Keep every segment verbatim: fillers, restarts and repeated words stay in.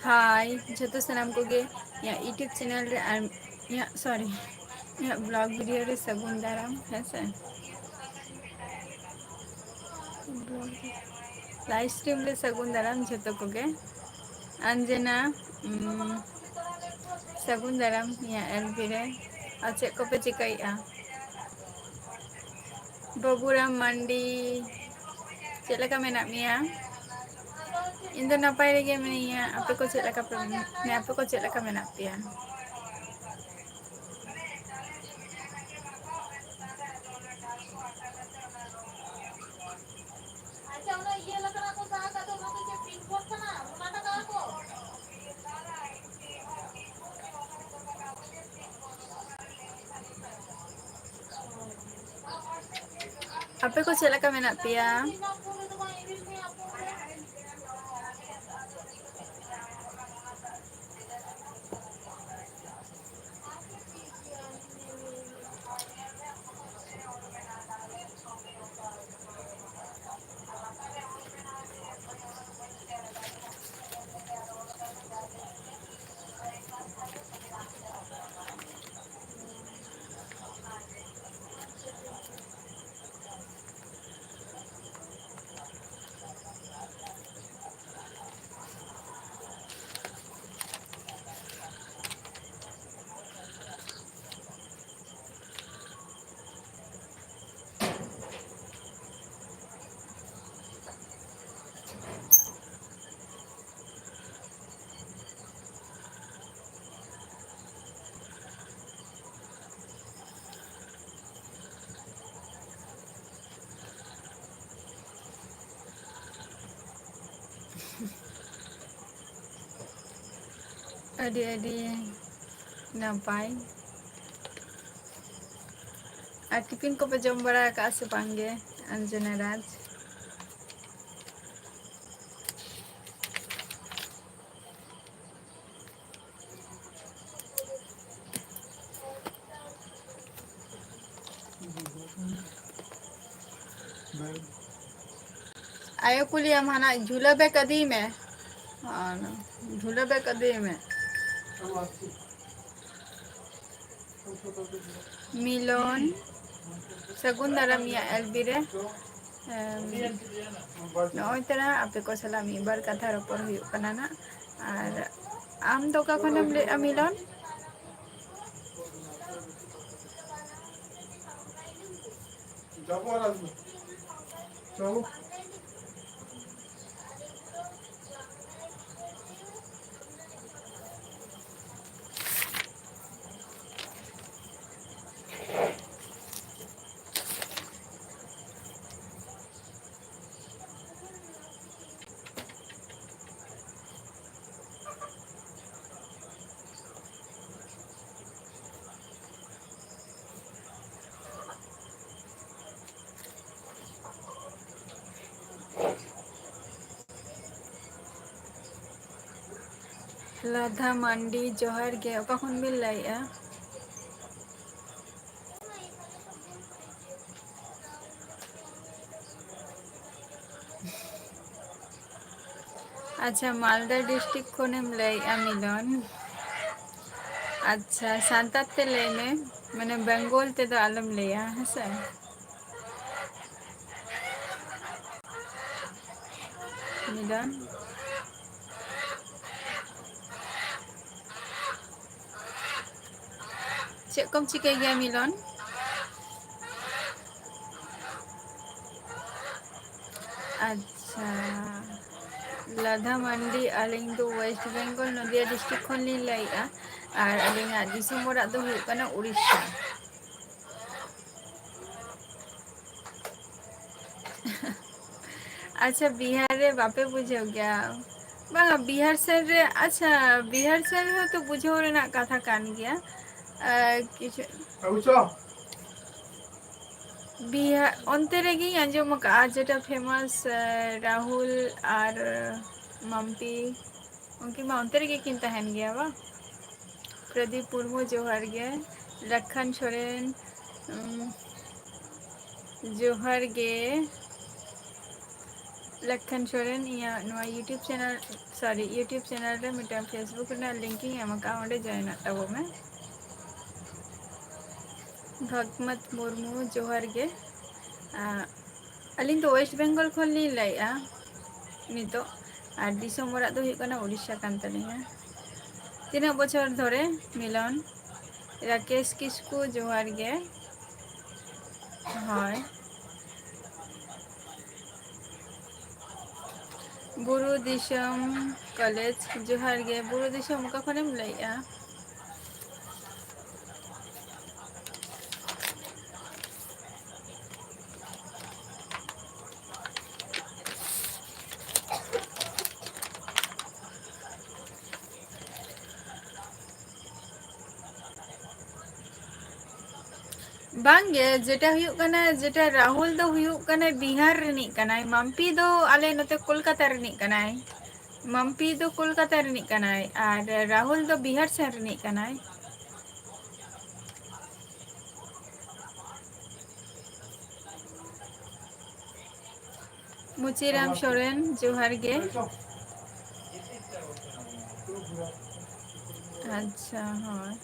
ᱦᱟᱭ ᱡᱷᱚᱛᱚ ᱥᱟᱱᱟᱢ ᱠᱚᱜᱮ ᱤᱧᱟᱹᱜ YouTube ᱪᱮᱱᱮᱞ ᱨᱮ ᱟᱨ ᱤᱧᱟᱹᱜ, ᱥᱚᱨᱤ, ᱤᱧᱟᱹᱜ ᱵᱞᱚᱜ ᱵᱷᱤᱰᱤᱭᱳ ᱨᱮ ᱥᱟᱹᱜᱩᱱ ᱫᱟᱨᱟᱢ, ᱦᱮᱸ ᱥᱮ᱾ ᱞᱟᱭᱤᱵᱷ ᱥᱴᱨᱤᱢ ᱨᱮ ᱥᱟᱹᱜᱩᱱ ᱫᱟᱨᱟᱢ ᱡᱷᱚᱛᱚ ᱠᱚᱜᱮ᱾ ᱟᱧᱡᱮᱱᱟ, ᱩᱢ, ᱥᱟᱹᱜᱩᱱ ᱫᱟᱨᱟᱢ ᱤᱧᱟᱹᱜ ᱮᱞ ᱯᱤ ᱨᱮ᱾ ᱟᱨ ᱪᱮᱫ ᱠᱚᱯᱮ ᱪᱤᱠᱟᱹᱭᱮᱫᱼᱟ? ᱵᱟᱹᱵᱩᱨᱟᱢ ᱢᱟᱱᱰᱤ, ᱪᱮᱫ ᱞᱮᱠᱟ ᱢᱮᱱᱟᱜ ᱢᱮᱭᱟ? ᱤᱧ ᱫᱚ ᱱᱟᱯᱟᱭ ᱨᱮᱜᱮ ᱢᱤᱱᱟᱹᱧᱟ᱾ ᱟᱯᱮ ᱠᱚ ᱪᱮᱫ ᱞᱮᱠᱟ ᱯᱮ, ᱢᱟᱱᱮ, ᱟᱯᱮ ᱠᱚ ᱪᱮᱫ ᱞᱮᱠᱟ ᱢᱮᱱᱟᱜ ᱯᱮᱭᱟ? ᱟᱯᱮ ᱠᱚ ᱪᱮᱫ ᱞᱮᱠᱟ ᱢᱮᱱᱟᱜ ᱯᱮᱭᱟ? ᱟᱹᱰᱤ ᱟᱹᱰᱤ ᱱᱟᱯᱟᱭ᱾ ᱟᱨ ᱴᱤᱯᱷᱤᱱ ᱠᱚᱯᱮ ᱡᱚᱢ ᱵᱟᱲᱟ ᱟᱠᱟᱫᱼᱟ ᱥᱮ ᱵᱟᱝ ᱜᱮ, ᱚᱧᱡᱚᱱᱟ ᱨᱟᱡᱽ? ᱟᱭᱳ ᱠᱩᱞᱤᱭᱟᱢ ᱦᱟᱱᱟ ᱡᱷᱩᱞᱟᱹ ᱵᱮᱜᱽ ᱤᱫᱤᱭ ᱢᱮ᱾ ᱟᱨ ᱫᱷᱩᱞᱟᱹ ᱫᱚ ᱠᱟᱫᱮᱭ ᱢᱮ᱾ ᱢᱤᱞᱚᱱ, ᱥᱟᱹᱜᱩᱱ ᱫᱟᱨᱟᱢ ᱤᱧᱟᱹᱜ ᱮᱞᱵᱤ ᱨᱮ᱾ ᱮᱢ, ᱱᱚᱜᱼᱚᱭ ᱛᱚᱨᱟ ᱟᱯᱮ ᱠᱚ ᱥᱟᱞᱟᱜ ᱢᱤᱫ ᱵᱟᱨ ᱠᱟᱛᱷᱟ ᱨᱚᱯᱚᱲ ᱦᱩᱭᱩᱜ ᱠᱟᱱᱟ ᱱᱟᱜ᱾ ᱟᱨ ᱟᱢ ᱫᱚ ᱚᱠᱟ ᱠᱷᱚᱱᱮᱢ ᱞᱟᱹᱭᱮᱫᱼᱟ, ᱢᱤᱞᱚᱱ? ᱞᱟᱫᱷᱟ ᱢᱟᱱᱰᱤ, ᱡᱚᱦᱟᱨ ᱜᱮ᱾ ᱚᱠᱟ ᱠᱷᱚᱱ ᱵᱤᱱ ᱞᱟᱹᱭᱮᱜᱼᱟ? ᱟᱪᱪᱷᱟ, ᱢᱟᱞᱫᱟ ᱰᱤᱥᱴᱨᱤᱠᱴ ᱠᱷᱚᱱᱮᱢ ᱞᱟᱹᱭᱮᱜᱼᱟ, ᱢᱤᱞᱚᱱ? ᱟᱪᱪᱷᱟ, ᱥᱟᱱᱛᱟᱲ ᱛᱮ ᱞᱟᱹᱭ ᱢᱮ, ᱢᱟᱱᱮ ᱵᱮᱝᱜᱚᱞ ᱛᱮᱫᱚ ᱟᱞᱚᱢ ᱞᱟᱹᱭᱟ, ᱦᱮᱸ ᱥᱮ? ᱢᱤᱞᱚᱱ, ᱪᱮᱫ ᱠᱚᱢ ᱪᱤᱠᱟᱹᱭ ᱜᱮᱭᱟ, ᱢᱤᱞᱚᱱ? ᱟᱪᱪᱷᱟ, ᱞᱟᱫᱷᱟ ᱢᱟᱱᱰᱤ, ᱟᱹᱞᱤᱧ ᱫᱚ ᱳᱭᱮᱥᱴ ᱵᱮᱝᱜᱚᱞ, ᱱᱚᱫᱤᱭᱟ ᱰᱤᱥᱴᱨᱤᱠᱴ ᱠᱷᱚᱱ ᱞᱤᱧ ᱞᱟᱹᱭᱮᱫᱼᱟ᱾ ᱟᱨ ᱟᱹᱞᱤᱧᱟᱜ ᱫᱤᱥᱚᱢ ᱚᱲᱟᱜ ᱫᱚ ᱦᱩᱭᱩᱜ ᱠᱟᱱᱟ ᱩᱲᱤᱥᱥᱟ᱾ ᱟᱪᱪᱷᱟ, ᱵᱤᱦᱟᱨ ᱨᱮ ᱵᱟᱯᱮ ᱵᱩᱡᱷᱟᱹᱣ ᱜᱮᱭᱟ? ᱵᱟᱝᱟ, ᱵᱤᱦᱟᱨ ᱥᱮᱱ ᱨᱮ, ᱟᱪᱪᱷᱟ, ᱵᱤᱦᱟᱨ ᱥᱮᱱ ᱨᱮᱦᱚᱸ ᱛᱚ ᱵᱩᱡᱷᱟᱹᱣ ᱨᱮᱱᱟᱜ ᱠᱟᱛᱷᱟ ᱠᱟᱱ ᱜᱮᱭᱟ᱾ ᱟᱨ ᱠᱤᱪᱷᱩ ᱵᱤᱦᱟᱨ, ᱚᱱᱛᱮ ᱨᱮᱜᱮᱧ ᱟᱸᱡᱚᱢ ᱟᱠᱟᱫᱼᱟ, ᱡᱮᱴᱟ ᱯᱷᱮᱢᱟᱥ, ᱨᱟᱦᱩᱞ ᱟᱨ ᱢᱟᱢᱯᱤ, ᱩᱱᱠᱤᱱ ᱢᱟ ᱚᱱᱛᱮ ᱨᱮᱜᱮ ᱠᱤᱱ ᱛᱟᱦᱮᱱ ᱜᱮᱭᱟ, ᱵᱟᱝ? ᱯᱨᱚᱫᱤᱯ ᱢᱩᱨᱢᱩ, ᱡᱚᱦᱟᱨ ᱜᱮ᱾ ᱞᱟᱠᱷᱟᱱ ᱥᱚᱨᱮᱱ, ᱩᱢ, ᱡᱚᱦᱟᱨ ᱜᱮ᱾ ᱞᱟᱠᱷᱟᱱ ᱥᱚᱨᱮᱱ, ᱤᱧᱟᱹᱜ ᱱᱚᱣᱟ YouTube channel, sorry, YouTube channel ᱨᱮ ᱢᱤᱫᱴᱟᱝ Facebook ᱨᱮᱱᱟᱜ link ᱤᱧ ᱮᱢ ᱟᱠᱟᱫᱼᱟ, ᱚᱸᱰᱮ join ᱚᱜ ᱛᱟᱵᱚ ᱢᱮ᱾ ᱵᱷᱟᱜᱽᱢᱟᱛ ᱢᱩᱨᱢᱩ, ᱡᱚᱦᱟᱨ ᱜᱮ᱾ ᱟᱸ, ᱟᱹᱞᱤᱧ ᱫᱚ West Bengal ᱠᱷᱚᱱ ᱞᱤᱧ ᱞᱟᱹᱭᱮᱫᱼᱟ ᱱᱤᱛᱚᱜ, ᱟᱨ ᱫᱤᱥᱚᱢ ᱚᱲᱟᱜ ᱫᱚ ᱦᱩᱭᱩᱜ ᱠᱟᱱᱟ ᱩᱲᱤᱥᱥᱟ ᱠᱟᱱ ᱛᱟᱹᱞᱤᱧᱟ᱾ ᱛᱤᱱᱟᱹᱜ ᱵᱚᱪᱷᱚᱨ ᱫᱷᱚᱨᱮ ᱢᱤᱞᱚᱱ? ᱨᱟᱠᱮᱥ ᱠᱤᱥᱠᱩ, ᱡᱚᱦᱟᱨ ᱜᱮ᱾ ᱦᱳᱭ᱾ ᱵᱩᱨᱩ ᱫᱤᱥᱚᱢ ᱠᱚᱞᱮᱡᱽ, ᱡᱚᱦᱟᱨ ᱜᱮ᱾ ᱵᱩᱨᱩ ᱫᱤᱥᱚᱢ ᱚᱠᱟ ᱠᱷᱚᱱᱮᱢ ᱞᱟᱹᱭᱮᱜᱼᱟ? ᱵᱟᱝᱜᱮ, ᱡᱮᱴᱟ ᱦᱩᱭᱩᱜ ᱠᱟᱱᱟ, ᱡᱮᱴᱟ ᱨᱟᱦᱩᱞ ᱫᱚ ᱦᱩᱭᱩᱜ ᱠᱟᱱᱟᱭ ᱵᱤᱦᱟᱨ ᱨᱤᱱᱤᱡ ᱠᱟᱱᱟᱭ, ᱢᱟᱢᱯᱤ ᱫᱚ ᱟᱞᱮ ᱱᱚᱛᱮ ᱠᱳᱞᱠᱟᱛᱟ ᱨᱤᱱᱤᱡ ᱠᱟᱱᱟᱭ᱾ ᱢᱟᱢᱯᱤ ᱫᱚ ᱠᱳᱞᱠᱟᱛᱟ ᱨᱤᱱᱤᱡ ᱠᱟᱱᱟᱭ ᱟᱨ ᱨᱟᱦᱩᱞ ᱫᱚ ᱵᱤᱦᱟᱨ ᱥᱮᱱ ᱨᱤᱱᱤᱡ ᱠᱟᱱᱟᱭ᱾ ᱢᱩᱪᱤᱨᱟᱢ ᱥᱚᱨᱮᱱ, ᱡᱚᱦᱟᱨ ᱜᱮ᱾ ᱟᱪᱪᱷᱟ, ᱦᱳᱭ᱾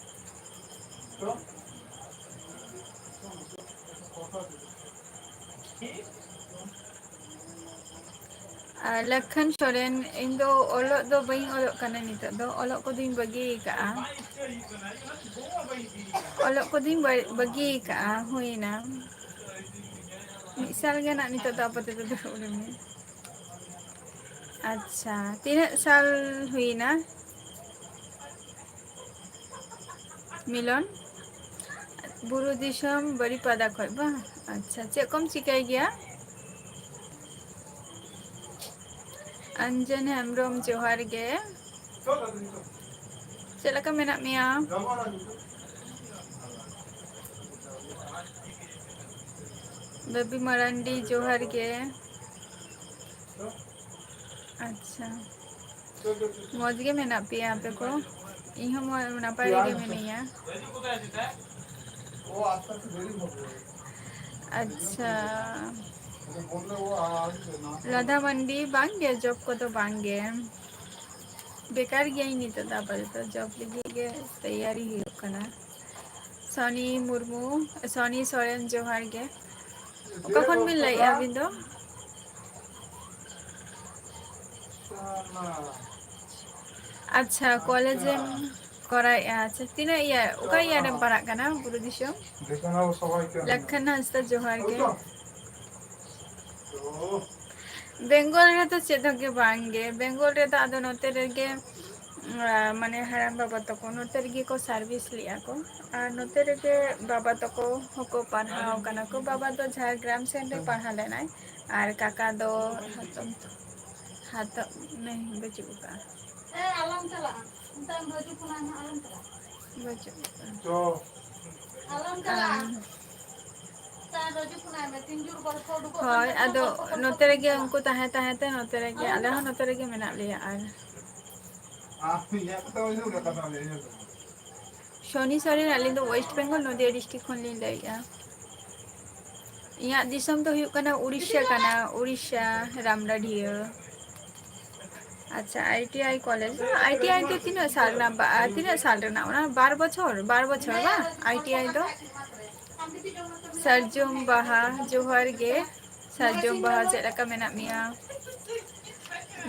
ᱟᱨ ᱞᱟᱠᱷᱟᱱ ᱥᱚᱨᱮᱱ, ᱤᱧ ᱫᱚ ᱚᱞᱚᱜ ᱫᱚ ᱵᱟᱹᱧ ᱚᱞᱚᱜ ᱠᱟᱱᱟ ᱱᱤᱛᱚᱜ ᱫᱚ, ᱚᱞᱚᱜ ᱠᱚᱫᱚᱧ ᱵᱟᱹᱜᱤ ᱟᱠᱟᱜᱼᱟ᱾ ᱚᱞᱚᱜ ᱠᱚᱫᱚᱧ ᱵᱟᱹ-, ᱵᱟᱹᱜᱤ ᱟᱠᱟᱜᱼᱟ, ᱦᱩᱭᱱᱟ ᱢᱤᱫ ᱥᱟᱞ ᱜᱮ ᱱᱟᱜ ᱱᱤᱛᱚᱜ ᱫᱚ ᱟᱯᱟᱛᱚᱛᱚ ᱫᱩᱲᱩᱵ ᱨᱮ ᱢᱮᱱᱟᱹᱧᱟ᱾ ᱟᱪᱪᱷᱟ, ᱛᱤᱱᱟᱹᱜ ᱥᱟᱞ ᱦᱩᱭᱱᱟ? ᱢᱤᱞᱚᱱ, ᱵᱩᱨᱩ ᱫᱤᱥᱚᱢ ᱵᱟᱹᱨᱤᱯᱟᱫᱟ ᱠᱷᱚᱡ ᱵᱟᱝ? ᱟᱪᱪᱷᱟ, ᱪᱮᱫ ᱠᱚᱢ ᱪᱤᱠᱟᱹᱭ ᱜᱮᱭᱟ? ᱟᱧᱡᱚᱱ ᱦᱮᱢᱵᱨᱚᱢ, ᱡᱚᱦᱟᱨ ᱜᱮ᱾ ᱪᱮᱫ ᱞᱮᱠᱟ ᱢᱮᱱᱟᱜ ᱢᱮᱭᱟ? ᱵᱮᱵᱤ ᱢᱟᱨᱟᱱᱰᱤ, ᱡᱚᱦᱟᱨ ᱜᱮ᱾ ᱟᱪᱪᱷᱟ, ᱢᱚᱡᱽ ᱜᱮ ᱢᱮᱱᱟᱜ ᱯᱮᱭᱟ ᱟᱯᱮ ᱠᱚ? ᱤᱧ ᱦᱚᱸ ᱢᱚ-, ᱱᱟᱯᱟᱭ ᱨᱮᱜᱮ ᱢᱤᱱᱟᱹᱧᱟ᱾ ᱟᱪᱪᱷᱟ, ᱞᱟᱫᱷᱟ ᱢᱟᱱᱰᱤ ᱵᱟᱝ ᱜᱮ, ᱡᱚᱵ ᱠᱚᱫᱚ ᱵᱟᱝ ᱜᱮ᱾ ᱵᱮᱠᱟᱨ ᱜᱤᱭᱟᱹᱧ ᱱᱤᱛᱚᱜ ᱫᱚ ᱟᱯᱟᱛᱚᱛᱚ, ᱡᱚᱵ ᱞᱟᱹᱜᱤᱫ ᱜᱮ ᱛᱮᱭᱟᱨᱤ ᱦᱩᱭᱩᱜ ᱠᱟᱱᱟ᱾ ᱥᱚᱱᱤ ᱢᱩᱨᱢᱩ, ᱥᱚᱱᱤ ᱥᱚᱨᱮᱱ, ᱡᱚᱦᱟᱨ ᱜᱮ᱾ ᱚᱠᱟ ᱠᱷᱚᱱ ᱵᱤᱱ ᱞᱟᱹᱭᱮᱫᱼᱟ ᱟᱹᱵᱤᱱ ᱫᱚ? ᱟᱪᱪᱷᱟ, ᱠᱚᱞᱮᱡᱽ ᱮᱢ ᱠᱚᱨᱟᱣᱮᱫᱼᱟ᱾ ᱟᱪᱪᱷᱟ, ᱛᱤᱱᱟᱹᱜ ᱤᱭᱟᱨ, ᱚᱠᱟ ᱤᱭᱟᱨ ᱨᱮᱢ ᱯᱟᱲᱦᱟᱜ ᱠᱟᱱᱟ ᱵᱩᱨᱩ ᱫᱤᱥᱚᱢ? ᱞᱟᱠᱷᱟᱱ ᱦᱟᱸᱥᱫᱟ, ᱡᱚᱦᱟᱨ ᱜᱮ᱾ ᱵᱮᱝᱜᱚᱞ ᱨᱮᱫᱚ ᱪᱮᱫ ᱦᱚᱸ ᱜᱮ ᱵᱟᱝ ᱜᱮ᱾ ᱵᱮᱝᱜᱚᱞ ᱨᱮᱫᱚ ᱟᱫᱚ ᱱᱚᱛᱮ ᱨᱮᱜᱮ, ᱟ, ᱢᱟᱱᱮ ᱦᱟᱲᱟᱢ ᱵᱟᱵᱟ ᱛᱟᱠᱚ ᱱᱚᱛᱮ ᱨᱮᱜᱮ ᱠᱚ ᱥᱟᱨᱵᱷᱤᱥ ᱞᱮᱫᱼᱟ ᱠᱚ᱾ ᱟᱨ ᱱᱚᱛᱮ ᱨᱮᱜᱮ ᱵᱟᱵᱟ ᱛᱟᱠᱚ ᱦᱚᱸᱠᱚ ᱯᱟᱲᱦᱟᱣ ᱠᱟᱱᱟ ᱠᱚ᱾ ᱵᱟᱵᱟ ᱫᱚ ᱡᱷᱟᱲᱜᱨᱟᱢ ᱥᱮᱱ ᱨᱮ ᱯᱟᱲᱦᱟᱣ ᱞᱮᱱᱟᱭ᱾ ᱟᱨ ᱠᱟᱠᱟ ᱫᱚ ᱦᱟᱛᱚᱢ, ᱦᱟᱛᱚᱢ, ᱱᱮ, ᱵᱟᱹᱪᱩᱜ ᱟᱠᱟᱫᱼᱟ᱾ ᱦᱮᱸ, ᱟᱞᱚᱢ ᱪᱟᱞᱟᱜᱼᱟ᱾ ᱚᱱᱛᱮ ᱟᱢ ᱨᱟᱹᱡᱩ ᱠᱷᱚᱱᱟᱜ ᱦᱚᱸ ᱟᱞᱚᱢ ᱪᱟᱞᱟᱜᱼᱟ᱾ ᱵᱟᱹᱪᱩᱜ ᱟᱠᱟᱫᱼᱟ᱾ ᱟᱞᱚᱢ ᱪᱟᱞᱟᱜᱼᱟ᱾ ᱟᱢ ᱚᱱᱛᱮ ᱨᱟᱹᱡᱩ ᱠᱷᱚᱱᱟᱜ ᱢᱮ, ᱛᱤᱱ ᱡᱳᱨ ᱜᱚᱞᱯᱚ ᱩᱰᱩᱠᱚᱜ ᱠᱟᱱ ᱦᱳᱭ, ᱛᱟᱦᱮᱸᱫ, ᱟᱫᱚ ᱜᱚᱞᱯᱚ ᱱᱚᱛᱮ ᱨᱮᱜᱮ ᱪᱟᱞᱟᱜᱼᱟ᱾ ᱩᱱᱠᱩ ᱛᱟᱦᱮᱸ ᱛᱟᱦᱮᱸ ᱛᱮ ᱱᱚᱛᱮ ᱨᱮᱜᱮ, ᱟᱞᱮ ᱦᱚᱸ ᱱᱚᱛᱮ ᱨᱮᱜᱮ ᱢᱮᱱᱟᱜ ᱞᱮᱭᱟ᱾ ᱟᱨ ᱟᱢ ᱤᱧᱟᱹᱜ ᱠᱟᱛᱷᱟ ᱵᱟᱹᱧ ᱟᱸᱡᱚᱢ ᱠᱟᱫᱟ᱾ ᱥᱚᱱᱤ ᱥᱚᱨᱮᱱ, ᱟᱹᱞᱤᱧ ᱫᱚ ᱳᱭᱮᱥᱴ ᱵᱮᱝᱜᱚᱞ, ᱱᱚᱫᱤᱭᱟ ᱰᱤᱥᱴᱨᱤᱠᱴ ᱠᱷᱚᱱ ᱞᱤᱧ ᱞᱟᱹᱭᱮᱫᱼᱟ᱾ ᱤᱧᱟᱹᱜ ᱫᱤᱥᱚᱢ ᱫᱚ ᱦᱩᱭᱩᱜ ᱠᱟᱱᱟ ᱩᱲᱤᱥᱥᱟ ᱠᱟᱱᱟ, ᱩᱲᱤᱥᱥᱟ, ᱨᱟᱢᱰᱟᱰᱷᱤᱭᱟᱹ᱾ ᱟᱪᱪᱷᱟ, I T I college, I T I ᱫᱚ ᱛᱤᱱᱟᱹᱜ ᱥᱟᱞ ᱨᱮᱱᱟᱜ ᱵᱟ-, ᱛᱤᱱᱟᱹᱜ ᱥᱟᱞ ᱨᱮᱱᱟᱜ? ᱚᱱᱟ ᱵᱟᱨ ᱵᱚᱪᱷᱚᱨ, ᱵᱟᱨ ᱵᱚᱪᱷᱚᱨ ᱵᱟᱝ? ᱟᱭ ᱴᱤ ᱟᱭ ᱫᱚ? ᱥᱟᱨᱡᱚᱢ ᱵᱟᱦᱟ, ᱡᱚᱦᱟᱨ ᱜᱮ᱾ ᱥᱟᱨᱡᱚᱢ ᱵᱟᱦᱟ, ᱪᱮᱫ ᱞᱮᱠᱟ ᱢᱮᱱᱟᱜ ᱢᱮᱭᱟ?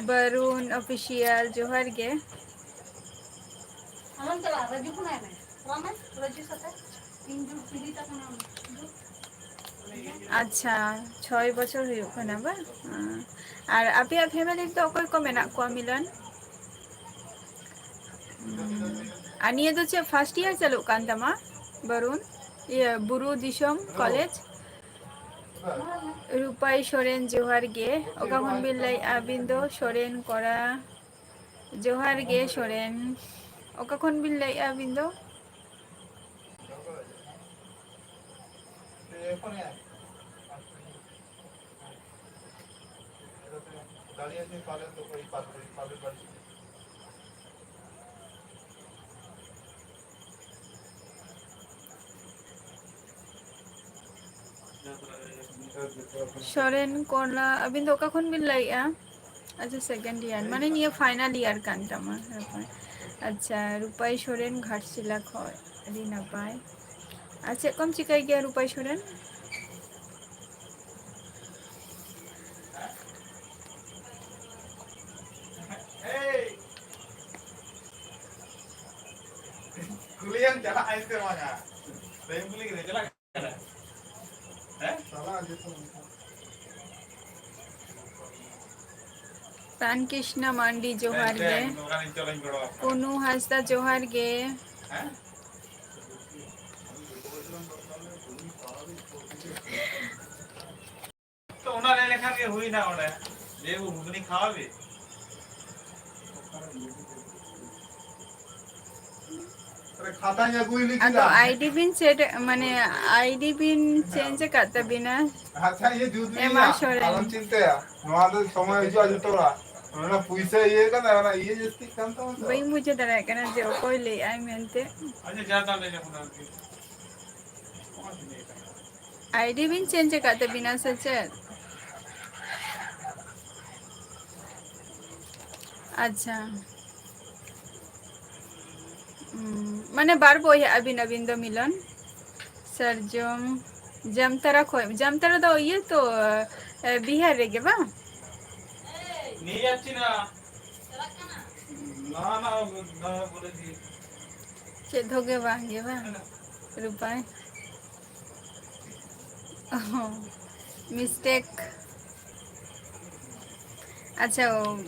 ᱵᱟᱨᱩᱱ ᱚᱯᱷᱤᱥᱤᱭᱟᱞ, ᱡᱚᱦᱟᱨ ᱜᱮ᱾ ᱟᱞᱚᱢ ᱪᱟᱞᱟᱜᱼᱟ, ᱨᱟᱹᱡᱩ ᱯᱷᱳᱱᱟᱭ ᱢᱮ᱾ ᱪᱟᱞᱟᱜ ᱢᱮ, ᱨᱟᱹᱡᱩ ᱥᱟᱛᱮ᱾ ᱤᱧ ᱫᱩ ᱯᱤᱲᱤ ᱛᱟᱠᱚ ᱱᱟᱢ᱾ ᱟᱪᱪᱷᱟ, ᱪᱷᱚᱭ ᱵᱚᱪᱷᱚᱨ ᱦᱩᱭᱩᱜ ᱠᱟᱱᱟ ᱵᱟᱝ? ᱦᱮᱸ᱾ ᱟᱨ ᱟᱯᱮᱭᱟᱜ ᱯᱷᱮᱢᱮᱞᱤ ᱨᱮᱫᱚ ᱚᱠᱚᱭ ᱠᱚ ᱢᱮᱱᱟᱜ ᱠᱚᱣᱟ, ᱢᱤᱞᱚᱱ? ᱦᱩᱸ᱾ ᱟᱨ ᱱᱤᱭᱟᱹ ᱫᱚ ᱪᱮᱫ ᱯᱷᱟᱥᱴ ᱤᱭᱟᱨ ᱪᱟᱹᱞᱩᱜ ᱠᱟᱱ ᱛᱟᱢᱟ, ᱵᱟᱨᱩᱱ? ᱤᱭᱟᱹ, ᱵᱩᱨᱩ ᱫᱤᱥᱚᱢ ᱠᱚᱞᱮᱡᱽ? ᱨᱩᱯᱟᱭ ᱥᱚᱨᱮᱱ, ᱡᱚᱦᱟᱨ ᱜᱮ᱾ ᱚᱠᱟ ᱠᱷᱚᱱ ᱵᱤᱱ ᱞᱟᱹᱭᱮᱫᱼᱟ ᱟᱹᱵᱤᱱ ᱫᱚ? ᱥᱚᱨᱮᱱ ᱠᱚᱲᱟ, ᱡᱚᱦᱟᱨ ᱜᱮ ᱥᱚᱨᱮᱱ᱾ ᱚᱠᱟ ᱠᱷᱚᱱ ᱵᱤᱱ ᱞᱟᱹᱭᱮᱫᱼᱟ ᱟᱹᱵᱤᱱ ᱫᱚ? ᱥᱚᱨᱮᱱ ᱠᱚᱞᱟ, ᱟᱹᱵᱤᱱ ᱫᱚ ᱚᱠᱟ ᱠᱷᱚᱱ ᱵᱤᱱ ᱞᱟᱹᱭᱮᱜᱼᱟ? ᱟᱪᱪᱷᱟ, second year, ᱢᱟᱱᱮ ᱱᱤᱭᱟᱹ final year ᱠᱟᱱ ᱛᱟᱢᱟ᱾ ᱱᱟᱯᱟᱭ᱾ ᱟᱪᱪᱷᱟ, ᱨᱩᱯᱟᱭ ᱥᱚᱨᱮᱱ, ᱜᱷᱟᱴᱥᱤᱞᱟ ᱠᱷᱚᱱ, ᱟᱹᱰᱤ ᱱᱟᱯᱟᱭ᱾ ᱟᱨ ᱪᱮᱫ ᱠᱚᱢ ᱪᱤᱠᱟᱹᱭ ᱜᱮᱭᱟ, ᱨᱩᱯᱟᱭ ᱥᱚᱨᱮᱱ? ᱠᱩᱞᱤᱭᱮᱢ ᱪᱟᱞᱟᱜ ᱟᱭ ᱥᱮ ᱵᱟᱝᱟ? ᱵᱟᱹᱧ ᱠᱩᱞᱤ ᱠᱮᱫᱟ, ᱪᱟᱞᱟᱜ ᱠᱟᱱᱟ᱾ ᱦᱮᱸ? ᱪᱟᱞᱟᱜ ᱟᱭ ᱡᱚᱛᱚ᱾ ᱯᱨᱟᱱ ᱠᱨᱤᱥᱱᱟ ᱢᱟᱱᱰᱤ, ᱡᱚᱦᱟᱨ ᱜᱮ᱾ ᱫᱚᱠᱟᱱᱤᱧ ᱪᱟᱞᱟᱜ ᱤᱧ ᱜᱚᱲᱚ ᱟᱢᱟ᱾ ᱠᱩᱱᱩ ᱦᱟᱸᱥᱫᱟ, ᱡᱚᱦᱟᱨ ᱜᱮ᱾ ᱦᱮᱸ? ᱛᱚ ᱚᱱᱟ ᱞᱟᱹᱭ ᱞᱮᱠᱷᱟᱱ ᱜᱮ ᱦᱩᱭᱱᱟ ᱚᱸᱰᱮ, ᱡᱮ ᱜᱷᱩᱜᱽᱱᱤ ᱠᱷᱟᱣᱟ ᱵᱤᱱ᱾ ᱟᱨᱮ ᱠᱷᱟᱛᱟᱧ ᱟᱹᱜᱩᱭ ᱞᱟᱹᱜᱤᱫ ᱟᱫᱚ ᱟ᱾ ID ᱵᱤᱱ ᱪᱮᱫ, ᱢᱟᱱᱮ ID ᱵᱤᱱ change ᱟᱠᱟᱫ ᱛᱟᱵᱤᱱᱟ᱾ ᱟᱪᱪᱷᱟ, ᱤᱭᱟᱹ ᱡᱩᱛ ᱮᱢ ᱟᱨ ᱞᱤᱧᱟ, ᱥᱚᱨᱮᱱ᱾ ᱟᱞᱚᱢ ᱪᱤᱱᱛᱟᱹᱭᱟ, ᱱᱚᱣᱟ ᱫᱚ ᱥᱚᱢᱚᱭ ᱦᱤᱡᱩᱜᱼᱟ ᱡᱚᱛᱚ ᱦᱚᱲᱟᱜ᱾ ᱚᱱᱟ ᱯᱩᱭᱥᱟᱹ ᱤᱭᱟᱹ ᱠᱟᱱᱟ, ᱚᱱᱟ ᱤᱭᱟᱹ ᱡᱟᱹᱥᱛᱤᱜ ᱠᱟᱱ ᱛᱟᱢᱟ ᱛᱚ᱾ ᱵᱟᱹᱧ ᱵᱩᱡᱷᱟᱹᱣ ᱫᱟᱲᱮᱭᱟᱜ ᱠᱟᱱᱟ ᱡᱮ ᱚᱠᱚᱭ ᱞᱟᱹᱭᱮᱜᱼᱟᱭ ᱢᱮᱱᱛᱮ᱾ ᱟᱪᱪᱷᱟ, ᱡᱟ ᱛᱟᱦᱞᱮ ᱡᱚᱠᱷᱚᱱ ᱟᱨᱠᱤ᱾ ID ᱵᱤᱱ change ᱟᱠᱟᱫ ᱛᱟᱵᱤᱱᱟ ᱥᱮ ᱪᱮᱫ? ᱟᱪᱪᱷᱟ᱾ ᱩᱸ, ᱢᱟᱱᱮ ᱵᱟᱨ ᱵᱚᱭᱦᱟ ᱟᱹᱵᱤᱱ, ᱟᱹᱵᱤᱱ ᱫᱚ ᱢᱤᱞᱚᱱ? ᱥᱟᱨᱡᱚᱢ ᱡᱟᱢᱛᱟᱨᱟ ᱠᱷᱚᱡ, ᱡᱟᱢᱛᱟᱨᱟ ᱫᱚ ᱤᱭᱟᱹ ᱛᱚ, ᱮ, ᱵᱤᱦᱟᱨ ᱨᱮᱜᱮ ᱵᱟᱝ? ᱱᱤᱭᱟᱹ ᱪᱤᱱᱟ᱾ ᱱᱟ, ᱱᱟ, ᱱᱟ, ᱵᱚᱞᱮ ᱫᱤ᱾ ᱪᱮᱫ ᱦᱚᱸ ᱜᱮ ᱵᱟᱝ ᱜᱮ ᱵᱟᱝ, ᱨᱩᱯᱟᱭ? ᱚᱦᱚ, mistake᱾ ᱟᱪᱪᱷᱟ, ᱚ,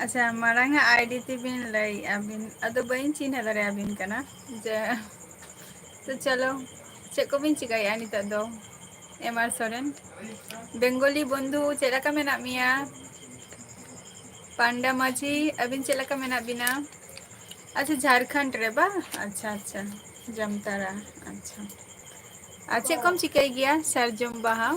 ᱟᱪᱪᱷᱟ, ᱢᱟᱲᱟᱝ ᱟᱜ ID ᱛᱮᱵᱤᱱ ᱞᱟᱹᱭᱮᱜᱼᱟ ᱵᱤᱱ, ᱟᱫᱚ ᱵᱟᱹᱧ ᱪᱤᱱᱦᱟᱹ ᱫᱟᱲᱮᱭᱟᱵᱤᱱ ᱠᱟᱱᱟ᱾ ᱡᱮ, ᱛᱚ ᱪᱚᱞᱚ, ᱪᱮᱫ ᱠᱚᱵᱤᱱ ᱪᱤᱠᱟᱹᱭᱮᱜᱼᱟ ᱱᱤᱛᱚᱜ ᱫᱚ? M R ᱥᱚᱨᱮᱱ, ᱵᱮᱝᱜᱚᱞᱤ ᱵᱚᱱᱫᱷᱩ, ᱪᱮᱫ ᱞᱮᱠᱟ ᱢᱮᱱᱟᱜ ᱢᱮᱭᱟ? ᱯᱟᱱᱰᱟ ᱢᱟᱹᱡᱷᱤ, ᱟᱹᱵᱤᱱ ᱪᱮᱫ ᱞᱮᱠᱟ ᱢᱮᱱᱟᱜ ᱵᱤᱱᱟ? ᱟᱪᱪᱷᱟ, ᱡᱷᱟᱲᱠᱷᱚᱸᱰ ᱨᱮ ᱵᱟ? ᱟᱪᱪᱷᱟ, ᱟᱪᱪᱷᱟ, ᱡᱟᱢᱛᱟᱲᱟ, ᱟᱪᱪᱷᱟ᱾ ᱟᱨ ᱪᱮᱫ ᱠᱚᱢ ᱪᱤᱠᱟᱹᱭ ᱜᱮᱭᱟ, ᱥᱟᱨᱡᱚᱢ ᱵᱟᱦᱟ?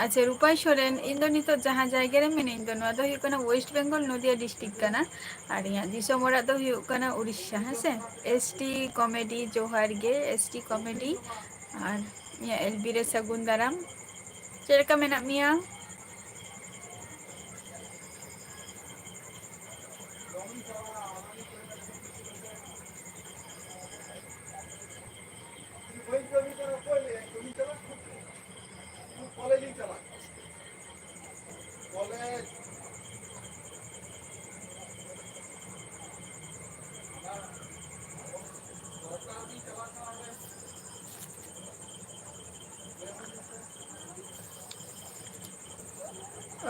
ᱟᱪᱪᱷᱟ, ᱨᱩᱯᱟᱭ ᱥᱚᱨᱮᱱ, ᱤᱧ ᱫᱚ ᱱᱤᱛᱚᱜ ᱡᱟᱦᱟᱸ ᱡᱟᱭᱜᱟ ᱨᱮ ᱢᱤᱱᱟᱹᱧ ᱫᱚ, ᱱᱚᱣᱟ ᱫᱚ ᱦᱩᱭᱩᱜ ᱠᱟᱱᱟ West Bengal, ᱱᱚᱫᱤᱭᱟ district ᱠᱟᱱᱟ᱾ ᱟᱨ ᱤᱧᱟᱹᱜ ᱫᱤᱥᱚᱢ ᱚᱲᱟᱜ ᱫᱚ ᱦᱩᱭᱩᱜ ᱠᱟᱱᱟ ᱩᱲᱤᱥᱥᱟ, ᱦᱮᱸ ᱥᱮ? S T comedy, ᱡᱚᱦᱟᱨ ᱜᱮ, S T comedy᱾ ᱟᱨ ᱤᱧᱟᱹᱜ L B ᱨᱮ ᱥᱟᱹᱜᱩᱱ ᱫᱟᱨᱟᱢ᱾ ᱪᱮᱫ ᱞᱮᱠᱟ ᱢᱮᱱᱟᱜ ᱢᱮᱭᱟ?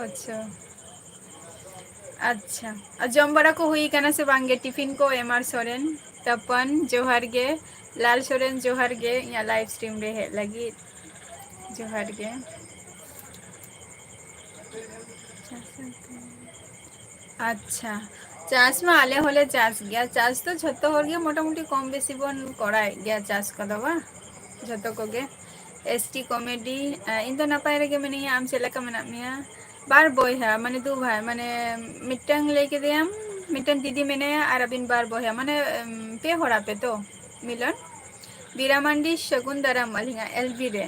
ᱟᱪᱪᱷᱟ, ᱟᱪᱪᱷᱟ᱾ ᱟᱨ ᱡᱚᱢ ᱵᱟᱲᱟ ᱠᱚ ᱦᱩᱭ ᱠᱟᱱᱟ ᱥᱮ ᱵᱟᱝ ᱜᱮ? ᱴᱤᱯᱷᱤᱱ ᱠᱚ, M R ᱥᱚᱨᱮᱱ, ᱛᱟᱯᱚᱱ, ᱡᱚᱦᱟᱨ ᱜᱮ᱾ ᱞᱟᱞ ᱥᱚᱨᱮᱱ, ᱡᱚᱦᱟᱨ ᱜᱮ, ᱤᱧᱟᱹᱜ live stream ᱨᱮ ᱦᱮᱡ ᱞᱟᱹᱜᱤᱫ᱾ ᱡᱚᱦᱟᱨ ᱜᱮ᱾ ᱟᱪᱪᱷᱟ, ᱪᱟᱥ ᱢᱟ ᱟᱞᱮ ᱦᱚᱸᱞᱮ ᱪᱟᱥ ᱜᱮᱭᱟ᱾ ᱪᱟᱥ ᱫᱚ ᱡᱷᱚᱛᱚ ᱦᱚᱲ ᱜᱮ ᱢᱚᱴᱟᱢᱩᱴᱤ ᱠᱚᱢ ᱵᱮᱥᱤ ᱵᱚᱱ ᱠᱚᱨᱟᱣᱮᱫ ᱜᱮᱭᱟ ᱪᱟᱥ ᱠᱚᱫᱚ, ᱵᱟᱝ? ᱡᱷᱚᱛᱚ ᱠᱚᱜᱮ᱾ S T comedy, ᱤᱧ ᱫᱚ ᱱᱟᱯᱟᱭ ᱨᱮᱜᱮ ᱢᱤᱱᱟᱹᱧᱟ, ᱟᱢ ᱪᱮᱫ ᱞᱮᱠᱟ ᱢᱮᱱᱟᱜ ᱢᱮᱭᱟ? ᱵᱟᱨ ᱵᱚᱭᱦᱟ, ᱢᱟᱱᱮ ᱫᱩ ᱵᱷᱟᱭ, ᱢᱟᱱᱮ ᱢᱤᱫᱴᱟᱝ ᱞᱟᱹᱭ ᱠᱮᱫᱮᱭᱟᱢ, ᱢᱤᱫᱴᱟᱝ ᱫᱤᱫᱤ ᱢᱮᱱᱟᱭᱟ, ᱟᱨ ᱟᱹᱵᱤᱱ ᱵᱟᱨ ᱵᱚᱭᱦᱟ, ᱢᱟᱱᱮ, ᱩᱢ, ᱯᱮ ᱦᱚᱲ ᱟᱯᱮ ᱛᱚ? ᱢᱤᱞᱚᱱ, ᱵᱤᱨᱟ ᱢᱟᱱᱰᱤ, ᱥᱟᱹᱜᱩᱱ ᱫᱟᱨᱟᱢ ᱟᱹᱞᱤᱧᱟᱜ L B ᱨᱮ᱾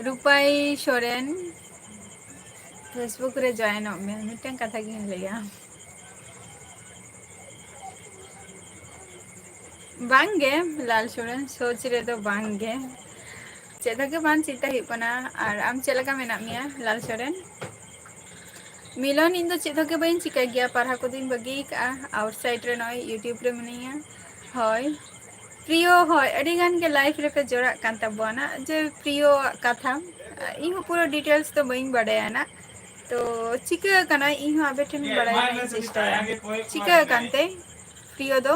ᱨᱩᱯᱟᱭ ᱥᱚᱨᱮᱱ, Facebook ᱨᱮ join ᱚᱜ ᱢᱮ, ᱢᱤᱫᱴᱟᱝ ᱠᱟᱛᱷᱟ ᱜᱤᱧ ᱞᱟᱹᱭᱟ᱾ ᱵᱟᱝᱜᱮ ᱞᱟᱞ ᱥᱚᱨᱮᱱ, ᱥᱳᱪ ᱨᱮᱫᱚ ᱵᱟᱝᱜᱮ᱾ ᱪᱮᱫ ᱦᱚᱸ ᱜᱮ ᱵᱟᱝ ᱪᱤᱱᱛᱟᱹ ᱦᱩᱭᱩᱜ ᱠᱟᱱᱟ᱾ ᱟᱨ ᱟᱢ ᱪᱮᱫ ᱞᱮᱠᱟ ᱢᱮᱱᱟᱜ ᱢᱮᱭᱟ ᱞᱟᱞ ᱥᱚᱨᱮᱱ? ᱢᱤᱞᱚᱱ, ᱤᱧ ᱫᱚ ᱪᱮᱫ ᱦᱚᱸ ᱜᱮ ᱵᱟᱹᱧ ᱪᱤᱠᱟᱹᱭ ᱜᱮᱭᱟ, ᱯᱟᱲᱦᱟᱣ ᱠᱚᱫᱚᱧ ᱵᱟᱹᱜᱤ ᱟᱠᱟᱫᱼᱟ᱾ Outside ᱨᱮ ᱱᱚᱜᱼᱚᱭ YouTube ᱨᱮ ᱢᱤᱱᱟᱹᱧᱟ᱾ ᱦᱳᱭ, ᱯᱨᱤᱭᱚ, ᱦᱳᱭ, ᱟᱹᱰᱤ ᱜᱟᱱ ᱜᱮ live ᱨᱮᱯᱮ ᱡᱚᱲᱟᱜ ᱠᱟᱱ ᱛᱟᱵᱚᱱᱟ, ᱡᱮ ᱯᱨᱤᱭᱚᱣᱟᱜ ᱠᱟᱛᱷᱟ, ᱤᱧ ᱦᱚᱸ ᱯᱩᱨᱟᱹ details ᱫᱚ ᱵᱟᱹᱧ ᱵᱟᱰᱟᱭᱟ ᱱᱟᱜ᱾ ᱛᱚ ᱪᱤᱠᱟᱹ ᱟᱠᱟᱱᱟ, ᱤᱧ ᱦᱚᱸ ᱟᱯᱮ ᱴᱷᱮᱱ ᱵᱟᱲᱟᱭ ᱨᱮᱱᱟᱜ ᱤᱧ ᱪᱮᱥᱴᱟᱭᱟ, ᱪᱤᱠᱟᱹ ᱟᱠᱟᱱ ᱛᱮ ᱯᱨᱤᱭᱚ ᱫᱚ᱾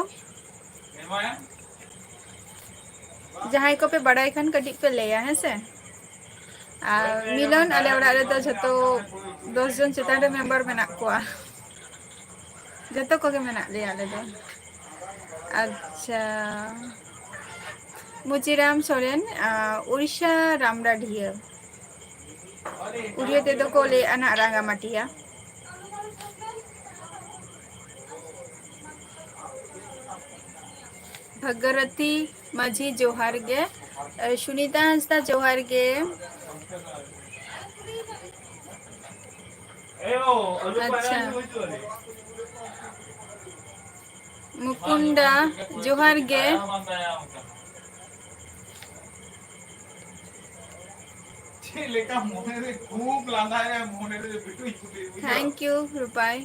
ᱡᱟᱦᱟᱸᱭ ᱠᱚᱯᱮ ᱵᱟᱲᱟᱭ ᱠᱷᱟᱱ ᱠᱟᱹᱴᱤᱡ ᱯᱮ ᱞᱟᱹᱭᱟ, ᱦᱮᱸ ᱥᱮ? ᱟᱨ ᱢᱤᱞᱚᱱ, ᱟᱞᱮ ᱚᱲᱟᱜ ᱨᱮᱫᱚ ᱡᱷᱚᱛᱚ ᱫᱚᱥ ᱡᱚᱱ ᱪᱮᱛᱟᱱ ᱨᱮ member ᱢᱮᱱᱟᱜ ᱠᱚᱣᱟ᱾ ᱡᱷᱚᱛᱚ ᱠᱚᱜᱮ ᱢᱮᱱᱟᱜ ᱞᱮᱭᱟ ᱟᱞᱮ ᱫᱚ᱾ ᱟᱪᱪᱷᱟ, ᱢᱩᱪᱤᱨᱟᱢ ᱥᱚᱨᱮᱱ, ᱟᱸ, ᱩᱲᱤᱥᱥᱟ ᱨᱟᱢᱰᱟᱰᱷᱤᱭᱟᱹ᱾ ᱩᱲᱤᱭᱟᱹ ᱛᱮᱫᱚ ᱠᱚ ᱞᱟᱹᱭᱮᱫᱼᱟ ᱱᱟᱜ ᱨᱟᱸᱜᱟᱢᱟᱴᱤᱭᱟ᱾ ᱵᱷᱟᱜᱽᱜᱚᱨᱚᱛᱤ ᱢᱟᱹᱡᱷᱤ ᱡᱚᱦᱟᱨ ᱜᱮ᱾ ᱮ, ᱥᱩᱱᱤᱛᱟ ᱦᱟᱸᱥᱫᱟ ᱡᱚᱦᱟᱨ ᱜᱮ᱾ ᱟᱪᱪᱷᱟ᱾ ᱢᱩᱠᱩᱱᱫᱟ ᱡᱚᱦᱟᱨ ᱜᱮ᱾ ᱪᱮᱫ ᱞᱮᱠᱟ ᱢᱚᱱᱮ ᱨᱮ ᱠᱷᱩᱵ ᱞᱟᱸᱫᱟᱭᱟ, ᱢᱚᱱᱮ ᱨᱮ ᱵᱤᱴᱩᱭ ᱯᱷᱩᱴᱩᱭ ᱵᱩᱡᱷᱟᱹᱣ᱾ Thank you ᱨᱩᱯᱟᱭ᱾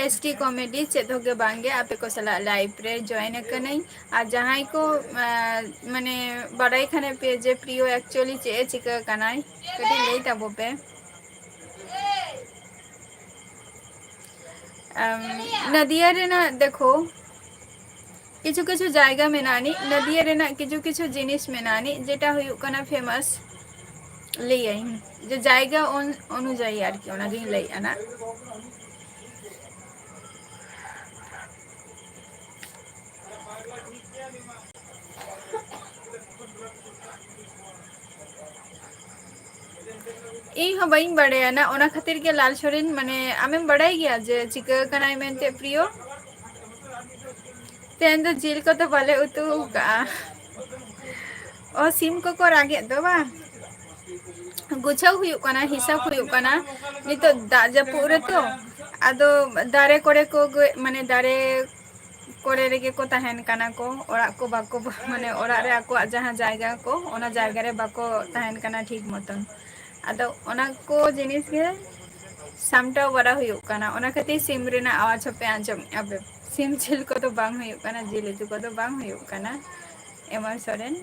ᱮᱥ ᱴᱤ comedy ᱪᱮᱫ ᱦᱚᱸ ᱜᱮ ᱵᱟᱝ ᱜᱮ, ᱟᱯᱮ ᱠᱚ ᱥᱟᱞᱟᱜ live ᱨᱮ join ᱟᱠᱟᱱᱟᱹᱧ᱾ ᱟᱨ ᱡᱟᱦᱟᱸᱭ ᱠᱚ, ᱟᱸ, ᱢᱟᱱᱮ ᱵᱟᱰᱟᱭ ᱠᱷᱟᱱᱮ ᱯᱮ ᱡᱮ ᱯᱨᱤᱭᱚ actually ᱪᱮᱫ ᱮ ᱪᱤᱠᱟᱹ ᱠᱟᱱᱟᱭ, ᱠᱟᱹᱴᱤᱡ ᱞᱟᱹᱭ ᱛᱟᱵᱚ ᱯᱮ᱾ ᱟᱢ, ᱱᱟᱫᱤᱭᱟ ᱨᱮᱱᱟᱜ ᱫᱮᱠᱷᱳ, ᱠᱤᱪᱷᱩ ᱠᱤᱪᱷᱩ ᱡᱟᱭᱜᱟ ᱢᱮᱱᱟᱜ ᱟᱹᱱᱤᱡ, ᱱᱟᱫᱤᱭᱟ ᱨᱮᱱᱟᱜ ᱠᱤᱪᱷᱩ ᱠᱤᱪᱷᱩ ᱡᱤᱱᱤᱥ ᱢᱮᱱᱟᱜ ᱟᱹᱱᱤᱡ, ᱡᱮᱴᱟ ᱦᱩᱭᱩᱜ ᱠᱟᱱᱟ famous, ᱞᱟᱹᱭᱟᱹᱧ ᱡᱮ ᱡᱟᱭᱜᱟ ᱚᱱ-, ᱚᱱᱩᱡᱟᱭᱤ ᱟᱨᱠᱤ, ᱚᱱᱟᱜᱤᱧ ᱞᱟᱹᱭᱮᱫᱼᱟ ᱱᱟᱜ᱾ ᱤᱧ ᱦᱚᱸ ᱵᱟᱹᱧ ᱵᱟᱲᱟᱭᱟ ᱱᱟ, ᱚᱱᱟ ᱠᱷᱟᱹᱛᱤᱨ ᱜᱮ ᱞᱟᱞ ᱥᱚᱨᱮᱱ, ᱢᱟᱱᱮ, ᱟᱢᱮᱢ ᱵᱟᱲᱟᱭ ᱜᱮᱭᱟ ᱡᱮ ᱪᱤᱠᱟᱹ ᱠᱟᱱᱟᱭ ᱢᱮᱱᱛᱮ ᱯᱨᱤᱭᱚ? ᱛᱮᱦᱮᱧ ᱫᱚ ᱡᱤᱞ ᱠᱚᱫᱚ ᱵᱟᱞᱮ ᱩᱛᱩ ᱟᱠᱟᱜᱼᱟ᱾ ᱚ, ᱥᱤᱢ ᱠᱚᱠᱚ ᱨᱟᱜᱮᱫ ᱫᱚ ᱵᱟᱝ? ᱜᱩᱪᱷᱟᱹᱣ ᱦᱩᱭᱩᱜ ᱠᱟᱱᱟ, ᱦᱤᱥᱟᱹᱵ ᱦᱩᱭᱩᱜ ᱠᱟᱱᱟ᱾ ᱱᱤᱛᱚᱜ ᱫᱟᱜ ᱡᱟᱹᱯᱩᱫ ᱨᱮᱛᱚ, ᱟᱫᱚ ᱫᱟᱨᱮ ᱠᱚᱨᱮ ᱠᱚ ᱜᱚᱡ, ᱢᱟᱱᱮ, ᱫᱟᱨᱮ ᱠᱚᱨᱮ ᱨᱮᱜᱮ ᱠᱚ ᱛᱟᱦᱮᱱ ᱠᱟᱱᱟ ᱠᱚ, ᱚᱲᱟᱜ ᱠᱚ ᱵᱟᱠᱚ, ᱢᱟᱱᱮ, ᱚᱲᱟᱜ ᱨᱮ ᱟᱠᱚᱣᱟᱜ ᱡᱟᱦᱟᱸ ᱡᱟᱭᱜᱟ ᱠᱚ, ᱚᱱᱟ ᱡᱟᱭᱜᱟ ᱨᱮ ᱵᱟᱠᱚ ᱛᱟᱦᱮᱱ ᱠᱟᱱᱟ ᱴᱷᱤᱠ ᱢᱚᱛᱚᱱ᱾ ᱟᱫᱚ ᱚᱱᱟ ᱠᱚ ᱡᱤᱱᱤᱥ ᱜᱮ ᱥᱟᱢᱴᱟᱣ ᱵᱟᱲᱟ ᱦᱩᱭᱩᱜ ᱠᱟᱱᱟ, ᱚᱱᱟ ᱠᱷᱟᱹᱛᱤᱨ ᱥᱤᱢ ᱨᱮᱱᱟᱜ ᱟᱣᱟᱡᱽ ᱦᱚᱸᱯᱮ ᱟᱸᱡᱚᱢᱮᱫᱼᱟ᱾ ᱵᱮ-, ᱥᱤᱢ ᱡᱤᱞ ᱠᱚᱫᱚ ᱵᱟᱝ ᱦᱩᱭᱩᱜ ᱠᱟᱱᱟ, ᱡᱤᱞ ᱩᱛᱩ ᱠᱚᱫᱚ ᱵᱟᱝ ᱦᱩᱭᱩᱜ ᱠᱟᱱᱟ᱾ ᱮᱢᱟᱨ ᱥᱚᱨᱮᱱ,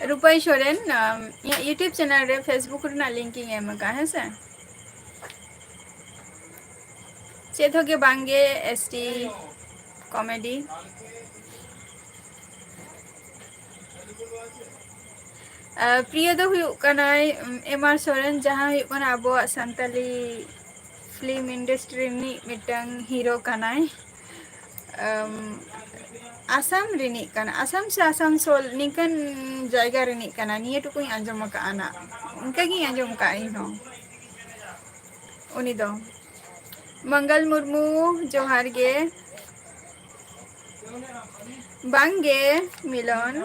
ᱨᱩᱯᱟᱹᱭ ᱥᱚᱨᱮᱱ, ᱟᱢ, ᱤᱧᱟᱹᱜ YouTube channel ᱨᱮ Facebook ᱨᱮᱱᱟᱜ link ᱤᱧ ᱮᱢ ᱟᱠᱟᱫᱼᱟ, ᱦᱮᱸ ᱥᱮ? ᱪᱮᱫ ᱦᱚᱸ ᱜᱮ ᱵᱟᱝ ᱜᱮ, ᱮᱥ ᱴᱤ comedy᱾ ᱟᱨ ᱯᱨᱤᱭᱚ ᱫᱚ ᱦᱩᱭᱩᱜ ᱠᱟᱱᱟᱭ, ᱩᱢ, ᱮᱢ ᱟᱨ ᱥᱚᱨᱮᱱ, ᱡᱟᱦᱟᱸ ᱦᱩᱭᱩᱜ ᱠᱟᱱᱟ ᱟᱵᱚᱣᱟᱜ ᱥᱟᱱᱛᱟᱞᱤ film industry ᱨᱤᱱᱤᱡ ᱢᱤᱫᱴᱟᱝ hero ᱠᱟᱱᱟᱭ᱾ ᱟᱢ, ᱟᱥᱟᱢ ᱨᱤᱱᱤᱡ ᱠᱟᱱᱟ, ᱟᱥᱟᱢ ᱥᱮ ᱟᱥᱟᱱᱥᱳᱞ ᱱᱤᱝᱠᱟᱹᱱ ᱡᱟᱭᱜᱟ ᱨᱤᱱᱤᱡ ᱠᱟᱱᱟ, ᱱᱤᱭᱟᱹ ᱴᱩᱠᱩᱧ ᱟᱸᱡᱚᱢ ᱟᱠᱟᱫᱼᱟ ᱱᱟᱜ, ᱤᱱᱠᱟᱹ ᱜᱤᱧ ᱟᱸᱡᱚᱢ ᱟᱠᱟᱫᱼᱟ ᱤᱧ ᱦᱚᱸ᱾ ᱩᱱᱤ ᱫᱚ ᱢᱚᱝᱜᱚᱞ ᱢᱩᱨᱢᱩ, ᱡᱚᱦᱟᱨ ᱜᱮ᱾ ᱵᱟᱝ ᱜᱮ ᱢᱤᱞᱚᱱ,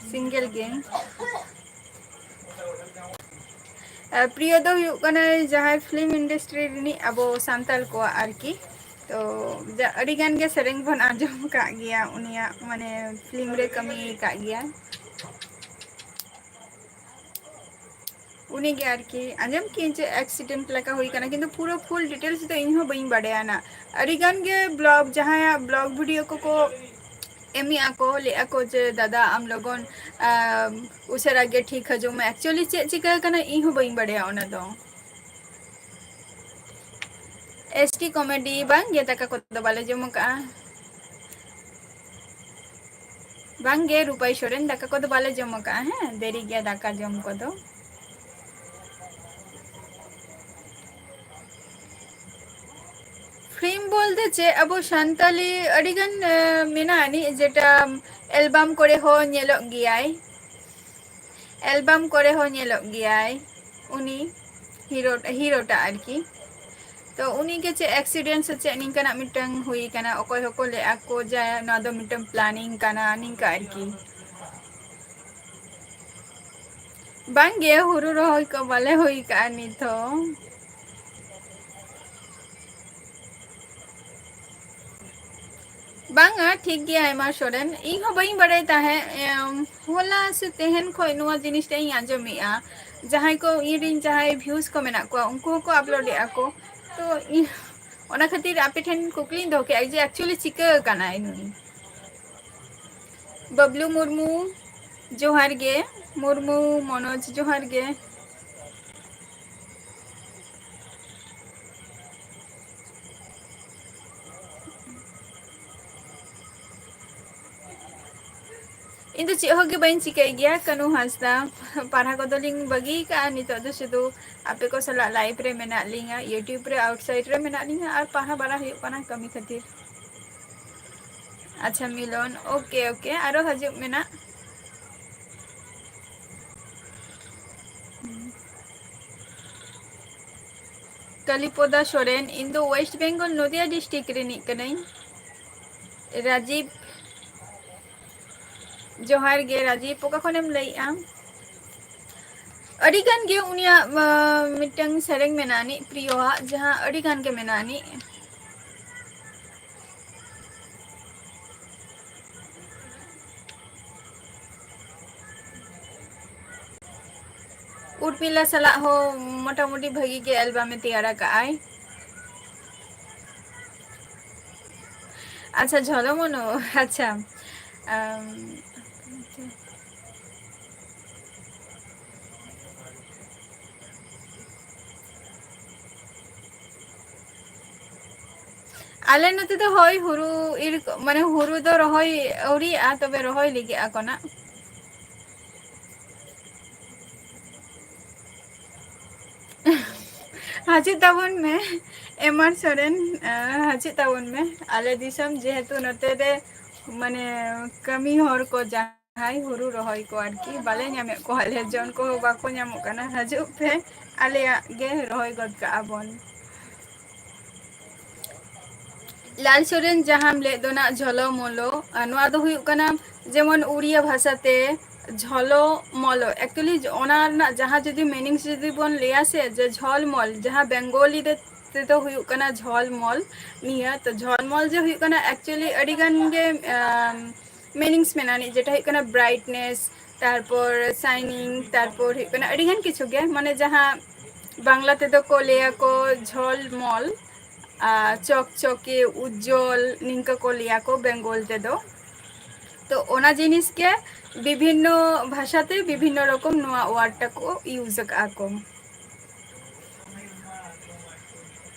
ᱥᱤᱝᱜᱮᱞ ᱜᱮ᱾ ᱟᱨ ᱯᱨᱤᱭᱚ ᱫᱚ ᱦᱩᱭᱩᱜ ᱠᱟᱱᱟᱭ ᱡᱟᱦᱟᱸᱭ ᱯᱷᱤᱞᱢ ᱤᱱᱰᱟᱥᱴᱨᱤ ᱨᱤᱱᱤᱡ ᱟᱵᱚ ᱥᱟᱱᱛᱟᱲ ᱠᱚᱣᱟᱜ ᱟᱨᱠᱤ᱾ ᱛᱚ ᱡᱟ-, ᱟᱹᱰᱤ ᱜᱟᱱ ᱜᱮ ᱥᱮᱨᱮᱧ ᱵᱚᱱ ᱟᱸᱡᱚᱢ ᱟᱠᱟᱫ ᱜᱮᱭᱟ ᱩᱱᱤᱭᱟᱜ, ᱢᱟᱱᱮ ᱯᱷᱤᱞᱢ ᱨᱮ ᱠᱟᱹᱢᱤ ᱟᱠᱟᱫ ᱜᱮᱭᱟ᱾ ᱩᱱᱤ ᱜᱮ ᱟᱨᱠᱤ, ᱟᱸᱡᱚᱢ ᱠᱤᱧ ᱡᱮ ᱮᱠᱥᱤᱰᱮᱱᱴ ᱞᱮᱠᱟ ᱦᱩᱭ ᱠᱟᱱᱟ, ᱠᱤᱱᱛᱩ ᱯᱩᱨᱟᱹ ᱯᱷᱩᱞ ᱰᱤᱴᱮᱞᱥ ᱫᱚ ᱤᱧ ᱦᱚᱸ ᱵᱟᱹᱧ ᱵᱟᱰᱟᱭᱟ ᱱᱟᱜ᱾ ᱟᱹᱰᱤ ᱜᱟᱱ ᱜᱮ ᱵᱞᱚᱜ, ᱡᱟᱦᱟᱸᱭᱟᱜ ᱵᱞᱚᱜ ᱵᱷᱤᱰᱤᱭᱳ ᱠᱚᱠᱚ ᱮᱢᱮᱜᱼᱟ ᱠᱚ, ᱞᱟᱹᱭᱮᱜᱼᱟ ᱠᱚ ᱡᱮ, "ᱫᱟᱫᱟ, ᱟᱢ ᱞᱚᱜᱚᱱ, ᱟᱢ, ᱩᱥᱟᱹᱨᱟ ᱜᱮ ᱴᱷᱤᱠ ᱦᱤᱡᱩᱜ ᱢᱮ᱾" ᱮᱠᱪᱩᱭᱮᱞᱤ ᱪᱮᱫ ᱪᱤᱠᱟᱹ ᱠᱟᱱᱟ ᱤᱧ ᱦᱚᱸ ᱵᱟᱹᱧ ᱵᱟᱰᱟᱭᱟ ᱚᱱᱟ ᱫᱚ᱾ ᱮᱥ ᱴᱤ ᱠᱚᱢᱮᱰᱤ, ᱵᱟᱝ ᱜᱮ, ᱫᱟᱠᱟ ᱠᱚᱫᱚ ᱵᱟᱞᱮ ᱡᱚᱢ ᱟᱠᱟᱜᱼᱟ᱾ ᱵᱟᱝ ᱜᱮ, ᱨᱩᱯᱟᱭ ᱥᱚᱨᱮᱱ, ᱫᱟᱠᱟ ᱠᱚᱫᱚ ᱵᱟᱞᱮ ᱡᱚᱢ ᱟᱠᱟᱜᱼᱟ, ᱦᱮᱸ, ᱫᱮᱨᱤ ᱜᱮᱭᱟ ᱫᱟᱠᱟ ᱡᱚᱢ ᱠᱚᱫᱚ᱾ ᱯᱷᱤᱞᱢ ᱵᱚᱞᱛᱮ ᱪᱮᱫ, ᱟᱵᱚ ᱥᱟᱱᱛᱟᱞᱤ ᱟᱹᱰᱤᱜᱟᱱ, ᱮ, ᱢᱮᱱᱟᱜ ᱟᱹᱱᱤᱡ, ᱡᱮᱴᱟ ᱮᱞᱵᱟᱢ ᱠᱚᱨᱮ ᱦᱚᱸ ᱧᱮᱞᱚᱜ ᱜᱮᱭᱟᱭ᱾ ᱮᱞᱵᱟᱢ ᱠᱚᱨᱮ ᱦᱚᱸ ᱧᱮᱞᱚᱜ ᱜᱮᱭᱟᱭ ᱩᱱᱤ ᱦᱤᱨᱳ, ᱦᱤᱨᱳᱴᱟᱜ ᱟᱨᱠᱤ᱾ ᱛᱚ ᱩᱱᱤ ᱜᱮ ᱪᱮᱫ ᱮᱠᱥᱤᱰᱮᱱᱴ ᱥᱮ ᱪᱮᱫ ᱱᱤᱝᱠᱟᱱᱟᱜ ᱢᱤᱫᱴᱟᱝ ᱦᱩᱭ ᱠᱟᱱᱟ, ᱚᱠᱚᱭ ᱦᱚᱸᱠᱚ ᱞᱟᱹᱭᱟ ᱠᱚ ᱡᱮ ᱱᱚᱣᱟ ᱫᱚ ᱢᱤᱫᱴᱟᱝ ᱯᱞᱟᱱᱤᱝ ᱠᱟᱱᱟ, ᱱᱤᱝᱠᱟ ᱟᱨᱠᱤ᱾ ᱵᱟᱝ ᱜᱮ, ᱦᱩᱲᱩ ᱨᱚᱦᱚᱭ ᱠᱚ ᱵᱟᱞᱮ ᱦᱩᱭ ᱠᱟᱜᱼᱟ ᱱᱤᱛ ᱦᱚᱸ᱾ ᱵᱟᱝᱟ, ᱴᱷᱤᱠ ᱜᱮᱭᱟ ᱦᱮᱢᱟ ᱥᱚᱨᱮᱱ, ᱤᱧ ᱦᱚᱸ ᱵᱟᱹᱧ ᱵᱟᱲᱟᱭ ᱛᱟᱦᱮᱸᱫ, ᱮᱢ, ᱦᱚᱞᱟ ᱥᱮ ᱛᱮᱦᱮᱧ ᱠᱷᱚᱱ ᱱᱚᱣᱟ ᱡᱤᱱᱤᱥᱴᱟᱜ ᱤᱧ ᱟᱸᱡᱚᱢᱮᱜᱼᱟ᱾ ᱡᱟᱦᱟᱸᱭ ᱠᱚ, ᱤᱧ ᱨᱮᱱ ᱡᱟᱦᱟᱸᱭ ᱵᱷᱤᱭᱩᱥ ᱠᱚ ᱢᱮᱱᱟᱜ ᱠᱚᱣᱟ, ᱩᱱᱠᱩ ᱦᱚᱸᱠᱚ ᱟᱯᱞᱳᱰᱮᱜᱼᱟ ᱠᱚ᱾ ᱛᱚ ᱤᱧ ᱚᱱᱟ ᱠᱷᱟᱹᱛᱤᱨ ᱟᱯᱮ ᱴᱷᱮᱱ ᱠᱩᱠᱞᱤᱧ ᱫᱚᱦᱚ ᱠᱮᱜᱼᱟ ᱡᱮ ᱮᱠᱪᱩᱭᱮᱞᱤ ᱪᱤᱠᱟᱹ ᱠᱟᱱᱟᱭ ᱱᱩᱭ? ᱵᱟᱵᱞᱩ ᱢᱩᱨᱢᱩ, ᱡᱚᱦᱟᱨ ᱜᱮ᱾ ᱢᱩᱨᱢᱩ ᱢᱚᱱᱳᱡᱽ, ᱡᱚᱦᱟᱨ ᱜᱮ᱾ ᱤᱧ ᱫᱚ ᱪᱮᱫ ᱦᱚᱸ ᱜᱮ ᱵᱟᱹᱧ ᱪᱤᱠᱟᱹᱭ ᱜᱮᱭᱟ, ᱠᱟᱹᱱᱩ ᱦᱟᱸᱥᱫᱟ᱾ ᱯᱟᱲᱦᱟᱣ ᱠᱚᱫᱚ ᱞᱤᱧ ᱵᱟᱹᱜᱤ ᱠᱟᱜᱼᱟ, ᱱᱤᱛᱚᱜ ᱫᱚ ᱥᱩᱫᱷᱩ ᱟᱯᱮ ᱠᱚ ᱥᱟᱞᱟᱜ ᱞᱟᱭᱤᱵᱷ ᱨᱮ ᱢᱮᱱᱟᱜ ᱞᱤᱧᱟ, YouTube ᱨᱮ ᱟᱣᱩᱴᱥᱟᱭᱤᱰ ᱨᱮ ᱢᱮᱱᱟᱜ ᱞᱤᱧᱟ, ᱟᱨ ᱯᱟᱲᱦᱟᱣ ᱵᱟᱲᱟ ᱦᱩᱭᱩᱜ ᱠᱟᱱᱟ ᱠᱟᱹᱢᱤ ᱠᱷᱟᱹᱛᱤᱨ᱾ ᱟᱪᱪᱷᱟ, ᱢᱤᱞᱚᱱ, ᱳᱠᱮ, ᱳᱠᱮ, ᱟᱨᱚ ᱦᱤᱡᱩᱜ ᱢᱮᱱᱟᱜ᱾ ᱠᱟᱞᱤᱯᱚᱫᱟ ᱥᱚᱨᱮᱱ, ᱤᱧ ᱫᱚ ᱳᱭᱮᱥᱴ ᱵᱮᱝᱜᱚᱞ ᱱᱚᱫᱤᱭᱟ ᱰᱤᱥᱴᱨᱤᱠᱴ ᱨᱤᱱᱤᱡ ᱠᱟᱹᱱᱟᱹᱧ᱾ ᱨᱟᱡᱤᱵᱽ, ᱡᱚᱦᱟᱨ ᱜᱮ ᱨᱟᱡᱤᱵᱽ, ᱚᱠᱟ ᱠᱷᱚᱱᱮᱢ ᱞᱟᱹᱭᱮᱜᱼᱟ? ᱟᱹᱰᱤ ᱜᱟᱱ ᱜᱮ ᱩᱱᱤᱭᱟᱜ, ᱟᱸ, ᱢᱤᱫᱴᱟᱝ ᱥᱮᱨᱮᱧ ᱢᱮᱱᱟᱜ ᱟᱹᱱᱤᱡ, ᱯᱨᱤᱭᱚᱣᱟᱜ, ᱡᱟᱦᱟᱸ ᱟᱹᱰᱤ ᱜᱟᱱ ᱜᱮ ᱢᱮᱱᱟᱜ ᱟᱹᱱᱤᱡ᱾ ᱩᱨᱢᱤᱞᱟ ᱥᱟᱞᱟᱜ ᱦᱚᱸ ᱢᱚᱴᱟᱢᱩᱴᱤ ᱵᱷᱟᱹᱜᱤ ᱜᱮ ᱮᱞᱵᱟᱢᱮ ᱛᱮᱭᱟᱨ ᱟᱠᱟᱫᱼᱟᱭ᱾ ᱟᱪᱪᱷᱟ, ᱡᱷᱚᱞᱚ ᱢᱚᱞᱚ, ᱟᱪᱪᱷᱟ᱾ ᱟᱢ, ᱟᱞᱮ ᱱᱚᱛᱮ ᱫᱚ ᱦᱳᱭ, ᱦᱩᱲᱩ ᱤᱨ ᱠᱚ, ᱢᱟᱱᱮ ᱦᱩᱲᱩ ᱫᱚ ᱨᱚᱦᱚᱭ ᱟᱹᱣᱨᱤᱭᱟᱜᱼᱟ, ᱛᱚᱵᱮ ᱨᱚᱦᱚᱭ ᱞᱟᱹᱜᱤᱫ ᱟᱠᱚ ᱱᱟᱜ᱾ ᱦᱤᱡᱩᱜ ᱛᱟᱵᱚᱱ ᱢᱮ, ᱮᱢ ᱟᱨ ᱥᱚᱨᱮᱱ, ᱟᱸ, ᱦᱤᱡᱩᱜ ᱛᱟᱵᱚᱱ ᱢᱮ ᱟᱞᱮ ᱫᱤᱥᱚᱢ, ᱡᱮᱦᱮᱛᱩ ᱱᱚᱛᱮ ᱨᱮ, ᱢᱟᱱᱮ, ᱠᱟᱹᱢᱤ ᱦᱚᱲ ᱠᱚ ᱡᱟᱦᱟᱸᱭ ᱦᱩᱲᱩ ᱨᱚᱦᱚᱭ ᱠᱚ ᱟᱨᱠᱤ, ᱵᱟᱞᱮ ᱧᱟᱢᱮᱫ ᱠᱚᱣᱟ, ᱟᱞᱮ ᱡᱚᱱ ᱠᱚᱦᱚᱸ ᱵᱟᱠᱚ ᱧᱟᱢᱚᱜ ᱠᱟᱱᱟ᱾ ᱦᱤᱡᱩᱜ ᱯᱮ, ᱟᱞᱮᱭᱟᱜ ᱜᱮ ᱨᱚᱦᱚᱭ ᱜᱚᱫ ᱠᱟᱜᱼᱟ ᱵᱚᱱ᱾ ᱞᱟᱞ ᱥᱚᱨᱮᱱ, ᱡᱟᱦᱟᱸᱢ ᱞᱟᱹᱭᱮᱫ ᱫᱚ ᱱᱟᱜ ᱡᱷᱚᱞᱚ ᱢᱚᱞᱚ, ᱟᱨ ᱱᱚᱣᱟ ᱫᱚ ᱦᱩᱭᱩᱜ ᱠᱟᱱᱟ ᱡᱮᱢᱚᱱ ᱩᱲᱤᱭᱟ ᱵᱷᱟᱥᱟᱛᱮ ᱡᱷᱚᱞᱚ ᱢᱚᱞᱚ᱾ Actually ᱚᱱᱟ ᱨᱮᱱᱟᱜ ᱡᱟᱦᱟᱸ ᱡᱩᱫᱤ meaning ᱡᱩᱫᱤ ᱵᱚᱱ ᱞᱟᱹᱭᱟ ᱥᱮ, ᱡᱮ ᱡᱷᱚᱞᱢᱚᱞ, ᱡᱟᱦᱟᱸ ᱵᱮᱝᱜᱚᱞᱤ ᱨᱮ ᱛᱮᱫᱚ ᱦᱩᱭᱩᱜ ᱠᱟᱱᱟ ᱡᱷᱚᱞᱢᱚᱞ᱾ ᱱᱤᱭᱟᱹ ᱛᱚ ᱡᱷᱚᱞᱢᱚᱞ ᱡᱮ ᱦᱩᱭᱩᱜ ᱠᱟᱱᱟ, actually ᱟᱹᱰᱤ ᱜᱟᱱ ᱜᱮ, ᱟᱢ, meanings ᱢᱮᱱᱟᱜ ᱟᱹᱱᱤᱡ, ᱡᱮᱴᱟ ᱦᱩᱭᱩᱜ ᱠᱟᱱᱟ brightness, ᱛᱟᱨᱯᱚᱨ shining, ᱛᱟᱨᱯᱚᱨ ᱦᱩᱭᱩᱜ ᱠᱟᱱᱟ ᱟᱹᱰᱤ ᱜᱟᱱ ᱠᱤᱪᱷᱩ ᱜᱮ, ᱢᱟᱱᱮ ᱡᱟᱦᱟᱸ ᱵᱟᱝᱞᱟ ᱛᱮᱫᱚ ᱠᱚ ᱞᱟᱹᱭᱟᱠᱚ ᱡᱷᱚᱞᱢᱚᱞ, ᱟᱨ ᱪᱚᱠᱪᱚᱠᱮ, ᱩᱡᱽᱡᱚᱞ, ᱱᱤᱝᱠᱟᱹ ᱠᱚ ᱞᱟᱹᱭᱟᱠᱚ ᱵᱮᱝᱜᱚᱞ ᱛᱮᱫᱚ᱾ ᱛᱚ ᱚᱱᱟ ᱡᱤᱱᱤᱥ ᱜᱮ ᱵᱤᱵᱷᱤᱱᱱᱚ ᱵᱷᱟᱥᱟᱛᱮ ᱵᱤᱵᱷᱤᱱᱱᱚ ᱨᱚᱠᱚᱢ ᱱᱚᱣᱟ word ᱴᱟ ᱠᱚ use ᱟᱠᱟᱜᱼᱟ ᱠᱚ᱾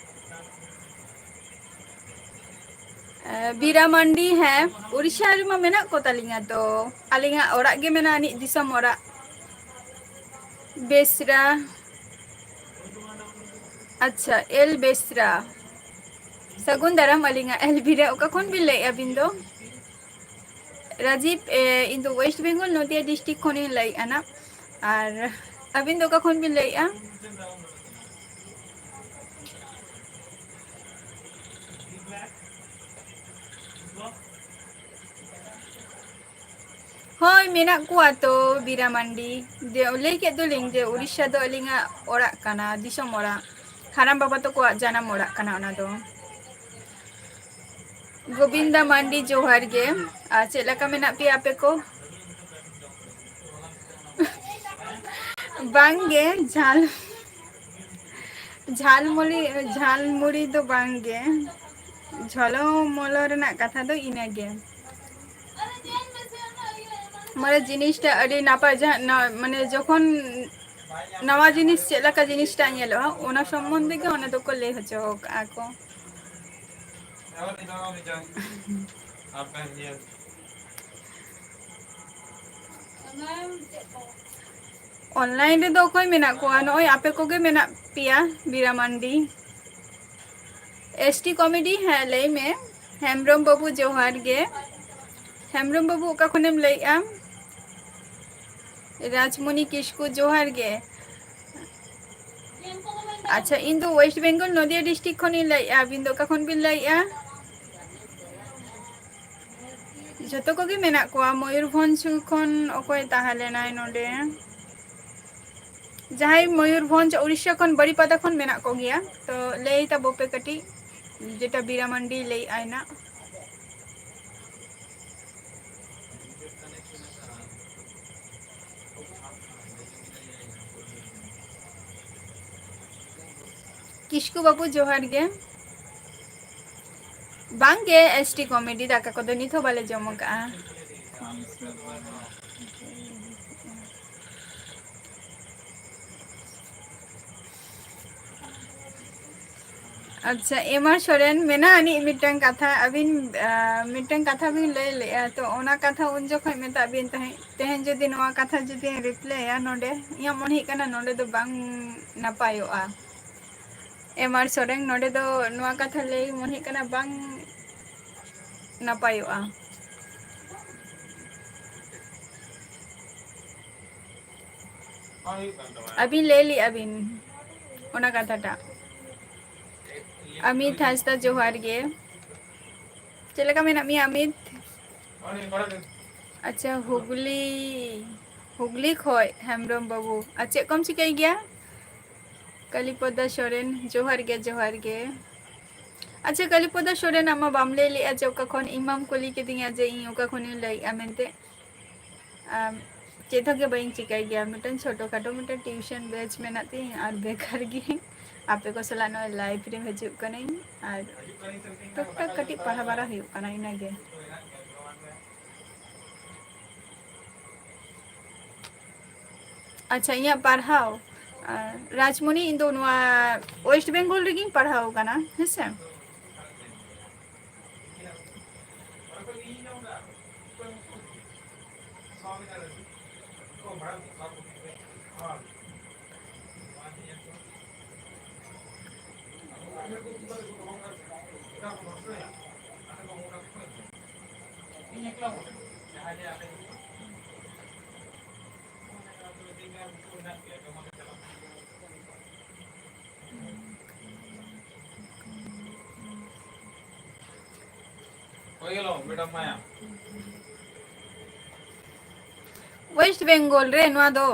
ᱮ, ᱵᱤᱨᱟ ᱢᱟᱱᱰᱤ, ᱦᱮᱸ, ᱩᱲᱤᱥᱥᱟ ᱨᱮᱢᱟ ᱢᱮᱱᱟᱜ ᱠᱚ ᱛᱟᱹᱞᱤᱧᱟ ᱛᱚ᱾ ᱟᱹᱞᱤᱧᱟᱜ ᱚᱲᱟᱜ ᱜᱮ ᱢᱮᱱᱟᱜᱼᱟ, ᱟᱹᱱᱤᱡ ᱫᱤᱥᱚᱢ ᱚᱲᱟᱜ᱾ ᱵᱮᱥᱨᱟ᱾ ᱟᱪᱪᱷᱟ, ᱮᱞ ᱵᱮᱥᱨᱟ᱾ ᱥᱟᱹᱜᱩᱱ ᱫᱟᱨᱟᱢ ᱟᱹᱞᱤᱧᱟᱜ ᱮᱞ ᱵᱤ ᱨᱮ᱾ ᱚᱠᱟ ᱠᱷᱚᱱ ᱵᱤᱱ ᱞᱟᱹᱭᱮᱫᱼᱟ ᱟᱹᱵᱤᱱ ᱫᱚ? ᱨᱟᱡᱤᱵᱽ, ᱮ, ᱤᱧ ᱫᱚ West Bengal, ᱱᱚᱫᱤᱭᱟ district ᱠᱷᱚᱱᱤᱧ ᱞᱟᱹᱭᱮᱫᱼᱟ ᱱᱟᱜ᱾ ᱟᱨ ᱟᱹᱵᱤᱱ ᱫᱚ ᱚᱠᱟ ᱠᱷᱚᱱ ᱵᱤᱱ ᱞᱟᱹᱭᱮᱫᱼᱟ? ᱦᱳᱭ, ᱢᱮᱱᱟᱜ ᱠᱚᱣᱟ ᱛᱚ ᱵᱤᱨᱟ ᱢᱟᱱᱰᱤ᱾ ᱡᱮ ᱞᱟᱹᱭ ᱠᱮᱫ ᱫᱚᱞᱤᱧ ᱡᱮ ᱩᱲᱤᱥᱥᱟ ᱫᱚ ᱟᱹᱞᱤᱧᱟᱜ ᱚᱲᱟᱜ ᱠᱟᱱᱟ, ᱫᱤᱥᱚᱢ ᱚᱲᱟᱜ, ᱦᱟᱲᱟᱢ ᱵᱟᱵᱟ ᱛᱟᱠᱚᱣᱟᱜ ᱡᱟᱱᱟᱢ ᱚᱲᱟᱜ ᱠᱟᱱᱟ ᱚᱱᱟ ᱫᱚ᱾ ᱜᱳᱵᱤᱱᱫᱟ ᱢᱟᱱᱰᱤ, ᱡᱚᱦᱟᱨ ᱜᱮ᱾ ᱟᱨ ᱪᱮᱫ ᱞᱮᱠᱟ ᱢᱮᱱᱟᱜ ᱯᱮᱭᱟ ᱟᱯᱮ ᱠᱚ? ᱵᱟᱝ ᱜᱮ, ᱡᱷᱟᱞ, ᱡᱷᱟᱞᱢᱩᱲᱤ, ᱡᱷᱟᱞᱢᱩᱲᱤ ᱫᱚ ᱵᱟᱝ ᱜᱮ, ᱡᱷᱚᱞᱚ ᱢᱚᱞᱚ ᱨᱮᱱᱟᱜ ᱠᱟᱛᱷᱟ ᱫᱚ ᱤᱱᱟᱹ ᱜᱮ᱾ ᱢᱟᱱᱮ ᱡᱤᱱᱤᱥᱴᱟ ᱟᱹᱰᱤ ᱱᱟᱯᱟᱭ, ᱡᱟᱦᱟᱸ ᱱᱟ-, ᱢᱟᱱᱮ ᱡᱚᱠᱷᱚᱱ ᱱᱟᱣᱟ ᱡᱤᱱᱤᱥ ᱪᱮᱫ ᱞᱮᱠᱟ ᱡᱤᱱᱤᱥᱴᱟ ᱧᱮᱞᱚᱜᱼᱟ, ᱚᱱᱟ ᱥᱚᱢᱵᱚᱱᱫᱷᱮ ᱜᱮ ᱚᱸᱰᱮ ᱫᱚᱠᱚ ᱞᱟᱹᱭ ᱦᱚᱪᱚ ᱟᱠᱟᱫᱼᱟ ᱠᱚ᱾ Online ᱨᱮᱫᱚ ᱚᱠᱚᱭ ᱢᱮᱱᱟᱜ ᱠᱚᱣᱟ? ᱱᱚᱜᱼᱚᱭ ᱟᱯᱮ ᱠᱚᱜᱮ ᱢᱮᱱᱟᱜ ᱯᱮᱭᱟ, ᱵᱤᱨᱟ ᱢᱟᱱᱰᱤ᱾ S T comedy, ᱦᱮᱸ, ᱞᱟᱹᱭ ᱢᱮ᱾ ᱦᱮᱢᱵᱨᱚᱢ ᱵᱟᱹᱵᱩ, ᱡᱚᱦᱟᱨ ᱜᱮ᱾ ᱦᱮᱢᱵᱨᱚᱢ ᱵᱟᱹᱵᱩ, ᱚᱠᱟ ᱠᱷᱚᱱᱮᱢ ᱞᱟᱹᱭᱮᱜᱼᱟ? ᱨᱟᱡᱽᱢᱚᱱᱤ ᱠᱤᱥᱠᱩ, ᱡᱚᱦᱟᱨ ᱜᱮ᱾ ᱟᱪᱪᱷᱟ, ᱤᱧ ᱫᱚ West Bengal, ᱱᱚᱫᱤᱭᱟ district ᱠᱷᱚᱱᱤᱧ ᱞᱟᱹᱭᱮᱜᱼᱟ᱾ ᱟᱹᱵᱤᱱ ᱫᱚ ᱚᱠᱟ ᱠᱷᱚᱱ ᱵᱤᱱ ᱞᱟᱹᱭᱮᱜᱼᱟ? ᱡᱷᱚᱛᱚ ᱠᱚᱜᱮ ᱢᱮᱱᱟᱜ ᱠᱚᱣᱟ᱾ ᱢᱚᱭᱩᱨᱵᱷᱚᱸᱡᱽ ᱠᱷᱚᱱ ᱚᱠᱚᱭ ᱛᱟᱦᱮᱸ ᱞᱮᱱᱟᱭ ᱱᱚᱰᱮ? ᱡᱟᱦᱟᱸᱭ ᱢᱚᱭᱩᱨᱵᱷᱚᱸᱡᱽ, ᱩᱲᱤᱥᱥᱟ ᱠᱷᱚᱱ, ᱵᱟᱨᱤᱯᱟᱫᱟ ᱠᱷᱚᱱ ᱢᱮᱱᱟᱜ ᱠᱚᱜᱮᱭᱟ, ᱛᱚ ᱞᱟᱹᱭ ᱛᱟᱵᱚ ᱯᱮ ᱠᱟᱹᱴᱤᱡ, ᱡᱮᱴᱟ ᱵᱤᱨᱟᱢᱟᱱᱰᱤ ᱞᱟᱹᱭ ᱟᱭ ᱱᱟᱜ᱾ ᱠᱤᱥᱠᱩ ᱵᱟᱹᱵᱩ, ᱡᱚᱦᱟᱨ ᱜᱮ᱾ ᱵᱟᱝ ᱜᱮ, S T comedy ᱫᱟᱠᱟ ᱠᱚᱫᱚ ᱱᱤᱛ ᱦᱚᱸ ᱵᱟᱞᱮ ᱡᱚᱢ ᱟᱠᱟᱜᱼᱟ᱾ ᱟᱪᱪᱷᱟ, ᱮᱢ ᱟᱨ ᱥᱚᱨᱮᱱ, ᱢᱮᱱᱟᱜ ᱟᱹᱱᱤᱡ ᱢᱤᱫᱴᱟᱝ ᱠᱟᱛᱷᱟ, ᱟᱹᱵᱤᱱ, ᱟᱸ, ᱢᱤᱫᱴᱟᱝ ᱠᱟᱛᱷᱟ ᱵᱤᱱ ᱞᱟᱹᱭ ᱞᱮᱜᱼᱟ, ᱛᱚ ᱚᱱᱟ ᱠᱟᱛᱷᱟ ᱩᱱ ᱡᱚᱠᱷᱚᱱ ᱢᱮᱛᱟᱜ ᱵᱤᱱ ᱛᱟᱦᱮᱸᱫ, ᱛᱮᱦᱮᱧ ᱡᱩᱫᱤ ᱱᱚᱣᱟ ᱠᱟᱛᱷᱟ ᱡᱩᱫᱤ reply ᱟ ᱱᱚᱰᱮ, ᱤᱧᱟᱹᱜ ᱢᱚᱱᱮ ᱦᱩᱭᱩᱜ ᱠᱟᱱᱟ ᱱᱚᱰᱮ ᱫᱚ ᱵᱟᱝ ᱱᱟᱯᱟᱭᱚᱜᱼᱟ᱾ ᱮᱢ ᱟᱨ ᱥᱚᱨᱮᱱ, ᱱᱚᱰᱮ ᱫᱚ ᱱᱚᱣᱟ ᱠᱟᱛᱷᱟ ᱞᱟᱹᱭ ᱢᱚᱱᱮ ᱦᱩᱭᱩᱜ ᱠᱟᱱᱟ ᱵᱟᱝ ᱱᱟᱯᱟᱭᱚᱜᱼᱟ᱾ ᱟᱹᱵᱤᱱ ᱞᱟᱹᱭ ᱞᱮᱜᱼᱟ ᱵᱤᱱ ᱚᱱᱟ ᱠᱟᱛᱷᱟᱴᱟᱜ᱾ ᱟᱢᱤᱛ ᱦᱟᱸᱥᱫᱟ, ᱡᱚᱦᱟᱨ ᱜᱮ᱾ ᱪᱮᱫ ᱞᱮᱠᱟ ᱢᱮᱱᱟᱜ ᱢᱮᱭᱟ, ᱟᱢᱤᱛ? ᱟᱪᱪᱷᱟ, ᱦᱩᱜᱽᱞᱤ, ᱦᱩᱜᱽᱞᱤ ᱠᱷᱚᱡ ᱦᱮᱢᱵᱨᱚᱢ ᱵᱟᱹᱵᱩ᱾ ᱟᱨ ᱪᱮᱫ ᱠᱚᱢ ᱪᱤᱠᱟᱹᱭ ᱜᱮᱭᱟ? ᱠᱟᱞᱤᱯᱚᱫᱟ ᱥᱚᱨᱮᱱ, ᱡᱚᱦᱟᱨ ᱜᱮ, ᱡᱚᱦᱟᱨ ᱜᱮ᱾ ᱟᱪᱪᱷᱟ, ᱠᱟᱞᱤᱯᱚᱫᱟ ᱥᱚᱨᱮᱱ, ᱟᱢ ᱢᱟ ᱵᱟᱢ ᱞᱟᱹᱭ ᱞᱮᱜᱼᱟ ᱡᱮ ᱚᱠᱟ ᱠᱷᱚᱱ, ᱤᱧ ᱢᱟᱢ ᱠᱩᱞᱤ ᱠᱤᱫᱤᱧᱟ ᱡᱮ ᱤᱧ ᱚᱠᱟ ᱠᱷᱚᱱᱤᱧ ᱞᱟᱹᱭᱮᱜᱼᱟ ᱢᱮᱱᱛᱮ᱾ ᱟᱢ, ᱪᱮᱫ ᱦᱚᱸ ᱜᱮ ᱵᱟᱹᱧ ᱪᱤᱠᱟᱹᱭ ᱜᱮᱭᱟ, ᱢᱤᱫᱴᱮᱱ ᱪᱷᱳᱴᱳ ᱠᱷᱟᱴᱳ ᱢᱤᱫᱴᱮᱱ tuition batch ᱢᱮᱱᱟᱜ ᱛᱤᱧ, ᱟᱨ ᱵᱮᱠᱟᱨ ᱜᱮ ᱟᱯᱮ ᱠᱚ ᱥᱟᱞᱟᱜ ᱱᱚᱜᱼᱚᱭ live ᱨᱮ ᱦᱤᱡᱩᱜ ᱠᱟᱹᱱᱟᱹᱧ, ᱟᱨ ᱴᱩᱠ ᱴᱟᱠ ᱠᱟᱹᱴᱤᱡ ᱯᱟᱲᱦᱟᱣ ᱵᱟᱲᱟ ᱦᱩᱭᱩᱜ ᱠᱟᱱᱟ, ᱤᱱᱟᱹᱜᱮ᱾ ᱟᱪᱪᱷᱟ, ᱤᱧᱟᱹᱜ ᱯᱟᱲᱦᱟᱣ, ᱟᱨ ᱨᱟᱡᱽᱢᱚᱱᱤ, ᱤᱧ ᱫᱚ ᱱᱚᱣᱟ West Bengal ᱨᱮᱜᱮᱧ ᱯᱟᱲᱦᱟᱣ ᱟᱠᱟᱱᱟ, ᱦᱮᱸᱥᱮ᱾ West Bengal ᱨᱮ ᱱᱚᱣᱟ ᱫᱚ᱾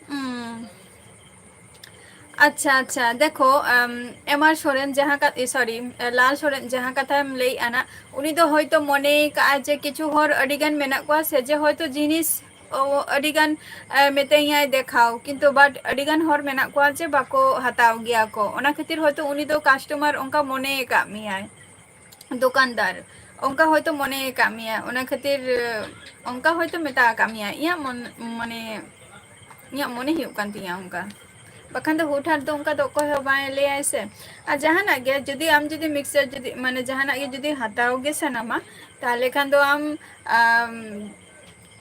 ᱦᱩᱸ᱾ ᱟᱪᱪᱷᱟ, ᱟᱪᱪᱷᱟ, ᱫᱮᱠᱷᱚ, ᱟᱢ, ᱮᱢ ᱟᱨ ᱥᱚᱨᱮᱱ ᱡᱟᱦᱟᱸ ᱠᱟ-, ᱮ, sorry, ᱮ, ᱞᱟᱞ ᱥᱚᱨᱮᱱ ᱡᱟᱦᱟᱸ ᱠᱟᱛᱷᱟᱢ ᱞᱟᱹᱭᱮᱜᱼᱟ ᱱᱟ, ᱩᱱᱤ ᱫᱚ ᱦᱚᱭᱛᱳ ᱢᱚᱱᱮ ᱠᱟᱜᱼᱟᱭ ᱡᱮ ᱠᱤᱪᱷᱩ ᱦᱚᱲ ᱟᱹᱰᱤ ᱜᱟᱱ ᱢᱮᱱᱟᱜ ᱠᱚᱣᱟ ᱥᱮ, ᱡᱮ ᱦᱚᱭᱛᱳ ᱡᱤᱱᱤᱥ, ᱚ, ᱟᱹᱰᱤ ᱜᱟᱱ, ᱮ, ᱢᱤᱛᱟᱹᱧᱟᱭ ᱫᱮᱠᱷᱟᱣ, ᱠᱤᱱᱛᱩ but ᱟᱹᱰᱤ ᱜᱟᱱ ᱦᱚᱲ ᱢᱮᱱᱟᱜ ᱠᱚᱣᱟ ᱡᱮ ᱵᱟᱠᱚ ᱦᱟᱛᱟᱣ ᱜᱮᱭᱟ ᱠᱚ, ᱚᱱᱟ ᱠᱷᱟᱹᱛᱤᱨ ᱦᱚᱭᱛᱳ ᱩᱱᱤ ᱫᱚ customer ᱚᱱᱠᱟ ᱢᱚᱱᱮ ᱟᱠᱟᱫ ᱢᱮᱭᱟᱭ᱾ ᱫᱚᱠᱟᱱᱫᱟᱨ ᱚᱱᱠᱟ ᱦᱚᱭᱛᱳ ᱢᱚᱱᱮ ᱟᱠᱟᱫ ᱢᱮᱭᱟ, ᱚᱱᱟ ᱠᱷᱟᱹᱛᱤᱨ ᱚᱱᱠᱟ ᱦᱚᱭᱛᱳ ᱢᱮᱛᱟ ᱟᱠᱟᱫ ᱢᱮᱭᱟ, ᱤᱧᱟᱹᱜ ᱢᱚᱱ-, ᱢᱟᱱᱮ, ᱤᱧᱟᱹᱜ ᱢᱚᱱᱮ ᱦᱩᱭᱩᱜ ᱠᱟᱱ ᱛᱤᱧᱟᱹ ᱚᱱᱠᱟ᱾ ᱵᱟᱠᱷᱟᱱ ᱫᱚ ᱦᱩᱴᱦᱟᱴ ᱫᱚ ᱚᱱᱠᱟ ᱫᱚ ᱚᱠᱚᱭ ᱦᱚᱸ ᱵᱟᱭ ᱞᱟᱹᱭᱟᱭ ᱥᱮ᱾ ᱟᱨ ᱡᱟᱦᱟᱱᱟᱜ ᱜᱮ ᱡᱩᱫᱤ ᱟᱢ ᱡᱩᱫᱤ mixture ᱡᱩᱫᱤ, ᱢᱟᱱᱮ, ᱡᱟᱦᱟᱱᱟᱜ ᱜᱮ ᱡᱩᱫᱤ ᱦᱟᱛᱟᱣ ᱜᱮ ᱥᱟᱱᱟᱢᱟ, ᱛᱟᱦᱚᱞᱮ ᱠᱷᱟᱱ ᱫᱚ ᱟᱢ, ᱟᱢ,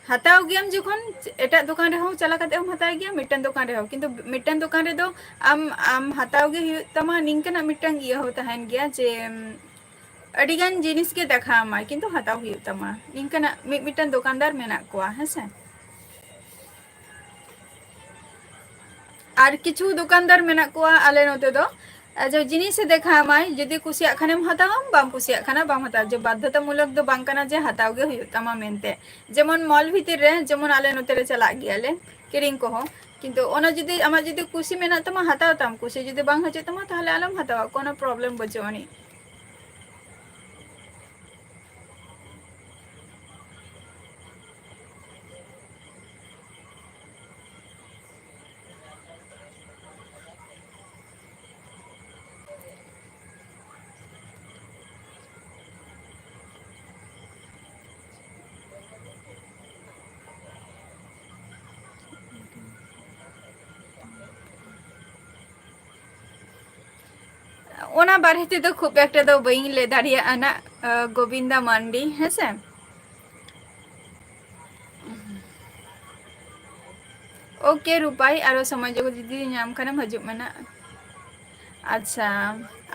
ᱦᱟᱛᱟᱣ ᱜᱮᱭᱟᱢ ᱡᱚᱠᱷᱚᱱ, ᱮᱴᱟᱜ ᱫᱚᱠᱟᱱ ᱨᱮᱦᱚᱸ ᱪᱟᱞᱟᱣ ᱠᱟᱛᱮ ᱦᱚᱸᱢ ᱦᱟᱛᱟᱣ ᱜᱮᱭᱟ, ᱢᱤᱫᱴᱟᱝ ᱫᱚᱠᱟᱱ ᱨᱮᱦᱚᱸ, ᱠᱤᱱᱛᱩ ᱢᱤᱫᱴᱟᱝ ᱫᱚᱠᱟᱱ ᱨᱮᱫᱚ ᱟᱢ, ᱟᱢ ᱦᱟᱛᱟᱣ ᱜᱮ ᱦᱩᱭᱩᱜ ᱛᱟᱢᱟ, ᱱᱤᱝᱠᱟᱹᱱᱟᱜ ᱢᱤᱫᱴᱟᱝ ᱤᱭᱟᱹ ᱦᱚᱸ ᱛᱟᱦᱮᱱ ᱜᱮᱭᱟ ᱡᱮ, ᱩᱢ, ᱟᱹᱰᱤᱜᱟᱱ ᱡᱤᱱᱤᱥ ᱜᱮ ᱫᱮᱠᱷᱟᱣ ᱟᱢᱟᱭ, ᱠᱤᱱᱛᱩ ᱦᱟᱛᱟᱣ ᱦᱩᱭᱩᱜ ᱛᱟᱢᱟ᱾ ᱱᱤᱝᱠᱟᱹᱱᱟᱜ ᱢᱤᱫ ᱢᱤᱫᱴᱟᱝ ᱫᱚᱠᱟᱱᱫᱟᱨ ᱢᱮᱱᱟᱜ ᱠᱚᱣᱟ, ᱦᱮᱸ ᱥᱮ᱾ ᱟᱨ ᱠᱤᱪᱷᱩ ᱫᱚᱠᱟᱱᱫᱟᱨ ᱢᱮᱱᱟᱜ ᱠᱚᱣᱟ ᱟᱞᱮ ᱱᱚᱛᱮ ᱫᱚ, ᱟᱨ ᱡᱮ ᱡᱤᱱᱤᱥᱮ ᱫᱮᱠᱷᱟᱣ ᱟᱢᱟᱭ, ᱡᱩᱫᱤ ᱠᱩᱥᱤᱭᱟᱜ ᱠᱷᱟᱱᱮᱢ ᱦᱟᱛᱟᱣᱟᱢ, ᱵᱟᱢ ᱠᱩᱥᱤᱭᱟᱜ ᱠᱷᱟᱱ ᱵᱟᱢ ᱦᱟᱛᱟᱣᱟ, ᱡᱮ ᱵᱟᱫᱽᱫᱷᱚᱛᱟᱢᱩᱞᱚᱠ ᱫᱚ ᱵᱟᱝ ᱠᱟᱱᱟ ᱡᱮ ᱦᱟᱛᱟᱣ ᱜᱮ ᱦᱩᱭᱩᱜ ᱛᱟᱢᱟ ᱢᱮᱱᱛᱮ᱾ ᱡᱮᱢᱚᱱ ᱢᱚᱞ ᱵᱷᱤᱛᱤᱨ ᱨᱮ, ᱡᱮᱢᱚᱱ ᱟᱞᱮ ᱱᱚᱛᱮ ᱨᱮ ᱪᱟᱞᱟᱜ ᱜᱮᱭᱟᱞᱮ ᱠᱤᱨᱤᱧ ᱠᱚᱦᱚᱸ, ᱠᱤᱱᱛᱩ ᱚᱱᱟ ᱡᱩᱫᱤ ᱟᱢᱟᱜ ᱡᱩᱫᱤ ᱠᱩᱥᱤ ᱢᱮᱱᱟᱜ ᱛᱟᱢᱟ, ᱦᱟᱛᱟᱣ ᱛᱟᱢ, ᱠᱩᱥᱤ ᱡᱩᱫᱤ ᱵᱟᱝ ᱦᱤᱡᱩᱜ ᱛᱟᱢᱟ, ᱛᱟᱦᱚᱞᱮ ᱟᱞᱚᱢ ᱦᱟᱛᱟᱣᱟ, ᱠᱳᱱᱳ problem ᱵᱟᱹᱪᱩᱜ ᱟᱹᱱᱤᱡ᱾ ᱚᱱᱟ ᱵᱟᱨᱮ ᱛᱮᱫᱚ ᱠᱷᱩᱵ ᱮᱠᱴᱟ ᱫᱚ ᱵᱟᱹᱧ ᱞᱟᱹᱭ ᱫᱟᱲᱮᱭᱟᱜᱼᱟ ᱱᱟᱜ, ᱟᱸ, ᱜᱳᱵᱤᱱᱫᱟ ᱢᱟᱱᱰᱤ, ᱦᱮᱸᱥᱮ? OK ᱨᱩᱯᱟᱭ, ᱟᱨᱚ ᱥᱚᱢᱚᱭ ᱡᱚᱠᱷᱚᱱ ᱡᱩᱫᱤ ᱧᱟᱢ ᱠᱷᱟᱱᱮᱢ ᱦᱤᱡᱩᱜ ᱢᱮ ᱱᱟᱜ᱾ ᱟᱪᱪᱷᱟ,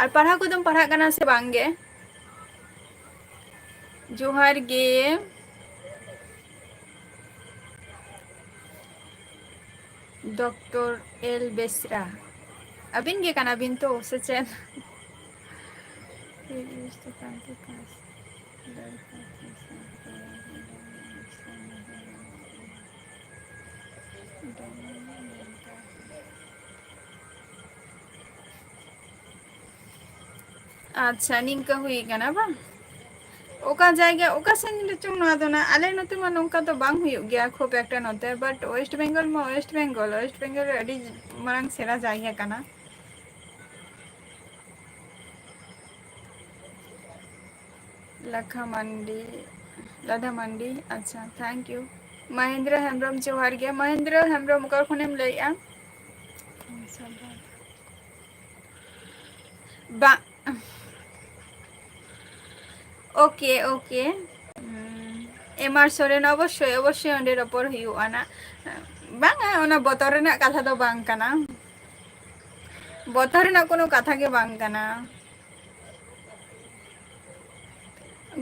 ᱟᱨ ᱯᱟᱲᱦᱟᱣ ᱠᱚᱫᱚᱢ ᱯᱟᱲᱦᱟᱜ ᱠᱟᱱᱟ ᱥᱮ ᱵᱟᱝ ᱜᱮ? ᱡᱚᱦᱟᱨ ᱜᱮ᱾ ᱰᱚᱠᱴᱚᱨ ᱮᱞ ᱵᱮᱥᱨᱟ, ᱟᱹᱵᱤᱱ ᱜᱮ ᱠᱟᱱᱟ ᱵᱤᱱ ᱛᱚ, ᱥᱮ ᱪᱮᱫ? ᱟᱪᱪᱷᱟ, ᱱᱤᱝᱠᱟᱹ ᱦᱩᱭ ᱠᱟᱱᱟ ᱵᱟᱝ? ᱚᱠᱟ ᱡᱟᱭᱜᱟ, ᱚᱠᱟ ᱥᱮᱱ ᱨᱮᱪᱚᱝ ᱱᱚᱣᱟ ᱫᱚ ᱱᱟ-, ᱟᱞᱮ ᱱᱚᱛᱮ ᱢᱟ ᱱᱚᱝᱠᱟ ᱫᱚ ᱵᱟᱝ ᱦᱩᱭᱩᱜ ᱜᱮᱭᱟ ᱠᱷᱩᱵ ᱮᱠᱴᱟ ᱱᱚᱛᱮ, but West Bengal ᱢᱟ West Bengal, West Bengal ᱨᱮ ᱟᱹᱰᱤ ᱢᱟᱨᱟᱝ ᱥᱮᱬᱟ ᱡᱟᱭᱜᱟ ᱠᱟᱱᱟ᱾ ᱞᱟᱠᱷᱟ ᱢᱟᱱᱰᱤ, ᱞᱟᱫᱷᱟ ᱢᱟᱱᱰᱤ, ᱟᱪᱪᱷᱟ, thank you᱾ ᱢᱚᱦᱮᱱᱫᱨᱚ ᱦᱮᱢᱵᱨᱚᱢ, ᱡᱚᱦᱟᱨ ᱜᱮ᱾ ᱢᱚᱦᱮᱱᱫᱨᱚ ᱦᱮᱢᱵᱨᱚᱢ, ᱚᱠᱟ ᱠᱷᱚᱱᱮᱢ ᱞᱟᱹᱭᱮᱜᱼᱟ? ᱵᱟ-, OK, OK᱾ ᱩᱸ, ᱮᱢ ᱟᱨ ᱥᱚᱨᱮᱱ, ᱚᱵᱚᱥᱥᱳᱭ, ᱚᱵᱚᱥᱥᱳᱭ ᱚᱸᱰᱮ ᱨᱚᱯᱚᱲ ᱦᱩᱭᱩᱜᱼᱟ ᱱᱟᱜ᱾ ᱵᱟᱝᱟ, ᱚᱱᱟ ᱵᱚᱛᱚᱨ ᱨᱮᱱᱟᱜ ᱠᱟᱛᱷᱟ ᱫᱚ ᱵᱟᱝ ᱠᱟᱱᱟ᱾ ᱵᱚᱛᱚᱨ ᱨᱮᱱᱟᱜ ᱠᱳᱱᱳ ᱠᱟᱛᱷᱟ ᱜᱮ ᱵᱟᱝ ᱠᱟᱱᱟ᱾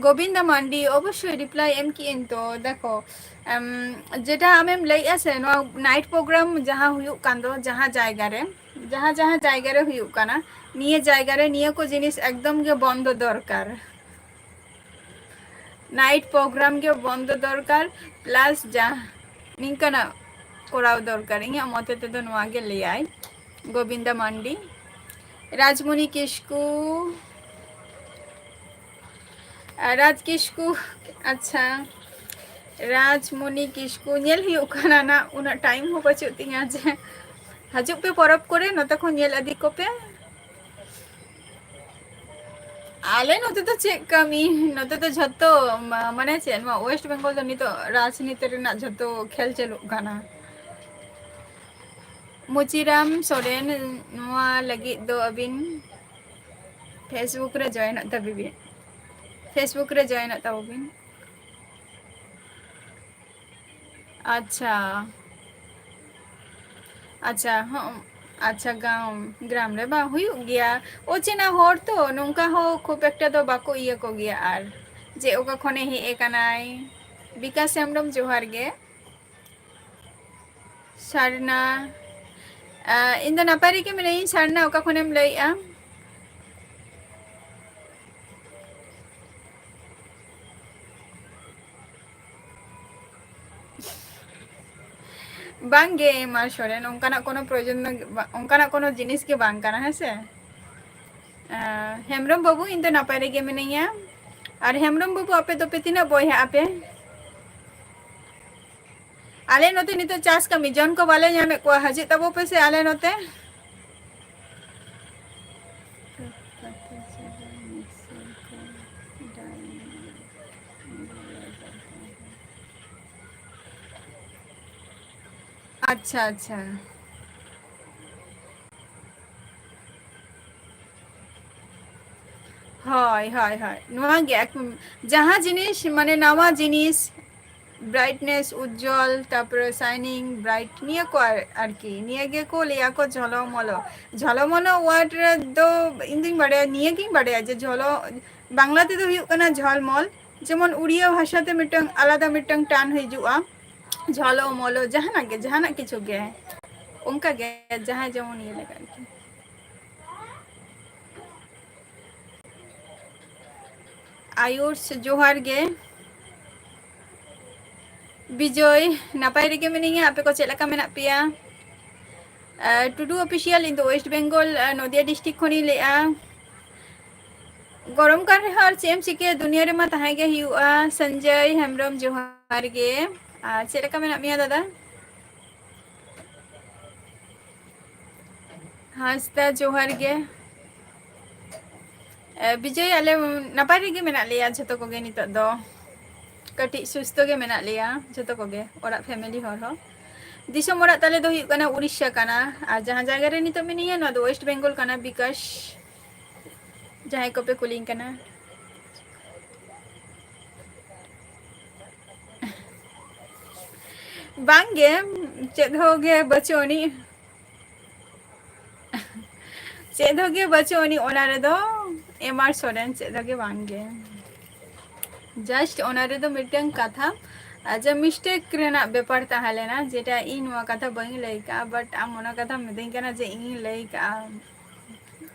ᱜᱳᱵᱤᱱᱫᱟ ᱢᱟᱱᱰᱤ, ᱚᱵᱚᱥᱥᱳᱭ reply ᱮᱢ ᱠᱤᱟᱹᱧ ᱛᱚ᱾ ᱫᱮᱠᱷᱚ, ᱮᱢ, ᱡᱮᱴᱟ ᱟᱢᱮᱢ ᱞᱟᱹᱭᱮᱜᱼᱟ ᱥᱮ, ᱱᱚᱣᱟ night program ᱡᱟᱦᱟᱸ ᱦᱩᱭᱩᱜ ᱠᱟᱱ ᱫᱚ, ᱡᱟᱦᱟᱸ ᱡᱟᱭᱜᱟ ᱨᱮ, ᱡᱟᱦᱟᱸ ᱡᱟᱦᱟᱸ ᱡᱟᱭᱜᱟ ᱨᱮ ᱦᱩᱭᱩᱜ ᱠᱟᱱᱟ, ᱱᱤᱭᱟᱹ ᱡᱟᱭᱜᱟ ᱨᱮ ᱱᱤᱭᱟᱹ ᱠᱚ ᱡᱤᱱᱤᱥ ᱮᱠᱫᱚᱢ ᱜᱮ ᱵᱚᱱᱫᱚ ᱫᱚᱨᱠᱟᱨ᱾ Night program ᱜᱮ ᱵᱚᱱᱫᱚ ᱫᱚᱨᱠᱟᱨ, plus ᱡᱟ ᱱᱤᱝᱠᱟᱱᱟᱜ ᱠᱚᱨᱟᱣ ᱫᱚᱨᱠᱟᱨ᱾ ᱤᱧᱟᱹᱜ ᱢᱚᱛᱮ ᱛᱮᱫᱚ ᱱᱚᱣᱟ ᱜᱮ ᱞᱟᱹᱭᱟᱭ ᱜᱳᱵᱤᱱᱫᱟ ᱢᱟᱱᱰᱤ᱾ ᱨᱟᱡᱽᱢᱚᱱᱤ ᱠᱤᱥᱠᱩ, ᱨᱟᱡᱽ ᱠᱤᱥᱠᱩ, ᱟᱪᱪᱷᱟ, ᱨᱟᱡᱽᱢᱚᱱᱤ ᱠᱤᱥᱠᱩ ᱧᱮᱞ ᱦᱩᱭᱩᱜ ᱠᱟᱱᱟ ᱱᱟᱜ, ᱩᱱᱟᱹᱜ time ᱦᱚᱸ ᱵᱟᱹᱪᱩᱜ ᱛᱤᱧᱟᱹ ᱡᱮ ᱦᱤᱡᱩᱜ ᱯᱮ ᱯᱚᱨᱚᱵᱽ ᱠᱚᱨᱮ, ᱱᱚᱛᱮ ᱠᱷᱚᱱ ᱧᱮᱞ ᱤᱫᱤ ᱠᱚᱯᱮ᱾ ᱟᱞᱮ ᱱᱚᱛᱮ ᱫᱚ ᱪᱮᱫ ᱠᱟᱹᱢᱤ, ᱱᱚᱛᱮ ᱫᱚ ᱡᱷᱚᱛᱚ, ᱢᱟ-, ᱢᱟᱱᱮ ᱪᱮᱫ, ᱱᱚᱣᱟ West Bengal ᱫᱚ ᱱᱤᱛᱚᱜ ᱨᱟᱡᱽᱱᱤᱛᱤ ᱨᱮᱱᱟᱜ ᱡᱷᱚᱛᱚ ᱠᱷᱮᱞ ᱪᱟᱹᱞᱩᱜ ᱠᱟᱱᱟ᱾ ᱢᱩᱪᱤᱨᱟᱢ ᱥᱚᱨᱮᱱ, ᱱᱚᱣᱟ ᱞᱟᱹᱜᱤᱫ ᱫᱚ ᱟᱹᱵᱤᱱ Facebook ᱨᱮ joinᱚᱜ ᱛᱟᱵᱤᱱ, Facebook ᱨᱮ joinᱚᱜ ᱛᱟᱵᱚ ᱵᱤᱱ᱾ ᱟᱪᱪᱷᱟ, ᱟᱪᱪᱷᱟ, ᱦᱚᱸ, ᱟᱪᱪᱷᱟ, ᱜᱟᱢ, ᱜᱨᱟᱢ ᱨᱮ ᱵᱟᱝ ᱦᱩᱭᱩᱜ ᱜᱮᱭᱟ᱾ ᱚᱪᱮᱱᱟ ᱦᱚᱲ ᱛᱚ, ᱱᱚᱝᱠᱟ ᱦᱚᱸ ᱠᱷᱩᱵ ᱮᱠᱴᱟ ᱫᱚ ᱵᱟᱠᱚ ᱤᱭᱟᱹ ᱠᱚᱜᱮᱭᱟ᱾ ᱟᱨ ᱡᱮ ᱚᱠᱟ ᱠᱷᱚᱱᱮ ᱦᱮᱡ ᱟᱠᱟᱱᱟᱭ, ᱵᱤᱠᱟᱥ ᱦᱮᱢᱵᱨᱚᱢ, ᱡᱚᱦᱟᱨ ᱜᱮ᱾ ᱥᱟᱨᱱᱟ, ᱟ, ᱤᱧ ᱫᱚ ᱱᱟᱯᱟᱭ ᱨᱮᱜᱮ ᱢᱮᱱᱟᱹᱧ᱾ ᱥᱟᱨᱱᱟ, ᱚᱠᱟ ᱠᱷᱚᱱᱮᱢ ᱞᱟᱹᱭᱮᱜᱼᱟ? ᱵᱟᱝ ᱜᱮ ᱢᱟ ᱥᱚᱨᱮᱱ, ᱚᱱᱠᱟᱱᱟᱜ ᱠᱳᱱᱳ ᱯᱨᱚᱭᱳᱡᱚᱱ ᱫᱚ ᱵᱟ-, ᱚᱱᱠᱟᱱᱟᱜ ᱠᱳᱱᱳ ᱡᱤᱱᱤᱥ ᱜᱮ ᱵᱟᱝ ᱠᱟᱱᱟ, ᱦᱮᱸ ᱥᱮ? ᱟᱸ, ᱦᱮᱢᱵᱨᱚᱢ ᱵᱟᱹᱵᱩ, ᱤᱧ ᱫᱚ ᱱᱟᱯᱟᱭ ᱨᱮᱜᱮ ᱢᱤᱱᱟᱹᱧᱟ᱾ ᱟᱨ ᱦᱮᱢᱵᱨᱚᱢ ᱵᱟᱹᱵᱩ, ᱟᱯᱮ ᱫᱚᱯᱮ ᱛᱤᱱᱟᱹᱜ ᱵᱚᱭᱦᱟᱜ ᱟᱯᱮ? ᱟᱞᱮ ᱱᱚᱛᱮ ᱱᱤᱛᱚᱜ ᱪᱟᱥ ᱠᱟᱹᱢᱤ, ᱡᱚᱱ ᱠᱚ ᱵᱟᱞᱮ ᱧᱟᱢᱮᱫ ᱠᱚᱣᱟ, ᱦᱤᱡᱩᱜ ᱛᱟᱵᱚ ᱯᱮ ᱥᱮ ᱟᱞᱮ ᱱᱚᱛᱮ᱾ ᱟᱪᱪᱷᱟ, ᱟᱪᱪᱷᱟ᱾ ᱦᱳᱭ, ᱦᱳᱭ, ᱦᱳᱭ᱾ ᱱᱚᱣᱟ ᱜᱮ ᱮᱠ-, ᱡᱟᱦᱟᱸ ᱡᱤᱱᱤᱥ, ᱢᱟᱱᱮ, ᱱᱟᱣᱟ ᱡᱤᱱᱤᱥ, brightness, ᱩᱡᱽᱡᱚᱞ, ᱛᱟᱯᱚᱨᱮ shining, bright, ᱱᱤᱭᱟᱹ ᱠᱚ ᱟᱨ-, ᱟᱨᱠᱤ᱾ ᱱᱤᱭᱟᱹ ᱜᱮᱠᱚ ᱞᱟᱹᱭᱟ ᱠᱚ ᱡᱷᱚᱞᱚᱢᱚᱞᱚ᱾ ᱡᱷᱚᱞᱚᱢᱚᱞᱚ word ᱨᱮᱫᱚ ᱤᱧ ᱫᱩᱧ ᱵᱟᱰᱟᱭᱟ, ᱱᱤᱭᱟᱹ ᱜᱤᱧ ᱵᱟᱰᱟᱭᱟ ᱡᱮ ᱡᱷᱚᱞᱚ-, ᱵᱟᱝᱞᱟ ᱛᱮᱫᱚ ᱦᱩᱭᱩᱜ ᱠᱟᱱᱟ ᱡᱷᱚᱞᱢᱚᱞ᱾ ᱡᱮᱢᱚᱱ ᱩᱲᱤᱭᱟ ᱵᱷᱟᱥᱟ ᱛᱮ ᱢᱤᱫᱴᱟᱝ ᱟᱞᱟᱫᱟ ᱢᱤᱫᱴᱟᱝ ᱴᱟᱱ ᱦᱤᱡᱩᱜᱼᱟ, ᱡᱷᱚᱞᱚᱢᱚᱞᱚ, ᱡᱟᱦᱟᱱᱟᱜ ᱜᱮ, ᱡᱟᱦᱟᱱᱟᱜ ᱠᱤᱪᱷᱩ ᱜᱮ᱾ ᱚᱱᱠᱟ ᱜᱮ, ᱡᱟᱦᱟᱸᱭ ᱡᱮᱢᱚᱱ ᱤᱭᱟᱹ ᱞᱮᱠᱟ ᱟᱨᱠᱤ᱾ ᱟᱭᱩᱥ, ᱡᱚᱦᱟᱨ ᱜᱮ᱾ ᱵᱤᱡᱚᱭ, ᱱᱟᱯᱟᱭ ᱨᱮᱜᱮ ᱢᱤᱱᱟᱹᱧᱟ, ᱟᱯᱮ ᱠᱚ ᱪᱮᱫ ᱞᱮᱠᱟ ᱢᱮᱱᱟᱜ ᱯᱮᱭᱟ? ᱟᱨ ᱴᱩᱰᱩ Official, ᱤᱧ ᱫᱚ West Bengal, ᱟᱨ ᱱᱚᱫᱤᱭᱟ district ᱠᱷᱚᱱᱤᱧ ᱞᱟᱹᱭᱮᱫᱼᱟ᱾ ᱜᱚᱨᱚᱢ ᱠᱟᱱ ᱨᱮᱦᱚᱸ ᱟᱨ ᱪᱮᱫ ᱮᱢ ᱪᱤᱠᱟᱹᱭᱟ, ᱫᱩᱱᱤᱭᱟᱹ ᱨᱮᱢᱟ ᱛᱟᱦᱮᱸ ᱜᱮ ᱦᱩᱭᱩᱜᱼᱟ᱾ ᱥᱚᱧᱡᱚᱭ ᱦᱮᱢᱵᱨᱚᱢ, ᱡᱚᱦᱟᱨ ᱜᱮ᱾ ᱟᱨ ᱪᱮᱫ ᱞᱮᱠᱟ ᱢᱮᱱᱟᱜ ᱢᱮᱭᱟ ᱫᱟᱫᱟ? ᱦᱟᱸᱥᱫᱟ, ᱡᱚᱦᱟᱨ ᱜᱮ᱾ ᱮ, ᱵᱤᱡᱚᱭ, ᱟᱞᱮ ᱱᱟᱯᱟᱭ ᱨᱮᱜᱮ ᱢᱮᱱᱟᱜ ᱞᱮᱭᱟ ᱡᱷᱚᱛᱚ ᱠᱚᱜᱮ ᱱᱤᱛᱚᱜ ᱫᱚ᱾ ᱠᱟᱹᱴᱤᱡ ᱥᱩᱥᱛᱷᱚ ᱜᱮ ᱢᱮᱱᱟᱜ ᱞᱮᱭᱟ ᱡᱷᱚᱛᱚ ᱠᱚᱜᱮ, ᱚᱲᱟᱜ family ᱦᱚᱲ ᱦᱚᱸ᱾ ᱫᱤᱥᱚᱢ ᱚᱲᱟᱜ ᱛᱟᱞᱮ ᱫᱚ ᱦᱩᱭᱩᱜ ᱠᱟᱱᱟ ᱩᱲᱤᱥᱥᱟ ᱠᱟᱱᱟ, ᱟᱨ ᱡᱟᱦᱟᱸ ᱡᱟᱭᱜᱟ ᱨᱮ ᱱᱤᱛᱚᱜ ᱢᱤᱱᱟᱹᱧᱟ, ᱱᱚᱣᱟ ᱫᱚ West Bengal ᱠᱟᱱᱟ, ᱵᱤᱠᱟᱥ᱾ ᱡᱟᱦᱟᱸᱭ ᱠᱚᱯᱮ ᱠᱩᱞᱤᱧ ᱠᱟᱱᱟ᱾ ᱵᱟᱝᱜᱮ, ᱪᱮᱫ ᱦᱚᱸ ᱜᱮ ᱵᱟᱹᱪᱩᱜ ᱟᱹᱱᱤᱡ᱾ ᱪᱮᱫ ᱦᱚᱸ ᱜᱮ ᱵᱟᱹᱪᱩᱜ ᱟᱹᱱᱤᱡ ᱚᱱᱟ ᱨᱮᱫᱚ, ᱮᱢ ᱟᱨ ᱥᱚᱨᱮᱱ, ᱪᱮᱫ ᱦᱚᱸ ᱜᱮ ᱵᱟᱝᱜᱮ᱾ Just ᱚᱱᱟ ᱨᱮᱫᱚ ᱢᱤᱫᱴᱟᱝ ᱠᱟᱛᱷᱟ, ᱟᱨ ᱡᱮ mistake ᱨᱮᱱᱟᱜ ᱵᱮᱯᱟᱨ ᱛᱟᱦᱮᱸ ᱞᱮᱱᱟ, ᱡᱮᱴᱟ ᱤᱧ ᱱᱚᱣᱟ ᱠᱟᱛᱷᱟ ᱵᱟᱹᱧ ᱞᱟᱹᱭ ᱠᱟᱜᱼᱟ, but ᱟᱢ ᱚᱱᱟ ᱠᱟᱛᱷᱟᱢ ᱢᱤᱛᱟᱹᱧ ᱠᱟᱱᱟ ᱡᱮ ᱤᱧᱤᱧ ᱞᱟᱹᱭ ᱠᱟᱜᱼᱟ᱾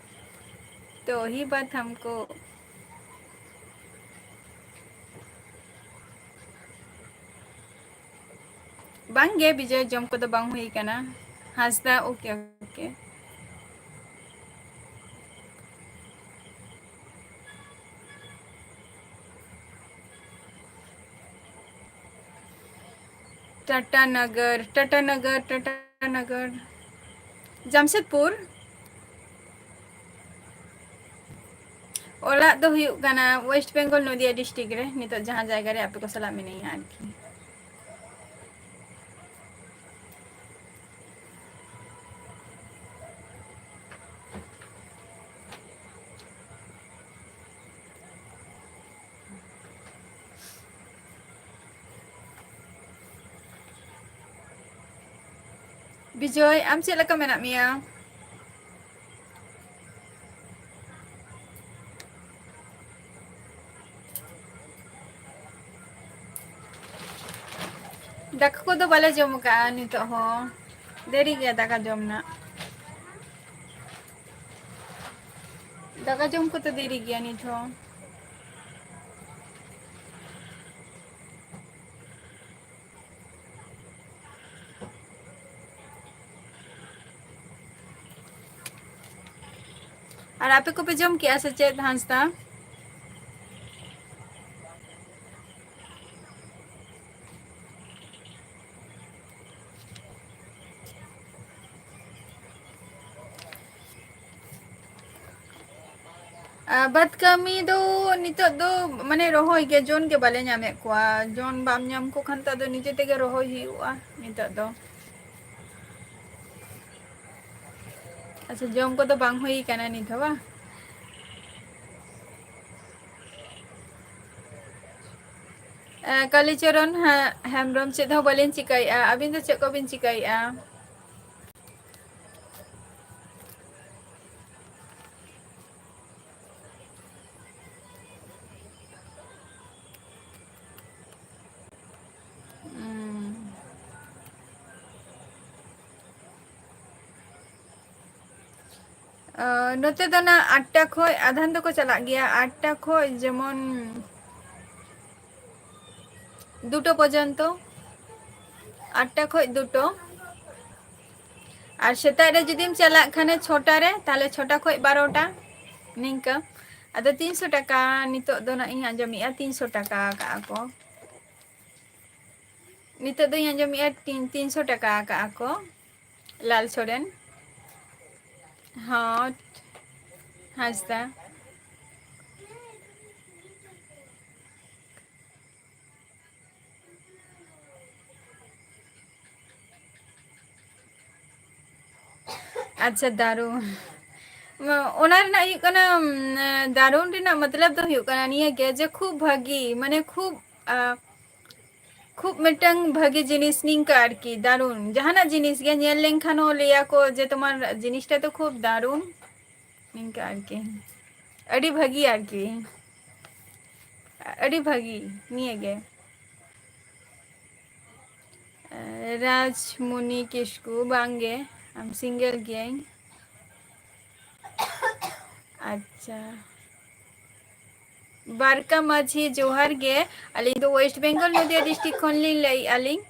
ᱛᱚ ᱦᱤ ᱵᱟᱛ ᱦᱟᱢᱠᱳ ᱵᱟᱝᱜᱮ, ᱵᱤᱡᱚᱭ, ᱡᱚᱢ ᱠᱚᱫᱚ ᱵᱟᱝ ᱦᱩᱭ ᱠᱟᱱᱟ᱾ ᱦᱟᱸᱥᱫᱟ, okay, okay. ᱴᱟᱴᱟ ᱱᱚᱜᱚᱨ, ᱴᱟᱴᱟ ᱱᱚᱜᱚᱨ, ᱴᱟᱴᱟ ᱱᱚᱜᱚᱨ, ᱡᱟᱢᱥᱮᱫᱽᱯᱩᱨ᱾ ᱚᱲᱟᱜ ᱫᱚ ᱦᱩᱭᱩᱜ ᱠᱟᱱᱟ West Bengal, ᱱᱚᱫᱤᱭᱟ district ᱨᱮ, ᱱᱤᱛᱚᱜ ᱡᱟᱦᱟᱸ ᱡᱟᱭᱜᱟ ᱨᱮ ᱟᱯᱮ ᱠᱚ ᱥᱟᱞᱟᱜ ᱢᱤᱱᱟᱹᱧᱟ ᱟᱨᱠᱤ᱾ ᱵᱤᱡᱚᱭ, ᱟᱢ ᱪᱮᱫ ᱞᱮᱠᱟ ᱢᱮᱱᱟᱜ ᱢᱮᱭᱟ? ᱫᱟᱠᱟ ᱠᱚᱫᱚ ᱵᱟᱞᱮ ᱡᱚᱢ ᱟᱠᱟᱜᱼᱟ ᱱᱤᱛᱚᱜ ᱦᱚᱸ, ᱫᱮᱨᱤ ᱜᱮᱭᱟ ᱫᱟᱠᱟ ᱡᱚᱢ ᱨᱮᱱᱟᱜ᱾ ᱫᱟᱠᱟ ᱡᱚᱢ ᱠᱚᱛᱮ ᱫᱮᱨᱤ ᱜᱮᱭᱟ ᱱᱤᱛ ᱦᱚᱸ᱾ ᱟᱨ ᱟᱯᱮ ᱠᱚᱯᱮ ᱡᱚᱢ ᱠᱮᱜᱼᱟ ᱥᱮ ᱪᱮᱫ, ᱦᱟᱸᱥᱫᱟ? ᱟᱨ ᱵᱟᱫᱽ ᱠᱟᱹᱢᱤ ᱫᱚ ᱱᱤᱛᱚᱜ ᱫᱚ ᱢᱟᱱᱮ ᱨᱚᱦᱚᱭ ᱜᱮ, ᱡᱚᱱ ᱜᱮ ᱵᱟᱞᱮ ᱧᱟᱢᱮᱫ ᱠᱚᱣᱟ᱾ ᱡᱚᱱ ᱵᱟᱢ ᱧᱟᱢ ᱠᱚ ᱠᱷᱟᱱ ᱛᱚ ᱟᱫᱚ ᱱᱤᱡᱮ ᱛᱮᱜᱮ ᱨᱚᱦᱚᱭ ᱦᱩᱭᱩᱜᱼᱟ ᱱᱤᱛᱚᱜ ᱫᱚ᱾ ᱟᱪᱪᱷᱟ, ᱡᱚᱢ ᱠᱚᱫᱚ ᱵᱟᱝ ᱦᱩᱭ ᱠᱟᱱᱟ ᱱᱤᱛ ᱦᱚᱸ ᱵᱟᱝ? ᱮ, ᱠᱟᱞᱤᱪᱚᱨᱚᱱ ᱦᱮ-, ᱦᱮᱢᱵᱨᱚᱢ, ᱪᱮᱫ ᱦᱚᱸ ᱵᱟᱹᱞᱤᱧ ᱪᱤᱠᱟᱹᱭᱮᱫᱼᱟ᱾ ᱟᱹᱵᱤᱱ ᱫᱚ ᱪᱮᱫ ᱠᱚᱵᱤᱱ ᱪᱤᱠᱟᱹᱭᱮᱫᱼᱟ? ᱩᱸ᱾ ᱚ, ᱱᱚᱛᱮ ᱫᱚ ᱱᱟᱜ ᱟᱴᱴᱟ ᱠᱷᱚᱡ ᱟᱫᱷᱟᱱ ᱫᱚᱠᱚ ᱪᱟᱞᱟᱜ ᱜᱮᱭᱟ, ᱟᱴᱴᱟ ᱠᱷᱚᱡ ᱡᱮᱢᱚᱱ ᱫᱩᱴᱳ ᱯᱚᱨᱡᱚᱱᱛᱚ, ᱟᱴᱴᱟ ᱠᱷᱚᱡ ᱫᱩᱴᱳ᱾ ᱟᱨ ᱥᱮᱛᱟᱜ ᱨᱮ ᱡᱩᱫᱤᱢ ᱪᱟᱞᱟᱜ ᱠᱷᱟᱱᱮ ᱪᱷᱚᱴᱟ ᱨᱮ, ᱛᱟᱦᱞᱮ ᱪᱷᱚᱴᱟ ᱠᱷᱚᱡ ᱵᱟᱨᱚᱴᱟ ᱱᱤᱝᱠᱟᱹ᱾ ᱟᱫᱚ ᱛᱤᱱᱥᱚ ᱴᱟᱠᱟ ᱱᱤᱛᱚᱜ ᱫᱚ ᱱᱟᱜ ᱤᱧ ᱟᱸᱡᱚᱢᱮᱜᱼᱟ, ᱛᱤᱱᱥᱚ ᱴᱟᱠᱟ ᱟᱠᱟᱜᱼᱟ ᱠᱚ᱾ ᱱᱤᱛᱚᱜ ᱫᱚᱧ ᱟᱸᱡᱚᱢᱮᱜᱼᱟ ᱛᱤᱱ-, ᱛᱤᱱᱥᱚ ᱴᱟᱠᱟ ᱟᱠᱟᱜᱼᱟ ᱠᱚ᱾ ᱞᱟᱞ ᱥᱚᱨᱮᱱ᱾ ᱦᱚᱸ, ᱦᱟᱸᱥᱫᱟ᱾ ᱟᱪᱪᱷᱟ, ᱫᱟᱨᱩᱱ᱾ ᱚᱱᱟ ᱨᱮᱱᱟᱜ ᱦᱩᱭᱩᱜ ᱠᱟᱱᱟ, ᱩᱢ, ᱫᱟᱨᱩᱱ ᱨᱮᱱᱟᱜ ᱢᱚᱛᱞᱚᱵ ᱫᱚ ᱦᱩᱭᱩᱜ ᱠᱟᱱᱟ ᱱᱤᱭᱟᱹ ᱜᱮ ᱡᱮ ᱠᱷᱩᱵ ᱵᱷᱟᱹᱜᱤ, ᱢᱟᱱᱮ ᱠᱷᱩᱵ, ᱟ, ᱠᱷᱩᱵ ᱢᱤᱫᱴᱟᱝ ᱵᱷᱟᱹᱜᱤ ᱡᱤᱱᱤᱥ ᱱᱤᱝᱠᱟᱹ ᱟᱨᱠᱤ, ᱫᱟᱨᱩᱱ᱾ ᱡᱟᱦᱟᱱᱟᱜ ᱡᱤᱱᱤᱥ ᱜᱮ ᱧᱮᱞ ᱞᱮᱱᱠᱷᱟᱱ ᱦᱚᱸ ᱞᱟᱹᱭᱟ ᱠᱚ ᱡᱮ ᱛᱳᱢᱟᱨ ᱡᱤᱱᱤᱥᱴᱟ ᱫᱚ ᱠᱷᱩᱵ ᱫᱟᱨᱩᱱ, ᱱᱤᱝᱠᱟᱹ ᱟᱨᱠᱤ᱾ ᱟᱹᱰᱤ ᱵᱷᱟᱹᱜᱤ ᱟᱨᱠᱤ, ᱟᱹᱰᱤ ᱵᱷᱟᱹᱜᱤ ᱱᱤᱭᱟᱹ ᱜᱮ᱾ ᱨᱟᱡᱽᱢᱩᱱᱤ ᱠᱤᱥᱠᱩ, ᱵᱟᱝᱜᱮ, ᱟᱢ ᱥᱤᱝᱜᱮᱞ ᱜᱤᱭᱟᱹᱧ᱾ ᱟᱪᱪᱷᱟ, ᱵᱟᱨᱠᱟ ᱢᱟᱹᱡᱷᱤ, ᱡᱚᱦᱟᱨ ᱜᱮ᱾ ᱟᱹᱞᱤᱧ ᱫᱚ ᱳᱭᱮᱥᱴ ᱵᱮᱝᱜᱚᱞ, ᱱᱚᱫᱤᱭᱟ ᱰᱤᱥᱴᱨᱤᱠᱴ ᱠᱷᱚᱱ ᱞᱤᱧ ᱞᱟᱹᱭᱮᱫᱼᱟ ᱞᱤᱧ᱾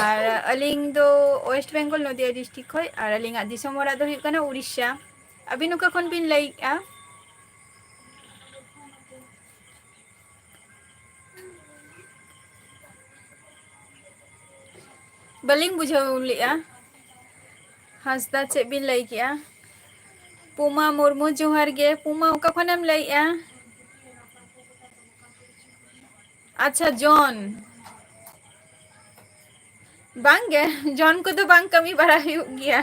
ᱟᱨ ᱟᱹᱞᱤᱧ ᱫᱚ ᱳᱭᱮᱥᱴ ᱵᱮᱝᱜᱚᱞ, ᱱᱚᱫᱤᱭᱟ ᱰᱤᱥᱴᱨᱤᱠᱴ ᱠᱷᱚᱱ, ᱟᱨ ᱟᱹᱞᱤᱧᱟᱜ ᱫᱤᱥᱚᱢ ᱚᱲᱟᱜ ᱫᱚ ᱦᱩᱭᱩᱜ ᱠᱟᱱᱟ ᱩᱲᱤᱥᱥᱟ᱾ ᱟᱹᱵᱤᱱ ᱚᱠᱟ ᱠᱷᱚᱱ ᱵᱤᱱ ᱞᱟᱹᱭᱮᱫᱼᱟ? ᱵᱟᱹᱞᱤᱧ ᱵᱩᱡᱷᱟᱹᱣ ᱞᱮᱜᱼᱟ᱾ ᱦᱟᱸᱥᱫᱟ, ᱪᱮᱫ ᱵᱤᱱ ᱞᱟᱹᱭ ᱠᱮᱜᱼᱟ? ᱯᱩᱢᱟ ᱢᱩᱨᱢᱩ, ᱡᱚᱦᱟᱨ ᱜᱮ᱾ ᱯᱩᱢᱟ, ᱚᱠᱟ ᱠᱷᱚᱱᱮᱢ ᱞᱟᱹᱭᱮᱜᱼᱟ? ᱟᱪᱪᱷᱟ, ᱡᱚᱱ᱾ ᱵᱟᱝᱜᱮ, ᱡᱚᱱ ᱠᱚᱫᱚ ᱵᱟᱝ ᱠᱟᱹᱢᱤ ᱵᱟᱲᱟ ᱦᱩᱭᱩᱜ ᱜᱮᱭᱟ᱾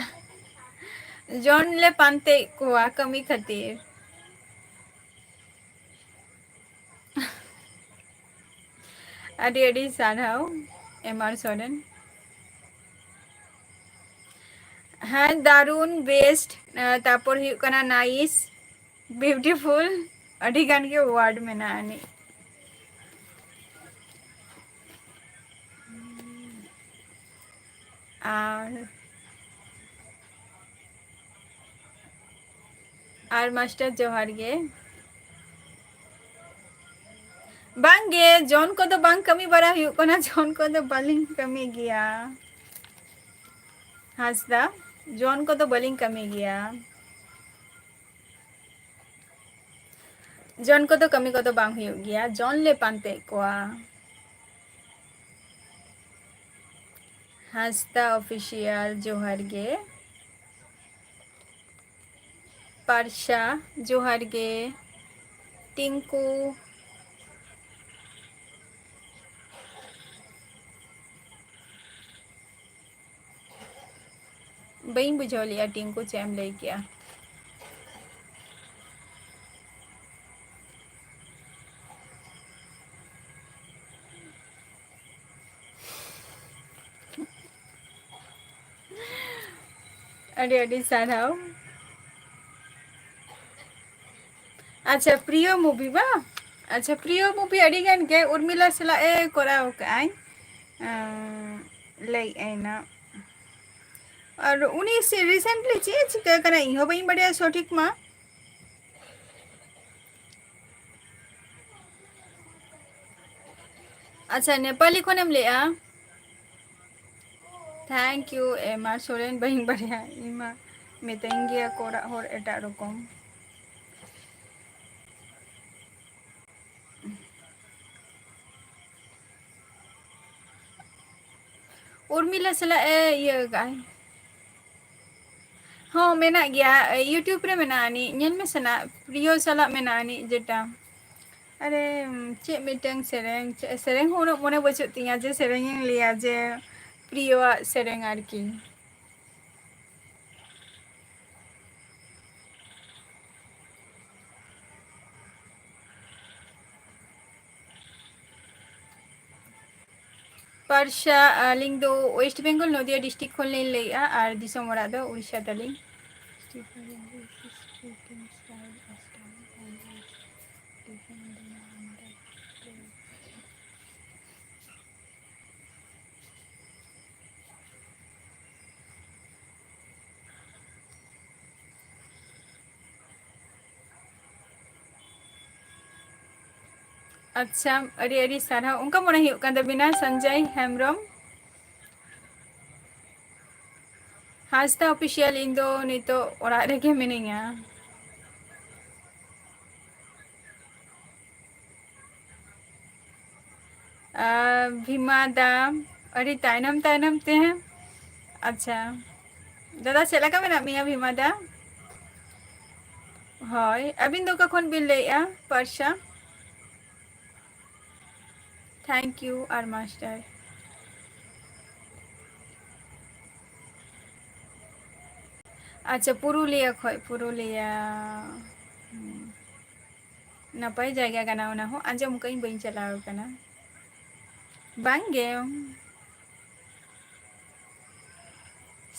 ᱡᱚᱱ ᱞᱮ ᱯᱟᱱᱛᱮᱭᱮᱫ ᱠᱚᱣᱟ ᱠᱟᱹᱢᱤ ᱠᱷᱟᱹᱛᱤᱨ᱾ ᱟᱹᱰᱤ ᱟᱹᱰᱤ ᱥᱟᱨᱦᱟᱣ, ᱮᱢ ᱟᱨ ᱥᱚᱨᱮᱱ᱾ ᱦᱮᱸ, ᱫᱟᱨᱩᱱ, ᱵᱮᱥᱴ, ᱛᱟᱨᱯᱚᱨ ᱦᱩᱭᱩᱜ ᱠᱟᱱᱟ ᱱᱟᱭᱤᱥ, ᱵᱤᱭᱩᱴᱤᱯᱷᱩᱞ, ᱟᱹᱰᱤ ᱜᱟᱱ ᱜᱮ ᱣᱟᱨᱰ ᱢᱮᱱᱟᱜᱼᱟ ᱟᱹᱱᱤᱡ᱾ ᱟᱨ, ᱟᱨ ᱢᱟᱥᱴᱟᱨ ᱡᱚᱦᱟᱨ ᱜᱮ᱾ ᱵᱟᱝ ᱜᱮ, ᱡᱚᱱ ᱠᱚᱫᱚ ᱵᱟᱝ ᱠᱟᱹᱢᱤ ᱵᱟᱲᱟ ᱦᱩᱭᱩᱜ ᱠᱟᱱᱟ, ᱡᱚᱱ ᱠᱚᱫᱚ ᱵᱟᱹᱞᱤᱧ ᱠᱟᱹᱢᱤ ᱜᱮᱭᱟ᱾ ᱦᱟᱸᱥᱫᱟ, ᱡᱚᱱ ᱠᱚᱫᱚ ᱵᱟᱹᱞᱤᱧ ᱠᱟᱹᱢᱤ ᱜᱮᱭᱟ᱾ ᱡᱚᱱ ᱠᱚᱫᱚ ᱠᱟᱹᱢᱤ ᱠᱚᱫᱚ ᱵᱟᱝ ᱦᱩᱭᱩᱜ ᱜᱮᱭᱟ, ᱡᱚᱱ ᱞᱮ ᱯᱟᱱᱛᱮᱭᱮᱫ ᱠᱚᱣᱟ᱾ ᱦᱟᱸᱥᱫᱟ ᱚᱯᱷᱤᱥᱤᱭᱟᱞ, ᱡᱚᱦᱟᱨ ᱜᱮ᱾ ᱯᱟᱨᱥᱟ, ᱡᱚᱦᱟᱨ ᱜᱮ᱾ ᱴᱤᱝᱠᱩ, ᱵᱟᱹᱧ ᱵᱩᱡᱷᱟᱹᱣ ᱞᱮᱜᱼᱟ ᱴᱤᱝᱠᱩ, ᱪᱮᱫ ᱮᱢ ᱞᱟᱹᱭ ᱠᱮᱜᱼᱟ? ᱟᱹᱰᱤ ᱟᱹᱰᱤ ᱥᱟᱨᱦᱟᱣ᱾ ᱟᱪᱪᱷᱟ, ᱯᱨᱤᱭᱚ movie ᱵᱟ? ᱟᱪᱪᱷᱟ, ᱯᱨᱤᱭᱚ movie ᱟᱹᱰᱤ ᱜᱟᱱ ᱜᱮ ᱩᱨᱢᱤᱞᱟ ᱥᱟᱞᱟᱜ ᱮ ᱠᱚᱨᱟᱣ ᱠᱟᱜᱼᱟᱭ᱾ ᱟᱸ, ᱞᱟᱹᱭᱮᱜᱼᱟᱭ ᱱᱟ᱾ ᱟᱨ ᱩᱱᱤ ᱥᱮ recently ᱪᱮᱫ ᱮ ᱪᱤᱠᱟᱹ ᱠᱟᱱᱟ, ᱤᱧ ᱦᱚᱸ ᱵᱟᱹᱧ ᱵᱟᱰᱟᱭᱟ ᱥᱚᱴᱷᱤᱠ ᱢᱟ᱾ ᱟᱪᱪᱷᱟ, ᱱᱮᱯᱟᱞᱤ ᱠᱷᱚᱱᱮᱢ ᱞᱟᱹᱭᱮᱜᱼᱟ? Thank you, ᱮᱢᱟ ᱥᱚᱨᱮᱱ, ᱵᱟᱹᱧ ᱵᱟᱲᱟᱭᱟ ᱤᱧ ᱢᱟ, ᱢᱤᱛᱟᱹᱧ ᱜᱮᱭᱟ ᱠᱚ ᱚᱲᱟᱜ ᱦᱚᱲ ᱮᱴᱟᱜ ᱨᱚᱠᱚᱢ᱾ ᱩᱨᱢᱤᱞᱟ ᱥᱟᱞᱟᱜ ᱮ ᱤᱭᱟᱹ ᱠᱟᱜᱼᱟᱭ᱾ ᱦᱚᱸ, ᱢᱮᱱᱟᱜ ᱜᱮᱭᱟ, YouTube ᱨᱮ ᱢᱮᱱᱟᱜᱼᱟ ᱟᱹᱱᱤᱡ, ᱧᱮᱞ ᱢᱮᱥᱮ ᱱᱟᱜ, ᱯᱨᱤᱭᱚ ᱥᱟᱞᱟᱜ ᱢᱮᱱᱟᱜᱼᱟ ᱟᱹᱱᱤᱡ ᱡᱮᱴᱟ᱾ ᱟᱨᱮ, ᱪᱮᱫ ᱢᱤᱫᱴᱟᱝ ᱥᱮᱨᱮᱧ, ᱪᱮᱫ ᱥᱮᱨᱮᱧ ᱦᱚᱸ ᱩᱱᱟᱹᱜ ᱢᱚᱱᱮ ᱵᱟᱹᱪᱩᱜ ᱛᱤᱧᱟᱹ ᱡᱮ ᱥᱮᱨᱮᱧ ᱤᱧ ᱞᱟᱹᱭᱟ ᱡᱮ ᱯᱨᱤᱭᱚᱣᱟᱜ ᱥᱮᱨᱮᱧ ᱟᱨᱠᱤ᱾ ᱯᱟᱨᱥᱟ, ᱟᱹᱞᱤᱧ ᱫᱚ West Bengal, ᱱᱚᱫᱤᱭᱟ district ᱠᱷᱚᱱ ᱞᱤᱧ ᱞᱟᱹᱭᱮᱫᱼᱟ, ᱟᱨ ᱫᱤᱥᱚᱢ ᱚᱲᱟᱜ ᱫᱚ ᱩᱲᱤᱥᱥᱟ ᱛᱟᱹᱞᱤᱧ᱾ ᱟᱪᱪᱷᱟ, ᱟᱹᱰᱤ ᱟᱹᱰᱤ ᱥᱟᱨᱦᱟᱣ᱾ ᱚᱱᱠᱟ ᱢᱚᱱᱮ ᱦᱩᱭᱩᱜ ᱠᱟᱱ ᱛᱟᱵᱤᱱᱟ, ᱥᱚᱧᱡᱚᱭ ᱦᱮᱢᱵᱨᱚᱢ᱾ ᱦᱟᱸᱥᱫᱟ ᱚᱯᱷᱤᱥᱤᱭᱟᱞ, ᱤᱧ ᱫᱚ ᱱᱤᱛᱚᱜ ᱚᱲᱟᱜ ᱨᱮᱜᱮ ᱢᱤᱱᱟᱹᱧᱟ᱾ ᱟᱨ ᱵᱷᱤᱢᱟ ᱫᱟ, ᱟᱹᱰᱤ ᱛᱟᱭᱱᱚᱢ ᱛᱟᱭᱱᱚᱢ ᱛᱮ᱾ ᱟᱪᱪᱷᱟ, ᱫᱟᱫᱟ, ᱪᱮᱫ ᱞᱮᱠᱟ ᱢᱮᱱᱟᱜ ᱢᱮᱭᱟ, ᱵᱷᱤᱢᱟ ᱫᱟ? ᱦᱳᱭ, ᱟᱹᱵᱤᱱ ᱫᱚ ᱚᱠᱟ ᱠᱷᱚᱱ ᱵᱤᱱ ᱞᱟᱹᱭᱮᱫᱼᱟ, ᱯᱟᱨᱥᱟ? Thank you R master. ᱟᱪᱪᱷᱟ, ᱯᱩᱨᱩᱞᱤᱭᱟᱹ ᱠᱷᱚᱡ, ᱯᱩᱨᱩᱞᱤᱭᱟᱹ᱾ ᱦᱩᱸ᱾ ᱱᱟᱯᱟᱭ ᱡᱟᱭᱜᱟ ᱠᱟᱱᱟ ᱚᱱᱟ ᱦᱚᱸ, ᱟᱸᱡᱚᱢ ᱠᱟᱜ ᱟᱹᱧ, ᱵᱟᱹᱧ ᱪᱟᱞᱟᱣ ᱠᱟᱱᱟ᱾ ᱵᱟᱝ ᱜᱮ᱾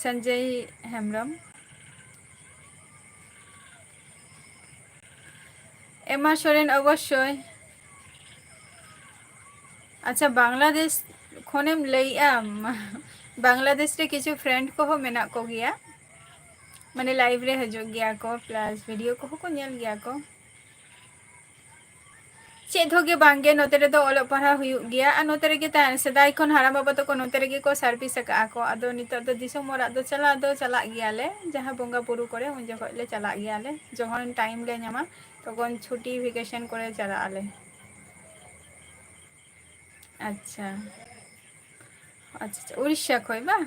ᱥᱚᱧᱡᱚᱭ ᱦᱮᱢᱵᱨᱚᱢ᱾ ᱮᱢᱟ ᱥᱚᱨᱮᱱ, ᱚᱵᱚᱥᱥᱳᱭ᱾ ᱟᱪᱪᱷᱟ, ᱵᱟᱝᱞᱟᱫᱮᱥ ᱠᱷᱚᱱᱮᱢ ᱞᱟᱹᱭᱮᱜᱼᱟ? ᱵᱟᱝᱞᱟᱫᱮᱥ ᱨᱮ ᱠᱤᱪᱷᱩ friend ᱠᱚᱦᱚᱸ ᱢᱮᱱᱟᱜ ᱠᱚᱜᱮᱭᱟ, ᱢᱟᱱᱮ live ᱨᱮ ᱦᱤᱡᱩᱜ ᱜᱮᱭᱟ ᱠᱚ, plus video ᱠᱚᱦᱚᱸ ᱠᱚ ᱧᱮᱞ ᱜᱮᱭᱟ ᱠᱚ᱾ ᱪᱮᱫ ᱦᱚᱸ ᱜᱮ ᱵᱟᱝ ᱜᱮ, ᱱᱚᱛᱮ ᱨᱮᱫᱚ ᱚᱞᱚᱜ ᱯᱟᱲᱦᱟᱣ ᱦᱩᱭᱩᱜ ᱜᱮᱭᱟ᱾ ᱟᱨ ᱱᱚᱛᱮ ᱨᱮᱜᱮ ᱛᱟᱦᱮᱸ, ᱥᱮᱫᱟᱭ ᱠᱷᱚᱱ ᱦᱟᱲᱟᱢ ᱵᱟᱵᱟ ᱛᱟᱠᱚ ᱱᱚᱛᱮ ᱨᱮᱜᱮ ᱠᱚ service ᱟᱠᱟᱫᱼᱟ ᱠᱚ᱾ ᱟᱫᱚ ᱱᱤᱛᱚᱜ ᱫᱚ ᱫᱤᱥᱚᱢ ᱚᱲᱟᱜ ᱫᱚ ᱪᱟᱞᱟᱣ ᱫᱚ ᱪᱟᱞᱟᱜ ᱜᱮᱭᱟᱞᱮ, ᱡᱟᱦᱟᱸ ᱵᱚᱸᱜᱟ ᱵᱩᱨᱩ ᱠᱚᱨᱮ ᱩᱱ ᱡᱚᱠᱷᱚᱱ ᱞᱮ ᱪᱟᱞᱟᱜ ᱜᱮᱭᱟᱞᱮ, ᱡᱚᱠᱷᱚᱱ time ᱞᱮ ᱧᱟᱢᱟ ᱛᱚᱠᱷᱚᱱ ᱪᱷᱩᱴᱤ vacation ᱠᱚᱨᱮ ᱪᱟᱞᱟᱜ ᱟᱞᱮ᱾ ᱟᱪᱪᱷᱟ, ᱟᱪᱪᱷᱟ, ᱟᱪᱪᱷᱟ, ᱩᱲᱤᱥᱥᱟ ᱠᱷᱚᱡ ᱵᱟ?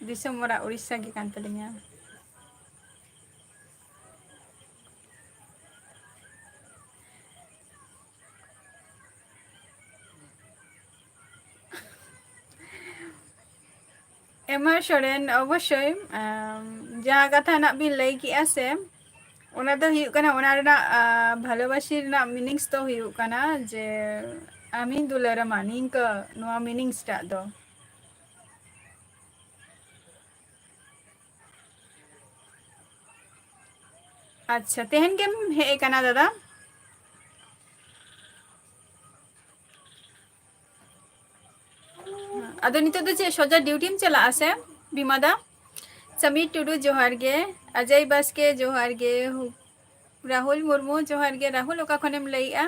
ᱫᱤᱥᱚᱢ ᱚᱲᱟᱜ ᱩᱲᱤᱥᱥᱟ ᱜᱮ ᱠᱟᱱ ᱛᱟᱹᱞᱤᱧᱟ᱾ ᱮᱢᱟᱨ ᱥᱚᱨᱮᱱ, ᱚᱵᱚᱥᱥᱳᱭ, ᱟᱢ, ᱡᱟᱦᱟᱸ ᱠᱟᱛᱷᱟ ᱱᱟᱜ ᱵᱤᱱ ᱞᱟᱹᱭ ᱠᱮᱜᱼᱟ ᱥᱮ, ᱚᱱᱟ ᱫᱚ ᱦᱩᱭᱩᱜ ᱠᱟᱱᱟ, ᱚᱱᱟ ᱨᱮᱱᱟᱜ, ᱟ, ᱵᱷᱟᱞᱚᱵᱟᱥᱤ ᱨᱮᱱᱟᱜ meanings ᱫᱚ ᱦᱩᱭᱩᱜ ᱠᱟᱱᱟ ᱡᱮ, "ᱟᱢᱤᱧ ᱫᱩᱞᱟᱹᱲ ᱟᱢᱟ", ᱱᱤᱝᱠᱟᱹ ᱱᱚᱣᱟ meanings ᱴᱟᱜ ᱫᱚ᱾ ᱟᱪᱪᱷᱟ, ᱛᱮᱦᱮᱧ ᱜᱮᱢ ᱦᱮᱡ ᱟᱠᱟᱱᱟ ᱫᱟᱫᱟ? ᱟᱫᱚ ᱱᱤᱛᱚᱜ ᱫᱚ ᱪᱮᱫ ᱥᱚᱡᱟ duty ᱮᱢ ᱪᱟᱞᱟᱜᱼᱟ ᱥᱮ, ᱵᱤᱢᱟ ᱫᱟ? ᱥᱟᱢᱤᱨ ᱴᱩᱰᱩ, ᱡᱚᱦᱟᱨ ᱜᱮ᱾ ᱟᱡᱚᱭ ᱵᱟᱥᱠᱮ, ᱡᱚᱦᱟᱨ ᱜᱮ᱾ ᱨᱟᱦᱩᱞ ᱢᱩᱨᱢᱩ, ᱡᱚᱦᱟᱨ ᱜᱮ᱾ ᱨᱟᱦᱩᱞ, ᱚᱠᱟ ᱠᱷᱚᱱᱮᱢ ᱞᱟᱹᱭᱮᱜᱼᱟ?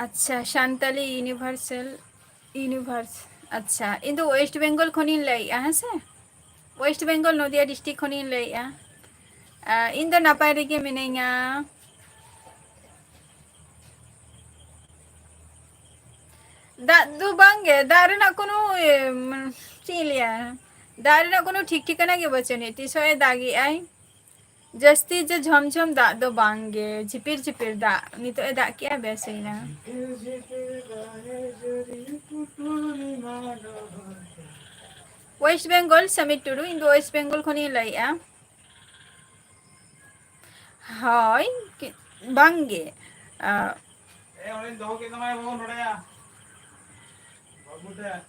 ᱟᱪᱪᱷᱟ, ᱥᱟᱱᱛᱟᱞᱤ Universal Universe᱾ ᱟᱪᱪᱷᱟ, ᱤᱧ ᱫᱚ West Bengal ᱠᱷᱚᱱᱤᱧ ᱞᱟᱹᱭᱮᱜᱼᱟ, ᱦᱮᱸ ᱥᱮ? West Bengal, ᱱᱚᱫᱤᱭᱟ district ᱠᱷᱚᱱᱤᱧ ᱞᱟᱹᱭᱮᱫᱼᱟ᱾ ᱟᱨ ᱤᱧ ᱫᱚ ᱱᱟᱯᱟᱭ ᱨᱮᱜᱮ ᱢᱤᱱᱟᱹᱧᱟ᱾ ᱫᱟᱜ ᱫᱚ ᱵᱟᱝ ᱜᱮ, ᱫᱟᱜ ᱨᱮᱱᱟᱜ ᱠᱳᱱᱳ, ᱮ, ᱢᱟᱱᱮ, ᱪᱮᱫ ᱤᱧ ᱞᱟᱹᱭᱟ, ᱫᱟᱜ ᱨᱮᱱᱟᱜ ᱠᱳᱱᱳ ᱴᱷᱤᱠ ᱴᱷᱤᱠᱟᱹᱱᱟ ᱜᱮ ᱵᱟᱹᱪᱩᱜ ᱟᱹᱱᱤᱡ᱾ ᱛᱤᱥ ᱦᱚᱸᱭ ᱫᱟᱜᱮᱜᱼᱟᱭ, ᱡᱟᱹᱥᱛᱤ ᱡᱮ ᱡᱷᱚᱢ ᱡᱷᱚᱢ ᱫᱟᱜ ᱫᱚ ᱵᱟᱝ ᱜᱮ, ᱡᱷᱤᱯᱤᱨ ᱡᱷᱤᱯᱤᱨ ᱫᱟᱜ᱾ ᱱᱤᱛᱚᱜ ᱮ ᱫᱟᱜ ᱠᱮᱜᱼᱟ, ᱵᱮᱥ ᱦᱩᱭᱱᱟ᱾ West Bengal, ᱥᱟᱢᱤᱨ ᱴᱩᱰᱩ, ᱤᱧ ᱫᱚ West Bengal ᱠᱷᱚᱱᱤᱧ ᱞᱟᱹᱭᱮᱜᱼᱟ᱾ ᱦᱳᱭ, ᱠᱤ-, ᱵᱟᱝ ᱜᱮ᱾ ᱟ, ᱮ, ᱚᱸᱰᱮᱧ ᱫᱚᱦᱚ ᱠᱮᱫ ᱛᱟᱢᱟ ᱭᱟ ᱵᱟᱹᱵᱩ, ᱱᱚᱰᱮ ᱭᱟ᱾ ᱵᱟᱹᱵᱩ ᱴᱷᱮᱱ᱾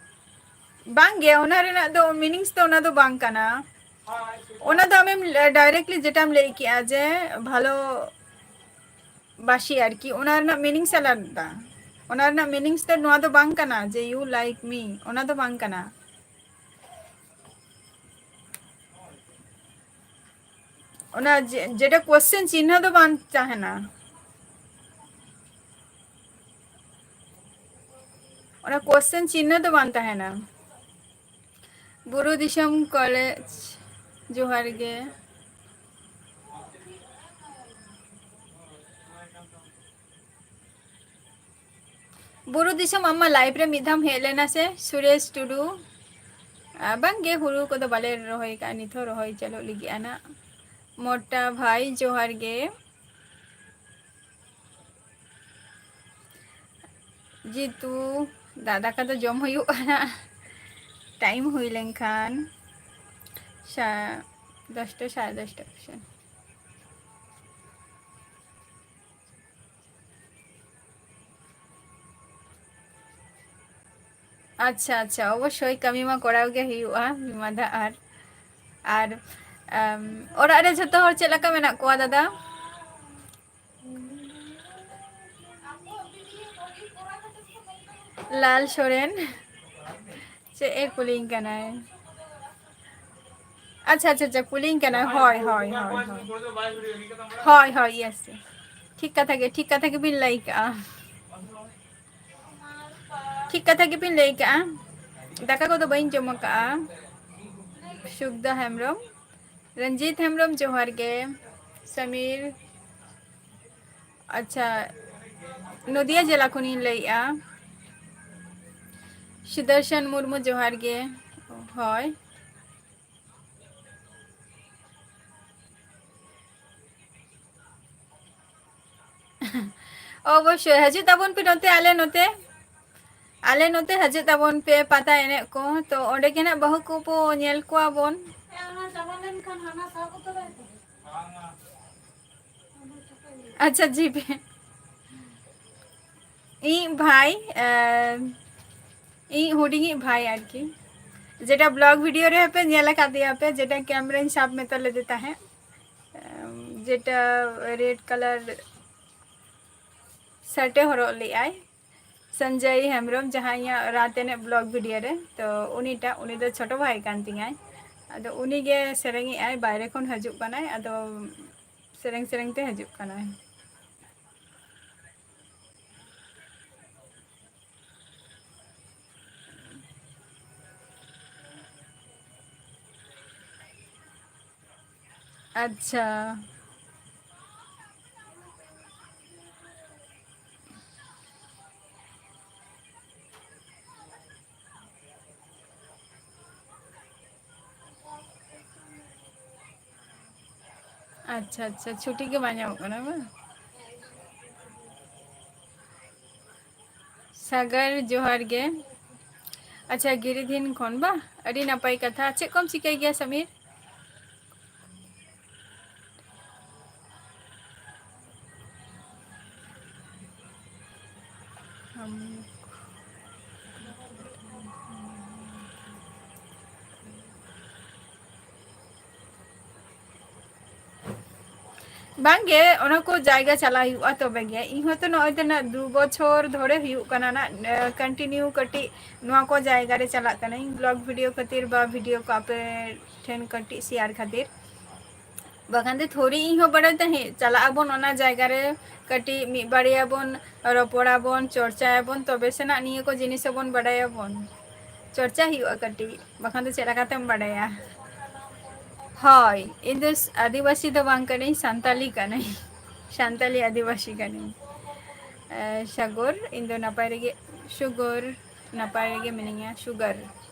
ᱵᱟᱝ ᱜᱮ, ᱚᱱᱟ ᱨᱮᱱᱟᱜ ᱫᱚ meanings ᱫᱚ ᱚᱱᱟ ᱫᱚ ᱵᱟᱝ ᱠᱟᱱᱟ᱾ ᱦᱳᱭ, ᱴᱷᱤᱠ ᱚᱱᱟ ᱫᱚ ᱟᱢᱮᱢ, ᱮ, directly ᱡᱮᱴᱟᱢ ᱞᱟᱹᱭ ᱠᱮᱜᱼᱟ ᱡᱮ ᱵᱷᱟᱞᱚ ᱵᱟᱥᱤ ᱟᱨᱠᱤ, ᱚᱱᱟ ᱨᱮᱱᱟᱜ meanings ᱟᱞᱟᱫᱟ᱾ ᱚᱱᱟ ᱨᱮᱱᱟᱜ meanings ᱫᱚ ᱱᱚᱣᱟ ᱫᱚ ᱵᱟᱝ ᱠᱟᱱᱟ ᱡᱮ you like me, ᱚᱱᱟ ᱫᱚ ᱵᱟᱝ ᱠᱟᱱᱟ᱾ ᱚᱱᱟ ᱡᱮ-, ᱡᱮᱴᱟ question ᱪᱤᱱᱦᱟᱹ ᱫᱚ ᱵᱟᱝ ᱛᱟᱦᱮᱱᱟ᱾ ᱚᱱᱟ question ᱪᱤᱱᱦᱟᱹ ᱫᱚ ᱵᱟᱝ ᱛᱟᱦᱮᱱᱟ᱾ ᱵᱩᱨᱩ ᱫᱤᱥᱚᱢ ᱠᱚᱞᱮᱡᱽ, ᱡᱚᱦᱟᱨ ᱜᱮ᱾ ᱵᱩᱨᱩ ᱫᱤᱥᱚᱢ, ᱟᱢ ᱢᱟ live ᱨᱮ ᱢᱤᱫ ᱫᱷᱟᱣ ᱦᱮᱡ ᱞᱮᱱᱟ ᱥᱮ, ᱥᱩᱨᱮᱥ ᱴᱩᱰᱩ? ᱟ, ᱵᱟᱝ ᱜᱮ, ᱦᱩᱲᱩ ᱠᱚᱫᱚ ᱵᱟᱞᱮ ᱨᱚᱦᱚᱭ ᱠᱟᱜᱼᱟ, ᱱᱤᱛ ᱦᱚᱸ ᱨᱚᱦᱚᱭ ᱪᱟᱹᱞᱩᱜ ᱞᱟᱹᱜᱤᱫ ᱟᱱᱟᱜ᱾ ᱢᱚᱴᱟ ᱵᱷᱟᱭ, ᱡᱚᱦᱟᱨ ᱜᱮ᱾ ᱡᱤᱛᱩ, ᱫᱟᱜ ᱫᱟᱠᱟ ᱫᱚ ᱡᱚᱢ ᱦᱩᱭᱩᱜᱼᱟ ᱱᱟᱜ, time ᱦᱩᱭ ᱞᱮᱱᱠᱷᱟᱱ, ᱥᱟ-, ᱫᱚᱥᱴᱟ, ᱥᱟᱲᱮ ᱫᱚᱥᱴᱟ ᱠᱚᱥᱮᱱ᱾ ᱟᱪᱪᱷᱟ, ᱟᱪᱪᱷᱟ, ᱚᱵᱚᱥᱥᱳᱭ ᱠᱟᱹᱢᱤ ᱢᱟ ᱠᱚᱨᱟᱣ ᱜᱮ ᱦᱩᱭᱩᱜᱼᱟ, ᱵᱤᱢᱟ ᱫᱟ᱾ ᱟᱨ, ᱟᱨ, ᱟᱢ, ᱚᱲᱟᱜ ᱨᱮ ᱡᱷᱚᱛᱚ ᱦᱚᱲ ᱪᱮᱫ ᱞᱮᱠᱟ ᱢᱮᱱᱟᱜ ᱠᱚᱣᱟ, ᱫᱟᱫᱟ? ᱞᱟᱞ ᱥᱚᱨᱮᱱ ᱪᱮᱫ ᱮ ᱠᱩᱞᱤᱧ ᱠᱟᱱᱟᱭ? ᱟᱪᱪᱷᱟ, ᱟᱪᱪᱷᱟ, ᱟᱪᱪᱷᱟ, ᱠᱩᱞᱤᱧ ᱠᱟᱱᱟᱭ᱾ ᱦᱳᱭ, ᱦᱳᱭ, ᱦᱳᱭ, ᱦᱳᱭ᱾ ᱦᱳᱭ, ᱦᱳᱭ, yes, yes᱾ ᱴᱷᱤᱠ ᱠᱟᱛᱷᱟ ᱜᱮ, ᱴᱷᱤᱠ ᱠᱟᱛᱷᱟ ᱜᱮᱵᱤᱱ ᱞᱟᱹᱭ ᱠᱟᱜᱼᱟ᱾ ᱴᱷᱤᱠ ᱠᱟᱛᱷᱟ ᱜᱮᱵᱤᱱ ᱞᱟᱹᱭ ᱠᱟᱜᱼᱟ᱾ ᱫᱟᱠᱟ ᱠᱚᱫᱚ ᱵᱟᱹᱧ ᱡᱚᱢ ᱟᱠᱟᱜᱼᱟ᱾ ᱥᱩᱠᱫᱟ ᱦᱮᱢᱵᱨᱚᱢ, ᱨᱚᱧᱡᱤᱛ ᱦᱮᱢᱵᱨᱚᱢ, ᱡᱚᱦᱟᱨ ᱜᱮ᱾ ᱥᱟᱢᱤᱨ, ᱟᱪᱪᱷᱟ, ᱱᱚᱫᱤᱭᱟ ᱡᱮᱞᱟ ᱠᱷᱚᱱᱤᱧ ᱞᱟᱹᱭᱮᱜᱼᱟ᱾ ᱥᱩᱫᱚᱨᱥᱚᱱ ᱢᱩᱨᱢᱩ, ᱡᱚᱦᱟᱨ ᱜᱮ᱾ ᱦᱳᱭ, ᱚᱵᱚᱥᱥᱳᱭ ᱦᱤᱡᱩᱜ ᱛᱟᱵᱚᱱ ᱯᱮ ᱱᱚᱛᱮ, ᱟᱞᱮ ᱱᱚᱛᱮ, ᱟᱞᱮ ᱱᱚᱛᱮ ᱦᱤᱡᱩᱜ ᱛᱟᱵᱚᱱ ᱯᱮ ᱯᱟᱛᱟ ᱮᱱᱮᱡ ᱠᱚ᱾ ᱛᱚ ᱚᱸᱰᱮ ᱜᱮ ᱱᱟᱜ ᱵᱟᱹᱦᱩ ᱠᱚᱵᱚ ᱧᱮᱞ ᱠᱚᱣᱟ ᱵᱚᱱ᱾ ᱟᱪᱪᱷᱟ, ᱡᱤ ᱯᱮ᱾ ᱤᱧ ᱵᱷᱟᱭ, ᱟᱸ, ᱤᱧ ᱦᱩᱰᱤᱧᱤᱡ ᱵᱷᱟᱭ ᱟᱨᱠᱤ, ᱡᱮᱴᱟ ᱵᱞᱚᱜ ᱵᱷᱤᱰᱤᱭᱳ ᱨᱮ ᱯᱮ ᱧᱮᱞ ᱟᱠᱟᱫᱮᱭᱟ ᱯᱮ, ᱡᱮᱴᱟ ᱠᱮᱢᱨᱟᱧ ᱥᱟᱵ ᱢᱮᱛᱟ ᱞᱮᱫᱮ ᱛᱟᱦᱮᱸᱫ, ᱟᱸ, ᱡᱮᱴᱟ ᱨᱮᱰ ᱠᱟᱞᱟᱨ ᱥᱟᱨᱴᱮ ᱦᱚᱨᱚᱜ ᱞᱮᱫᱟᱭ, ᱥᱚᱧᱡᱚᱭ ᱦᱮᱢᱵᱨᱚᱢ, ᱡᱟᱦᱟᱸ ᱤᱧᱟᱹᱜ ᱨᱟᱛ ᱮᱱᱮᱡ ᱵᱞᱚᱜ ᱵᱷᱤᱰᱤᱭᱳ ᱨᱮ᱾ ᱛᱚ ᱩᱱᱤᱴᱟᱜ, ᱩᱱᱤ ᱫᱚ ᱪᱷᱳᱴᱳ ᱵᱷᱟᱭ ᱠᱟᱱ ᱛᱤᱧᱟᱭ᱾ ᱟᱫᱚ ᱩᱱᱤ ᱜᱮ ᱥᱮᱨᱮᱧᱮᱜᱼᱟᱭ, ᱵᱟᱭᱨᱮ ᱠᱷᱚᱱ ᱦᱤᱡᱩᱜ ᱠᱟᱱᱟᱭ, ᱟᱫᱚ ᱥᱮᱨᱮᱧ ᱥᱮᱨᱮᱧ ᱛᱮ ᱦᱤᱡᱩᱜ ᱠᱟᱱᱟᱭ᱾ ᱟᱪᱪᱷᱟ᱾ ᱟᱪᱪᱷᱟ, ᱟᱪᱪᱷᱟ, ᱪᱷᱩᱴᱤ ᱜᱮ ᱵᱟᱝ ᱧᱟᱢᱚᱜ ᱠᱟᱱᱟ ᱵᱟᱝ? ᱥᱟᱜᱟᱨ, ᱡᱚᱦᱟᱨ ᱜᱮ᱾ ᱟᱪᱪᱷᱟ, ᱜᱤᱨᱤᱫᱷᱤᱱ ᱠᱷᱚᱱ ᱵᱟ? ᱟᱹᱰᱤ ᱱᱟᱯᱟᱭ ᱠᱟᱛᱷᱟ᱾ ᱪᱮᱫ ᱠᱚᱢ ᱪᱤᱠᱟᱹᱭ ᱜᱮᱭᱟ, ᱥᱟᱢᱤᱨ? ᱵᱟᱝᱜᱮ, ᱚᱱᱟ ᱠᱚ ᱡᱟᱭᱜᱟ ᱪᱟᱞᱟᱜ ᱦᱩᱭᱩᱜᱼᱟ ᱛᱚᱵᱮ ᱜᱮ᱾ ᱤᱧ ᱦᱚᱸᱛᱚ ᱱᱚᱜᱼᱚᱭ ᱛᱤᱱᱟᱹᱜ ᱫᱩ ᱵᱚᱪᱷᱚᱨ ᱫᱷᱚᱨᱮ ᱦᱩᱭᱩᱜ ᱠᱟᱱᱟ ᱱᱟᱜ, ᱮ, continue ᱠᱟᱹᱴᱤᱡ ᱱᱚᱣᱟ ᱠᱚ ᱡᱟᱭᱜᱟ ᱨᱮ ᱪᱟᱞᱟᱜ ᱠᱟᱹᱱᱟᱹᱧ, ᱵᱞᱚᱜ ᱵᱷᱤᱰᱤᱭᱳ ᱠᱷᱟᱹᱛᱤᱨ ᱵᱟ ᱵᱷᱤᱰᱤᱭᱳ ᱠᱚ ᱟᱯᱮ ᱴᱷᱮᱱ ᱠᱟᱹᱴᱤᱡ ᱥᱮᱭᱟᱨ ᱠᱷᱟᱹᱛᱤᱨ᱾ ᱵᱟᱠᱷᱟᱱ ᱫᱚ ᱛᱷᱚᱲᱤ ᱤᱧ ᱦᱚᱸ ᱵᱟᱲᱟᱭ ᱛᱟᱦᱮᱸᱫ, ᱪᱟᱞᱟᱜ ᱟᱵᱚᱱ ᱚᱱᱟ ᱡᱟᱭᱜᱟ ᱨᱮ, ᱠᱟᱹᱴᱤᱡ ᱢᱤᱫ ᱵᱟᱨᱭᱟ ᱵᱚᱱ ᱨᱚᱯᱚᱲᱟᱵᱚᱱ, ᱪᱚᱨᱪᱟᱭᱟᱵᱚᱱ, ᱛᱚᱵᱮ ᱥᱮᱱᱟᱜ ᱱᱤᱭᱟᱹ ᱠᱚ ᱡᱤᱱᱤᱥ ᱦᱚᱸᱵᱚᱱ ᱵᱟᱲᱟᱭᱟᱵᱚᱱ᱾ ᱪᱚᱨᱪᱟ ᱦᱩᱭᱩᱜᱼᱟ ᱠᱟᱹᱴᱤᱡ, ᱵᱟᱠᱷᱟᱱ ᱫᱚ ᱪᱮᱫ ᱞᱮᱠᱟᱛᱮᱢ ᱵᱟᱲᱟᱭᱟ? ᱦᱳᱭ, ᱤᱧ ᱫᱚ ᱟᱹᱫᱤᱵᱟᱹᱥᱤ ᱫᱚ ᱵᱟᱝ ᱠᱟᱹᱱᱟᱹᱧ, ᱥᱟᱱᱛᱟᱞᱤ ᱠᱟᱹᱱᱟᱹᱧ᱾ ᱥᱟᱱᱛᱟᱞᱤ ᱟᱹᱫᱤᱵᱟᱹᱥᱤ ᱠᱟᱹᱱᱟᱹᱧ᱾ ᱮ, ᱥᱟᱜᱚᱨ, ᱤᱧ ᱫᱚ ᱱᱟᱯᱟᱭ ᱨᱮᱜᱮ, ᱥᱩᱜᱚᱨ, ᱱᱟᱯᱟᱭ ᱨᱮᱜᱮ ᱢᱤᱱᱟᱹᱧᱟ, ᱥᱩᱜᱟᱨ᱾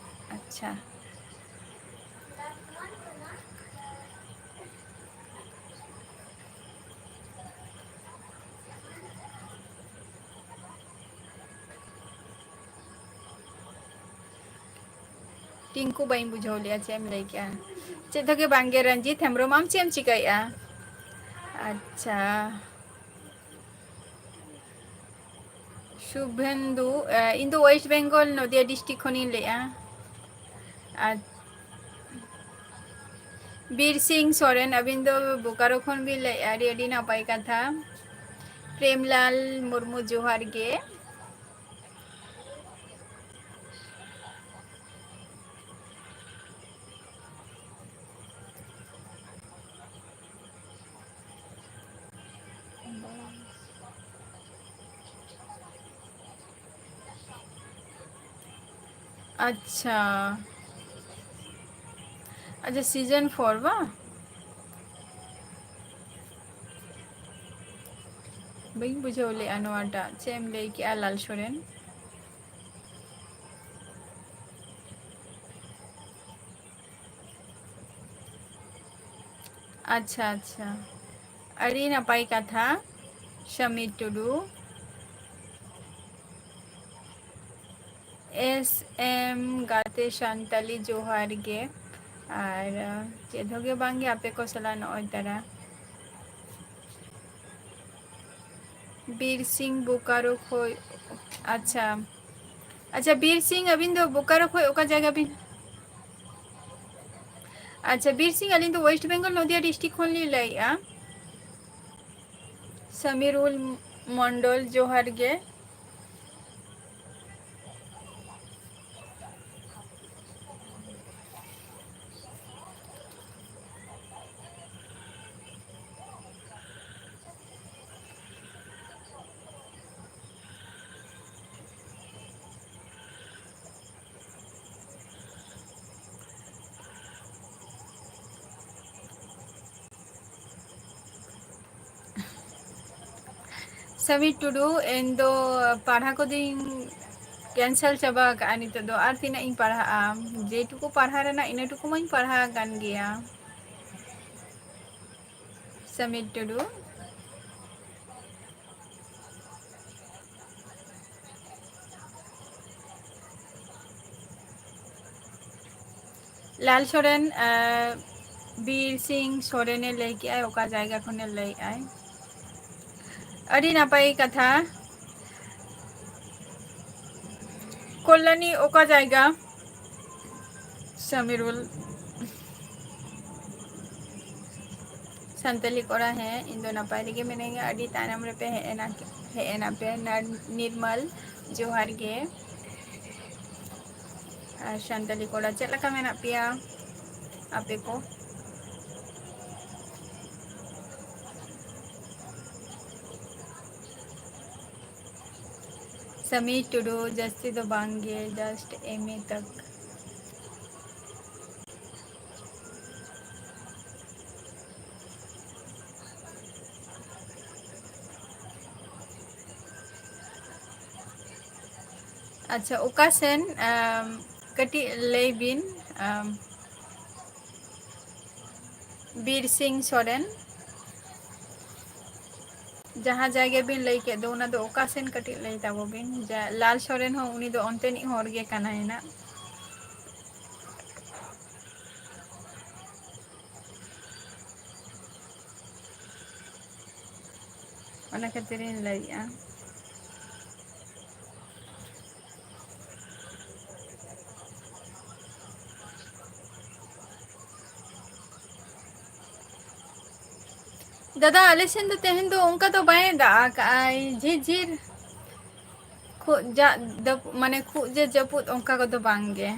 ᱟᱪᱪᱷᱟ᱾ ᱴᱤᱝᱠᱩ, ᱵᱟᱹᱧ ᱵᱩᱡᱷᱟᱹᱣ ᱞᱮᱜᱼᱟ, ᱪᱮᱫ ᱮᱢ ᱞᱟᱹᱭ ᱠᱮᱜᱼᱟ? ᱪᱮᱫ ᱦᱚᱸ ᱜᱮ ᱵᱟᱝ ᱜᱮ᱾ ᱨᱚᱧᱡᱤᱛ ᱦᱮᱢᱵᱨᱚᱢ, ᱟᱢ ᱪᱮᱫ ᱮᱢ ᱪᱤᱠᱟᱹᱭᱮᱜᱼᱟ? ᱟᱪᱪᱷᱟ᱾ ᱥᱩᱵᱷᱮᱱᱫᱩ, ᱮ, ᱤᱧ ᱫᱚ ᱳᱭᱮᱥᱴ ᱵᱮᱝᱜᱚᱞ, ᱱᱚᱫᱤᱭᱟ ᱰᱤᱥᱴᱨᱤᱠᱴ ᱠᱷᱚᱱᱤᱧ ᱞᱟᱹᱭᱮᱜᱼᱟ᱾ ᱟᱨ ᱵᱤᱨ ᱥᱤᱝ ᱥᱚᱨᱮᱱ, ᱟᱹᱵᱤᱱ ᱫᱚ ᱵᱳᱠᱟᱨᱳ ᱠᱷᱚᱱ ᱵᱤᱱ ᱞᱟᱹᱭᱮᱜᱼᱟ, ᱟᱹᱰᱤ, ᱟᱹᱰᱤ ᱱᱟᱯᱟᱭ ᱠᱟᱛᱷᱟ᱾ ᱯᱨᱮᱢᱞᱟᱞ ᱢᱩᱨᱢᱩ, ᱡᱚᱦᱟᱨ ᱜᱮ᱾ ᱟᱪᱪᱷᱟ, ᱟᱪᱪᱷᱟ, season four ᱵᱟᱝ? ᱵᱟᱹᱧ ᱵᱩᱡᱷᱟᱹᱣ ᱞᱮᱜᱼᱟ ᱱᱚᱣᱟᱴᱟᱜ, ᱪᱮᱫ ᱮᱢ ᱞᱟᱹᱭ ᱠᱮᱜᱼᱟ ᱞᱟᱞ ᱥᱚᱨᱮᱱ? ᱟᱪᱪᱷᱟ, ᱟᱪᱪᱷᱟ, ᱟᱹᱰᱤ ᱱᱟᱯᱟᱭ ᱠᱟᱛᱷᱟ, ᱥᱟᱢᱤᱨ ᱴᱩᱰᱩ᱾ ᱮᱥ ᱮᱢ ᱜᱟᱛᱮ ᱥᱟᱱᱛᱟᱞᱤ, ᱡᱚᱦᱟᱨ ᱜᱮ᱾ ᱟᱨ, ᱟᱸ, ᱪᱮᱫ ᱦᱚᱸ ᱜᱮ ᱵᱟᱝ ᱜᱮ, ᱟᱯᱮ ᱠᱚ ᱥᱟᱞᱟᱜ ᱱᱚᱜᱼᱚᱭ ᱛᱟᱨᱟ᱾ ᱵᱤᱨ ᱥᱤᱝ, ᱵᱳᱠᱟᱨᱳ ᱠᱷᱚᱡ᱾ ᱟᱪᱪᱷᱟ, ᱟᱪᱪᱷᱟ, ᱵᱤᱨ ᱥᱤᱝ, ᱟᱹᱵᱤᱱ ᱫᱚ ᱵᱳᱠᱟᱨᱳ ᱠᱷᱚᱡ ᱚᱠᱟ ᱡᱟᱭᱜᱟ ᱵᱤᱱ? ᱟᱪᱪᱷᱟ, ᱵᱤᱨ ᱥᱤᱝ, ᱟᱹᱞᱤᱧ ᱫᱚ ᱳᱭᱮᱥᱴ ᱵᱮᱝᱜᱚᱞ, ᱱᱚᱫᱤᱭᱟ ᱰᱤᱥᱴᱨᱤᱠᱴ ᱠᱷᱚᱱ ᱞᱤᱧ ᱞᱟᱹᱭᱮᱫᱼᱟ᱾ ᱥᱟᱢᱤᱨᱩᱞ ᱢᱚᱱᱰᱚᱞ, ᱡᱚᱦᱟᱨ ᱜᱮ᱾ ᱥᱟᱢᱤᱨ ᱴᱩᱰᱩ, ᱤᱧ ᱫᱚ ᱯᱟᱲᱦᱟᱣ ᱠᱚᱫᱚᱧ cancel ᱪᱟᱵᱟ ᱟᱠᱟᱫᱼᱟ ᱱᱤᱛᱚᱜ ᱫᱚ᱾ ᱟᱨ ᱛᱤᱱᱟᱹᱜ ᱤᱧ ᱯᱟᱲᱦᱟᱜᱼᱟ? ᱡᱮᱴᱩᱠᱩ ᱯᱟᱲᱦᱟᱣ ᱨᱮᱱᱟᱜ, ᱤᱱᱟᱹ ᱴᱩᱠᱩ ᱢᱟᱧ ᱯᱟᱲᱦᱟᱣ ᱟᱠᱟᱱ ᱜᱮᱭᱟ᱾ ᱥᱟᱢᱤᱨ ᱴᱩᱰᱩ᱾ ᱞᱟᱞ ᱥᱚᱨᱮᱱ, ᱟᱸ, ᱵᱤᱨ ᱥᱤᱝ ᱥᱚᱨᱮᱱᱮ ᱞᱟᱹᱭ ᱠᱮᱜᱼᱟᱭ, ᱚᱠᱟ ᱡᱟᱭᱜᱟ ᱠᱷᱚᱱᱮ ᱞᱟᱹᱭᱮᱜᱼᱟᱭ᱾ ᱟᱹᱰᱤ ᱱᱟᱯᱟᱭ ᱠᱟᱛᱷᱟ᱾ ᱠᱚᱞᱞᱟᱱᱤ, ᱚᱠᱟ ᱡᱟᱭᱜᱟ? ᱥᱟᱢᱤᱨᱩᱞ᱾ ᱥᱟᱱᱛᱟᱞᱤ ᱠᱚᱲᱟ, ᱦᱮᱸ, ᱤᱧ ᱫᱚ ᱱᱟᱯᱟᱭ ᱨᱮᱜᱮ ᱢᱤᱱᱟᱹᱧᱟ᱾ ᱟᱹᱰᱤ ᱛᱟᱭᱱᱚᱢ ᱨᱮᱯᱮ ᱦᱮᱡ ᱮᱱᱟ, ᱦᱮᱡ ᱮᱱᱟ ᱯᱮ᱾ ᱱᱟᱨ-, ᱱᱤᱨᱢᱟᱞ, ᱡᱚᱦᱟᱨ ᱜᱮ᱾ ᱟᱨ ᱥᱟᱱᱛᱟᱞᱤ ᱠᱚᱲᱟ, ᱪᱮᱫ ᱞᱮᱠᱟ ᱢᱮᱱᱟᱜ ᱯᱮᱭᱟ ᱟᱯᱮ ᱠᱚ? ᱥᱟᱢᱤᱨ ᱴᱩᱰᱩ, ᱡᱟᱹᱥᱛᱤ ᱫᱚ ᱵᱟᱝ ᱜᱮ, just M A ᱛᱟᱠ᱾ ᱟᱪᱪᱷᱟ, ᱚᱠᱟ ᱥᱮᱱ, ᱟᱢ, ᱠᱟᱹᱴᱤᱡ ᱞᱟᱹᱭ ᱵᱤᱱ, ᱟᱢ, ᱵᱤᱨ ᱥᱤᱝ ᱥᱚᱨᱮᱱ, ᱡᱟᱦᱟᱸ ᱡᱟᱭᱜᱟ ᱵᱤᱱ ᱞᱟᱹᱭ ᱠᱮᱫ ᱫᱚ, ᱚᱱᱟ ᱫᱚ ᱚᱠᱟ ᱥᱮᱱ ᱠᱟᱹᱴᱤᱡ ᱞᱟᱹᱭ ᱛᱟᱵᱚ ᱵᱤᱱ? ᱡᱟ-, ᱞᱟᱞ ᱥᱚᱨᱮᱱ ᱦᱚᱸ ᱩᱱᱤ ᱫᱚ ᱚᱱᱛᱮᱱᱤᱡ ᱦᱚᱲ ᱜᱮ ᱠᱟᱱᱟᱭ ᱱᱟᱜ᱾ ᱚᱱᱟ ᱠᱷᱟᱹᱛᱤᱨᱤᱧ ᱞᱟᱹᱭᱮᱜᱼᱟ᱾ ᱫᱟᱫᱟ, ᱟᱞᱮ ᱥᱮᱱ ᱫᱚ ᱛᱮᱦᱮᱧ ᱫᱚ ᱚᱱᱠᱟ ᱫᱚ ᱵᱟᱭ ᱫᱟᱜ ᱟᱠᱟᱜᱼᱟᱭ, ᱡᱷᱤᱨ ᱡᱷᱤᱨ ᱠᱷᱩᱵ ᱡᱟ-, ᱫᱟᱹᱯ-, ᱢᱟᱱᱮ ᱠᱷᱩᱵ ᱡᱮ ᱡᱟᱹᱯᱩᱫ, ᱚᱱᱠᱟ ᱠᱚᱫᱚ ᱵᱟᱝ ᱜᱮ᱾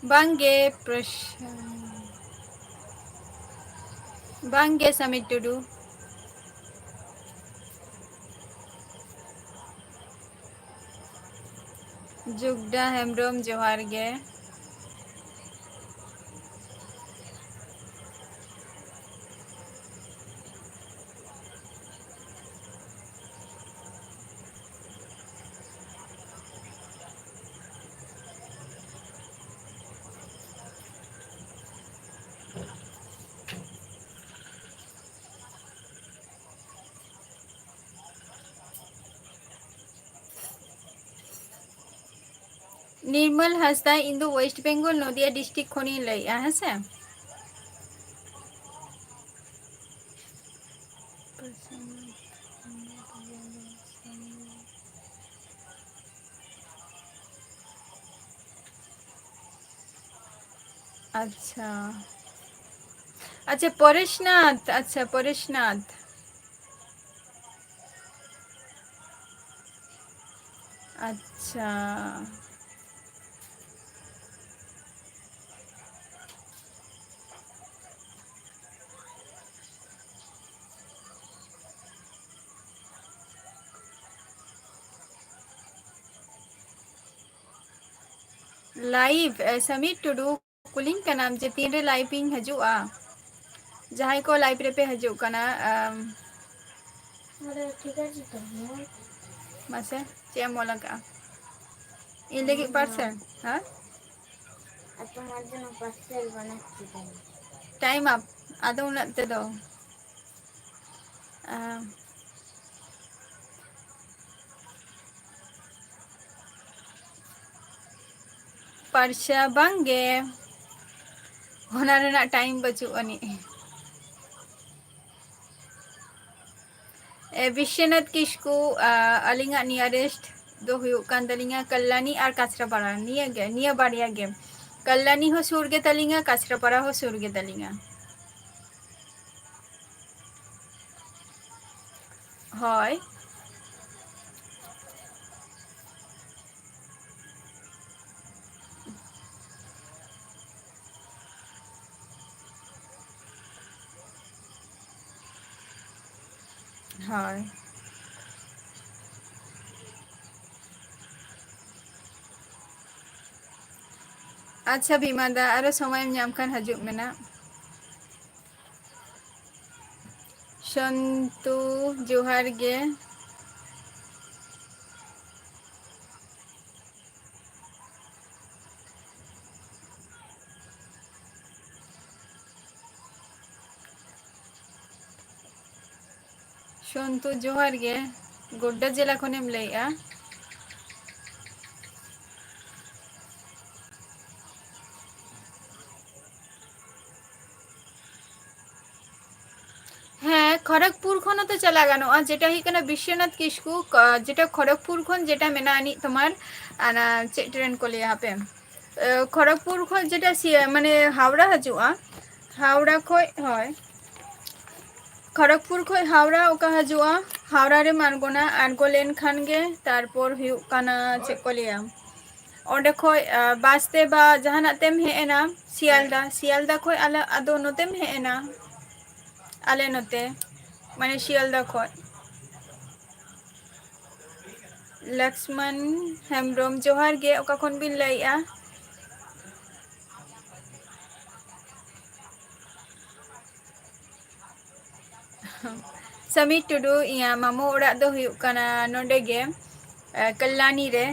ᱵᱟᱝᱜᱮ ᱯᱨᱚᱥ-, ᱵᱟᱝᱜᱮ ᱥᱟᱢᱤᱨ ᱴᱩᱰᱩ᱾ ᱡᱩᱜᱽᱰᱟ ᱦᱮᱢᱵᱨᱚᱢ, ᱡᱚᱦᱟᱨ ᱜᱮ᱾ ᱱᱤᱨᱢᱚᱞ ᱦᱟᱸᱥᱫᱟ, ᱤᱧ ᱫᱚ West Bengal, ᱱᱚᱫᱤᱭᱟ district ᱠᱷᱚᱱᱤᱧ ᱞᱟᱹᱭᱮᱜᱼᱟ, ᱦᱮᱸ ᱥᱮ? ᱟᱪᱪᱷᱟ, ᱟᱪᱪᱷᱟ, ᱯᱚᱨᱮᱥᱱᱟᱛᱷ, ᱟᱪᱪᱷᱟ, ᱯᱚᱨᱮᱥᱱᱟᱛᱷ᱾ ᱟᱪᱪᱷᱟ᱾ Live, ᱮ, ᱥᱟᱢᱤᱨ ᱴᱩᱰᱩ, ᱠᱩᱞᱤᱧ ᱠᱟᱱᱟᱢ ᱡᱮ ᱛᱤᱱᱨᱮ live ᱤᱧ ᱦᱤᱡᱩᱜᱼᱟ? ᱡᱟᱦᱟᱸᱭ ᱠᱚ live ᱨᱮᱯᱮ ᱦᱤᱡᱩᱜ ᱠᱟᱱᱟ, ᱟᱢ, ᱟᱫᱚ ᱴᱷᱤᱠ ᱟᱪᱷᱮ ᱛᱚ, ᱦᱮᱸ᱾ ᱢᱟᱥᱮ, ᱪᱮᱫ ᱮᱢ ᱚᱞ ᱟᱠᱟᱜᱼᱟ? ᱤᱧ ᱞᱟᱹᱜᱤᱫ ᱦᱮᱸ᱾ Parcel, ᱦᱮᱸ? ᱟᱨ ᱛᱳᱢᱟᱨ ᱡᱚᱱᱱᱚ parcel ᱵᱟᱱᱟᱪᱪᱷᱤ ᱛᱟᱦᱮᱸ᱾ Time up, ᱟᱫᱚ ᱩᱱᱟᱹᱜ ᱛᱮᱫᱚ᱾ ᱟᱢ, ᱯᱟᱨᱥᱟ ᱵᱟᱝ ᱜᱮ, ᱚᱱᱟ ᱨᱮᱱᱟᱜ time ᱵᱟᱹᱪᱩᱜ ᱟᱹᱱᱤᱡ᱾ ᱮ, ᱵᱤᱥᱥᱚᱱᱟᱛᱷ ᱠᱤᱥᱠᱩ, ᱟ, ᱟᱹᱞᱤᱧᱟᱜ nearest ᱫᱚ ᱦᱩᱭᱩᱜ ᱠᱟᱱ ᱛᱟᱹᱞᱤᱧᱟ ᱠᱟᱞᱞᱟᱱᱤ ᱟᱨ ᱠᱟᱪᱨᱟᱯᱟᱲᱟ, ᱱᱤᱭᱟᱹ ᱜᱮ, ᱱᱤᱭᱟᱹ ᱵᱟᱨᱭᱟ ᱜᱮ᱾ ᱠᱟᱞᱞᱟᱱᱤ ᱦᱚᱸ ᱥᱩᱨ ᱜᱮ ᱛᱟᱹᱞᱤᱧᱟ, ᱠᱟᱪᱨᱟᱯᱟᱲᱟ ᱦᱚᱸ ᱥᱩᱨ ᱜᱮ ᱛᱟᱹᱞᱤᱧᱟ᱾ ᱦᱳᱭ᱾ ᱦᱳᱭ᱾ ᱟᱪᱪᱷᱟ ᱵᱷᱤᱢᱟ ᱫᱟ, ᱟᱨᱚ ᱥᱚᱢᱚᱭᱮᱢ ᱧᱟᱢ ᱠᱷᱟᱱ ᱦᱤᱡᱩᱜ ᱢᱮ ᱱᱟᱜ᱾ ᱥᱚᱱᱛᱩ, ᱡᱚᱦᱟᱨ ᱜᱮ᱾ ᱥᱚᱱᱛᱩ, ᱡᱚᱦᱟᱨ ᱜᱮ᱾ ᱜᱳᱰᱰᱟ ᱡᱮᱞᱟ ᱠᱷᱚᱱᱮᱢ ᱞᱟᱹᱭᱮᱜᱼᱟ? ᱦᱮᱸ, ᱠᱷᱚᱲᱚᱜᱽᱯᱩᱨ ᱠᱷᱚᱱ ᱦᱚᱸᱛᱚ ᱪᱟᱞᱟᱜ ᱜᱟᱱᱚᱜᱼᱟ, ᱡᱮᱴᱟ ᱦᱩᱭᱩᱜ ᱠᱟᱱᱟ ᱵᱤᱥᱥᱚᱱᱟᱛᱷ ᱠᱤᱥᱠᱩ, ᱠᱚ-, ᱡᱮᱴᱟ ᱠᱷᱚᱲᱚᱜᱽᱯᱩᱨ ᱠᱷᱚᱱ ᱡᱮᱴᱟ ᱢᱮᱱᱟᱜ ᱟᱹᱱᱤᱡ ᱛᱳᱢᱟᱨ, ᱚᱱᱟ ᱪᱮᱫ ᱴᱨᱮᱱ ᱠᱚ ᱞᱟᱹᱭᱟ ᱦᱟᱯᱮ, ᱮ, ᱠᱷᱚᱲᱚᱜᱽᱯᱩᱨ ᱠᱷᱚᱱ ᱡᱮᱴᱟ ᱥᱤ-, ᱢᱟᱱᱮ ᱦᱟᱣᱲᱟ ᱦᱤᱡᱩᱜᱼᱟ, ᱦᱟᱣᱲᱟ ᱠᱷᱚᱡ, ᱦᱳᱭ, ᱠᱷᱚᱲᱚᱜᱽᱯᱩᱨ ᱠᱷᱚᱡ ᱦᱟᱣᱲᱟ ᱚᱠᱟ ᱦᱤᱡᱩᱜᱼᱟ, ᱦᱟᱣᱲᱟ ᱨᱮᱢ ᱟᱬᱜᱚᱱᱟ, ᱟᱬᱜᱚ ᱞᱮᱱᱠᱷᱟᱱ ᱜᱮ ᱛᱟᱨᱯᱚᱨ ᱦᱩᱭᱩᱜ ᱠᱟᱱᱟ ᱪᱮᱫ ᱠᱚ ᱞᱟᱹᱭᱟ, ᱚᱸᱰᱮ ᱠᱷᱚᱡ, ᱟ, ᱵᱟᱥ ᱛᱮ ᱵᱟ ᱡᱟᱦᱟᱱᱟᱜ ᱛᱮᱢ ᱦᱮᱡ ᱮᱱᱟ ᱥᱤᱭᱟᱞᱫᱟ, ᱥᱤᱭᱟᱞᱫᱟ ᱠᱷᱚᱡ ᱟᱞᱮ ᱟᱫᱚ ᱱᱚᱛᱮᱢ ᱦᱮᱡ ᱮᱱᱟ, ᱟᱞᱮ ᱱᱚᱛᱮ, ᱢᱟᱱᱮ ᱥᱤᱭᱟᱞᱫᱟ ᱠᱷᱚᱡ᱾ ᱞᱚᱠᱥᱢᱚᱱ ᱦᱮᱢᱵᱨᱚᱢ, ᱡᱚᱦᱟᱨ ᱜᱮ, ᱚᱠᱟ ᱠᱷᱚᱱ ᱵᱤᱱ ᱞᱟᱹᱭᱮᱜᱼᱟ? ᱥᱟᱢᱤᱨ ᱴᱩᱰᱩ, ᱤᱧᱟᱹᱜ ᱢᱟᱢᱚ ᱚᱲᱟᱜ ᱫᱚ ᱦᱩᱭᱩᱜ ᱠᱟᱱᱟ ᱱᱚᱰᱮ ᱜᱮ, ᱮ, ᱠᱚᱞᱞᱟᱱᱤ ᱨᱮ᱾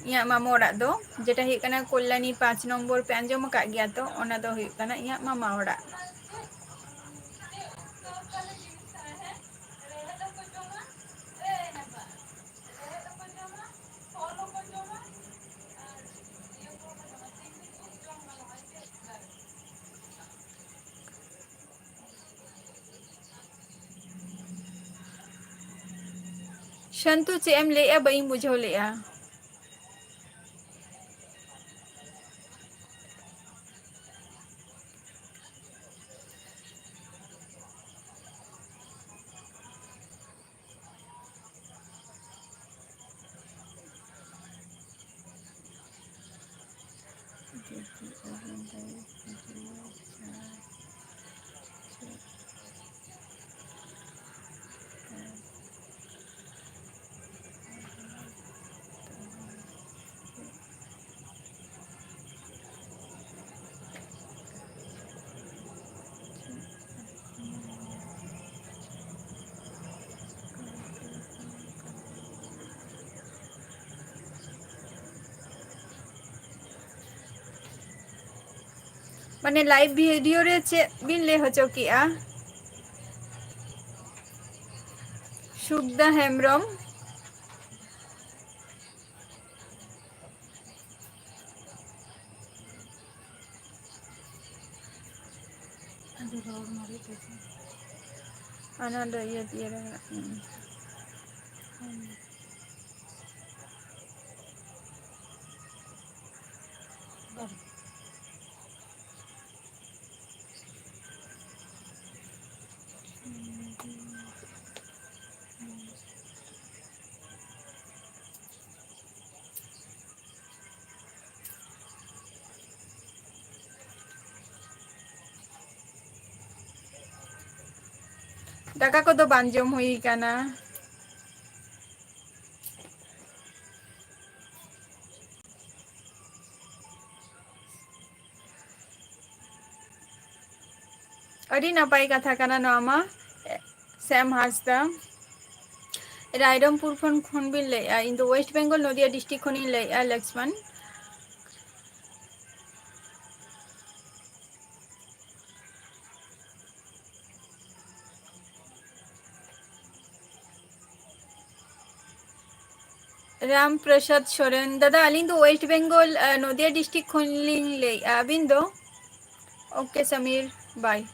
ᱤᱧᱟᱹᱜ ᱢᱟᱢᱚ ᱚᱲᱟᱜ ᱫᱚ, ᱡᱮᱴᱟ ᱦᱩᱭᱩᱜ ᱠᱟᱱᱟ ᱠᱚᱞᱞᱟᱱᱤ ᱯᱟᱸᱪ ᱱᱚᱢᱵᱚᱨ, ᱯᱮ ᱟᱸᱡᱚᱢ ᱟᱠᱟᱫ ᱜᱮᱭᱟ ᱛᱚ, ᱚᱱᱟ ᱫᱚ ᱦᱩᱭᱩᱜ ᱠᱟᱱᱟ ᱤᱧᱟᱹᱜ ᱢᱟᱢᱟ ᱚᱲᱟᱜ᱾ ᱥᱟᱱᱛᱩ, ᱪᱮᱫ ᱮᱢ ᱞᱟᱹᱭᱮᱜᱼᱟ? ᱵᱟᱹᱧ ᱵᱩᱡᱷᱟᱹᱣ ᱞᱮᱜᱼᱟ᱾ ᱡᱩᱫᱤ ᱟᱹᱵᱤᱱ ᱫᱚ ᱡᱤᱣᱤ ᱪᱟᱸᱫ ᱪᱮᱫ ᱠᱚ ᱢᱟᱱᱮ live video ᱨᱮ ᱪᱮᱫ ᱵᱤᱱ ᱞᱟᱹᱭ ᱦᱚᱪᱚ ᱠᱮᱜᱼᱟ? ᱥᱩᱠᱫᱟ ᱦᱮᱢᱵᱨᱚᱢ᱾ ᱟᱫᱚ ᱨᱚᱲ ᱢᱟᱨᱮ ᱛᱮ ᱥᱮ᱾ ᱚᱱᱟ ᱫᱚ ᱤᱭᱟᱹ ᱫᱤᱭᱮ ᱨᱮ ᱢᱮᱱᱟᱜ ᱛᱤᱧᱟ᱾ ᱵᱟᱝ᱾ ᱫᱟᱠᱟ ᱠᱚᱫᱚ ᱵᱟᱝ ᱡᱚᱢ ᱦᱩᱭ ᱠᱟᱱᱟ᱾ ᱟᱹᱰᱤ ᱱᱟᱯᱟᱭ ᱠᱟᱛᱷᱟ ᱠᱟᱱᱟ ᱱᱚᱣᱟ ᱢᱟ᱾ ᱥᱮᱢ ᱦᱟᱸᱥᱫᱟ, ᱨᱟᱭᱨᱚᱝᱯᱩᱨ ᱠᱷᱚᱱ, ᱠᱷᱚᱱ ᱵᱤᱱ ᱞᱟᱹᱭᱮᱜᱼᱟ? ᱤᱧ ᱫᱚ West Bengal, ᱱᱚᱫᱤᱭᱟ district ᱠᱷᱚᱱᱤᱧ ᱞᱟᱹᱭᱮᱜᱼᱟ, ᱞᱚᱠᱥᱢᱟᱱ᱾ ᱨᱟᱢ ᱯᱨᱚᱥᱟᱫᱽ ᱥᱚᱨᱮᱱ, ᱫᱟᱫᱟ, ᱟᱹᱞᱤᱧ ᱫᱚ West Bengal, ᱟᱸ, ᱱᱚᱫᱤᱭᱟ district ᱠᱷᱚᱱ ᱞᱤᱧ ᱞᱟᱹᱭᱮᱜᱼᱟ᱾ ᱟᱹᱵᱤᱱ ᱫᱚ? OK, Samir, bye.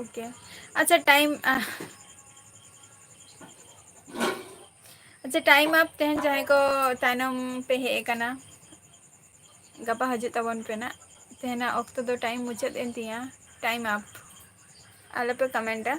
OK. ᱟᱪᱪᱷᱟ, time, ᱟᱦ, ᱟᱪᱪᱷᱟ, time up᱾ ᱛᱮᱦᱮᱧ ᱡᱟᱦᱟᱸᱭ ᱠᱚ ᱛᱟᱭᱱᱚᱢ ᱯᱮ ᱦᱮᱡ ᱟᱠᱟᱱᱟ, ᱜᱟᱯᱟ ᱦᱤᱡᱩᱜ ᱛᱟᱵᱚᱱ ᱯᱮ ᱱᱟᱜ᱾ ᱛᱮᱦᱮᱧᱟᱜ ᱚᱠᱛᱚ ᱫᱚ time ᱢᱩᱪᱟᱹᱫ ᱮᱱ ᱛᱤᱧᱟ᱾ Time up. ᱟᱞᱚᱯᱮ comment ᱟ᱾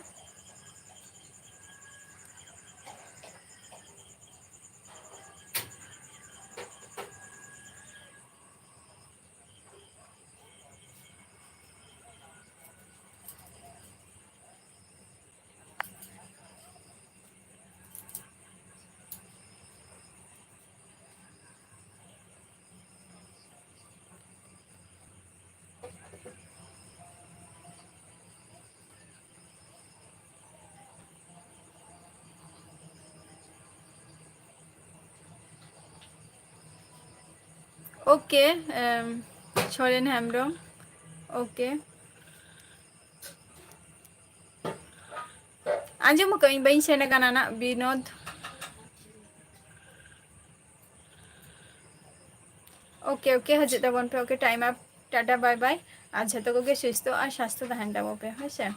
ᱳᱠᱮ᱾ ᱥᱚᱨᱮᱱ ᱦᱮᱢᱵᱨᱚᱢ᱾ ᱳᱠᱮ᱾ ᱟᱸᱡᱚᱢ ᱟᱠᱟᱫᱟᱹᱧ, ᱵᱟᱹᱧ ᱥᱮᱱ ᱟᱠᱟᱱᱟ ᱱᱟᱜ, ᱵᱤᱱᱳᱫ᱾ ᱳᱠᱮ, ᱳᱠᱮ, ᱦᱤᱡᱩᱜ ᱛᱟᱵᱚᱱ ᱯᱮ᱾ Okay, time up. Tata, bye bye. ᱟᱨ ᱡᱷᱚᱛᱚ ᱠᱚᱜᱮ ᱥᱩᱥᱛᱷᱚ ᱟᱨ ᱥᱟᱥᱛᱷᱚ ᱛᱟᱦᱮᱱ ᱛᱟᱵᱚ ᱯᱮ, ᱦᱳᱭ ᱥᱮ?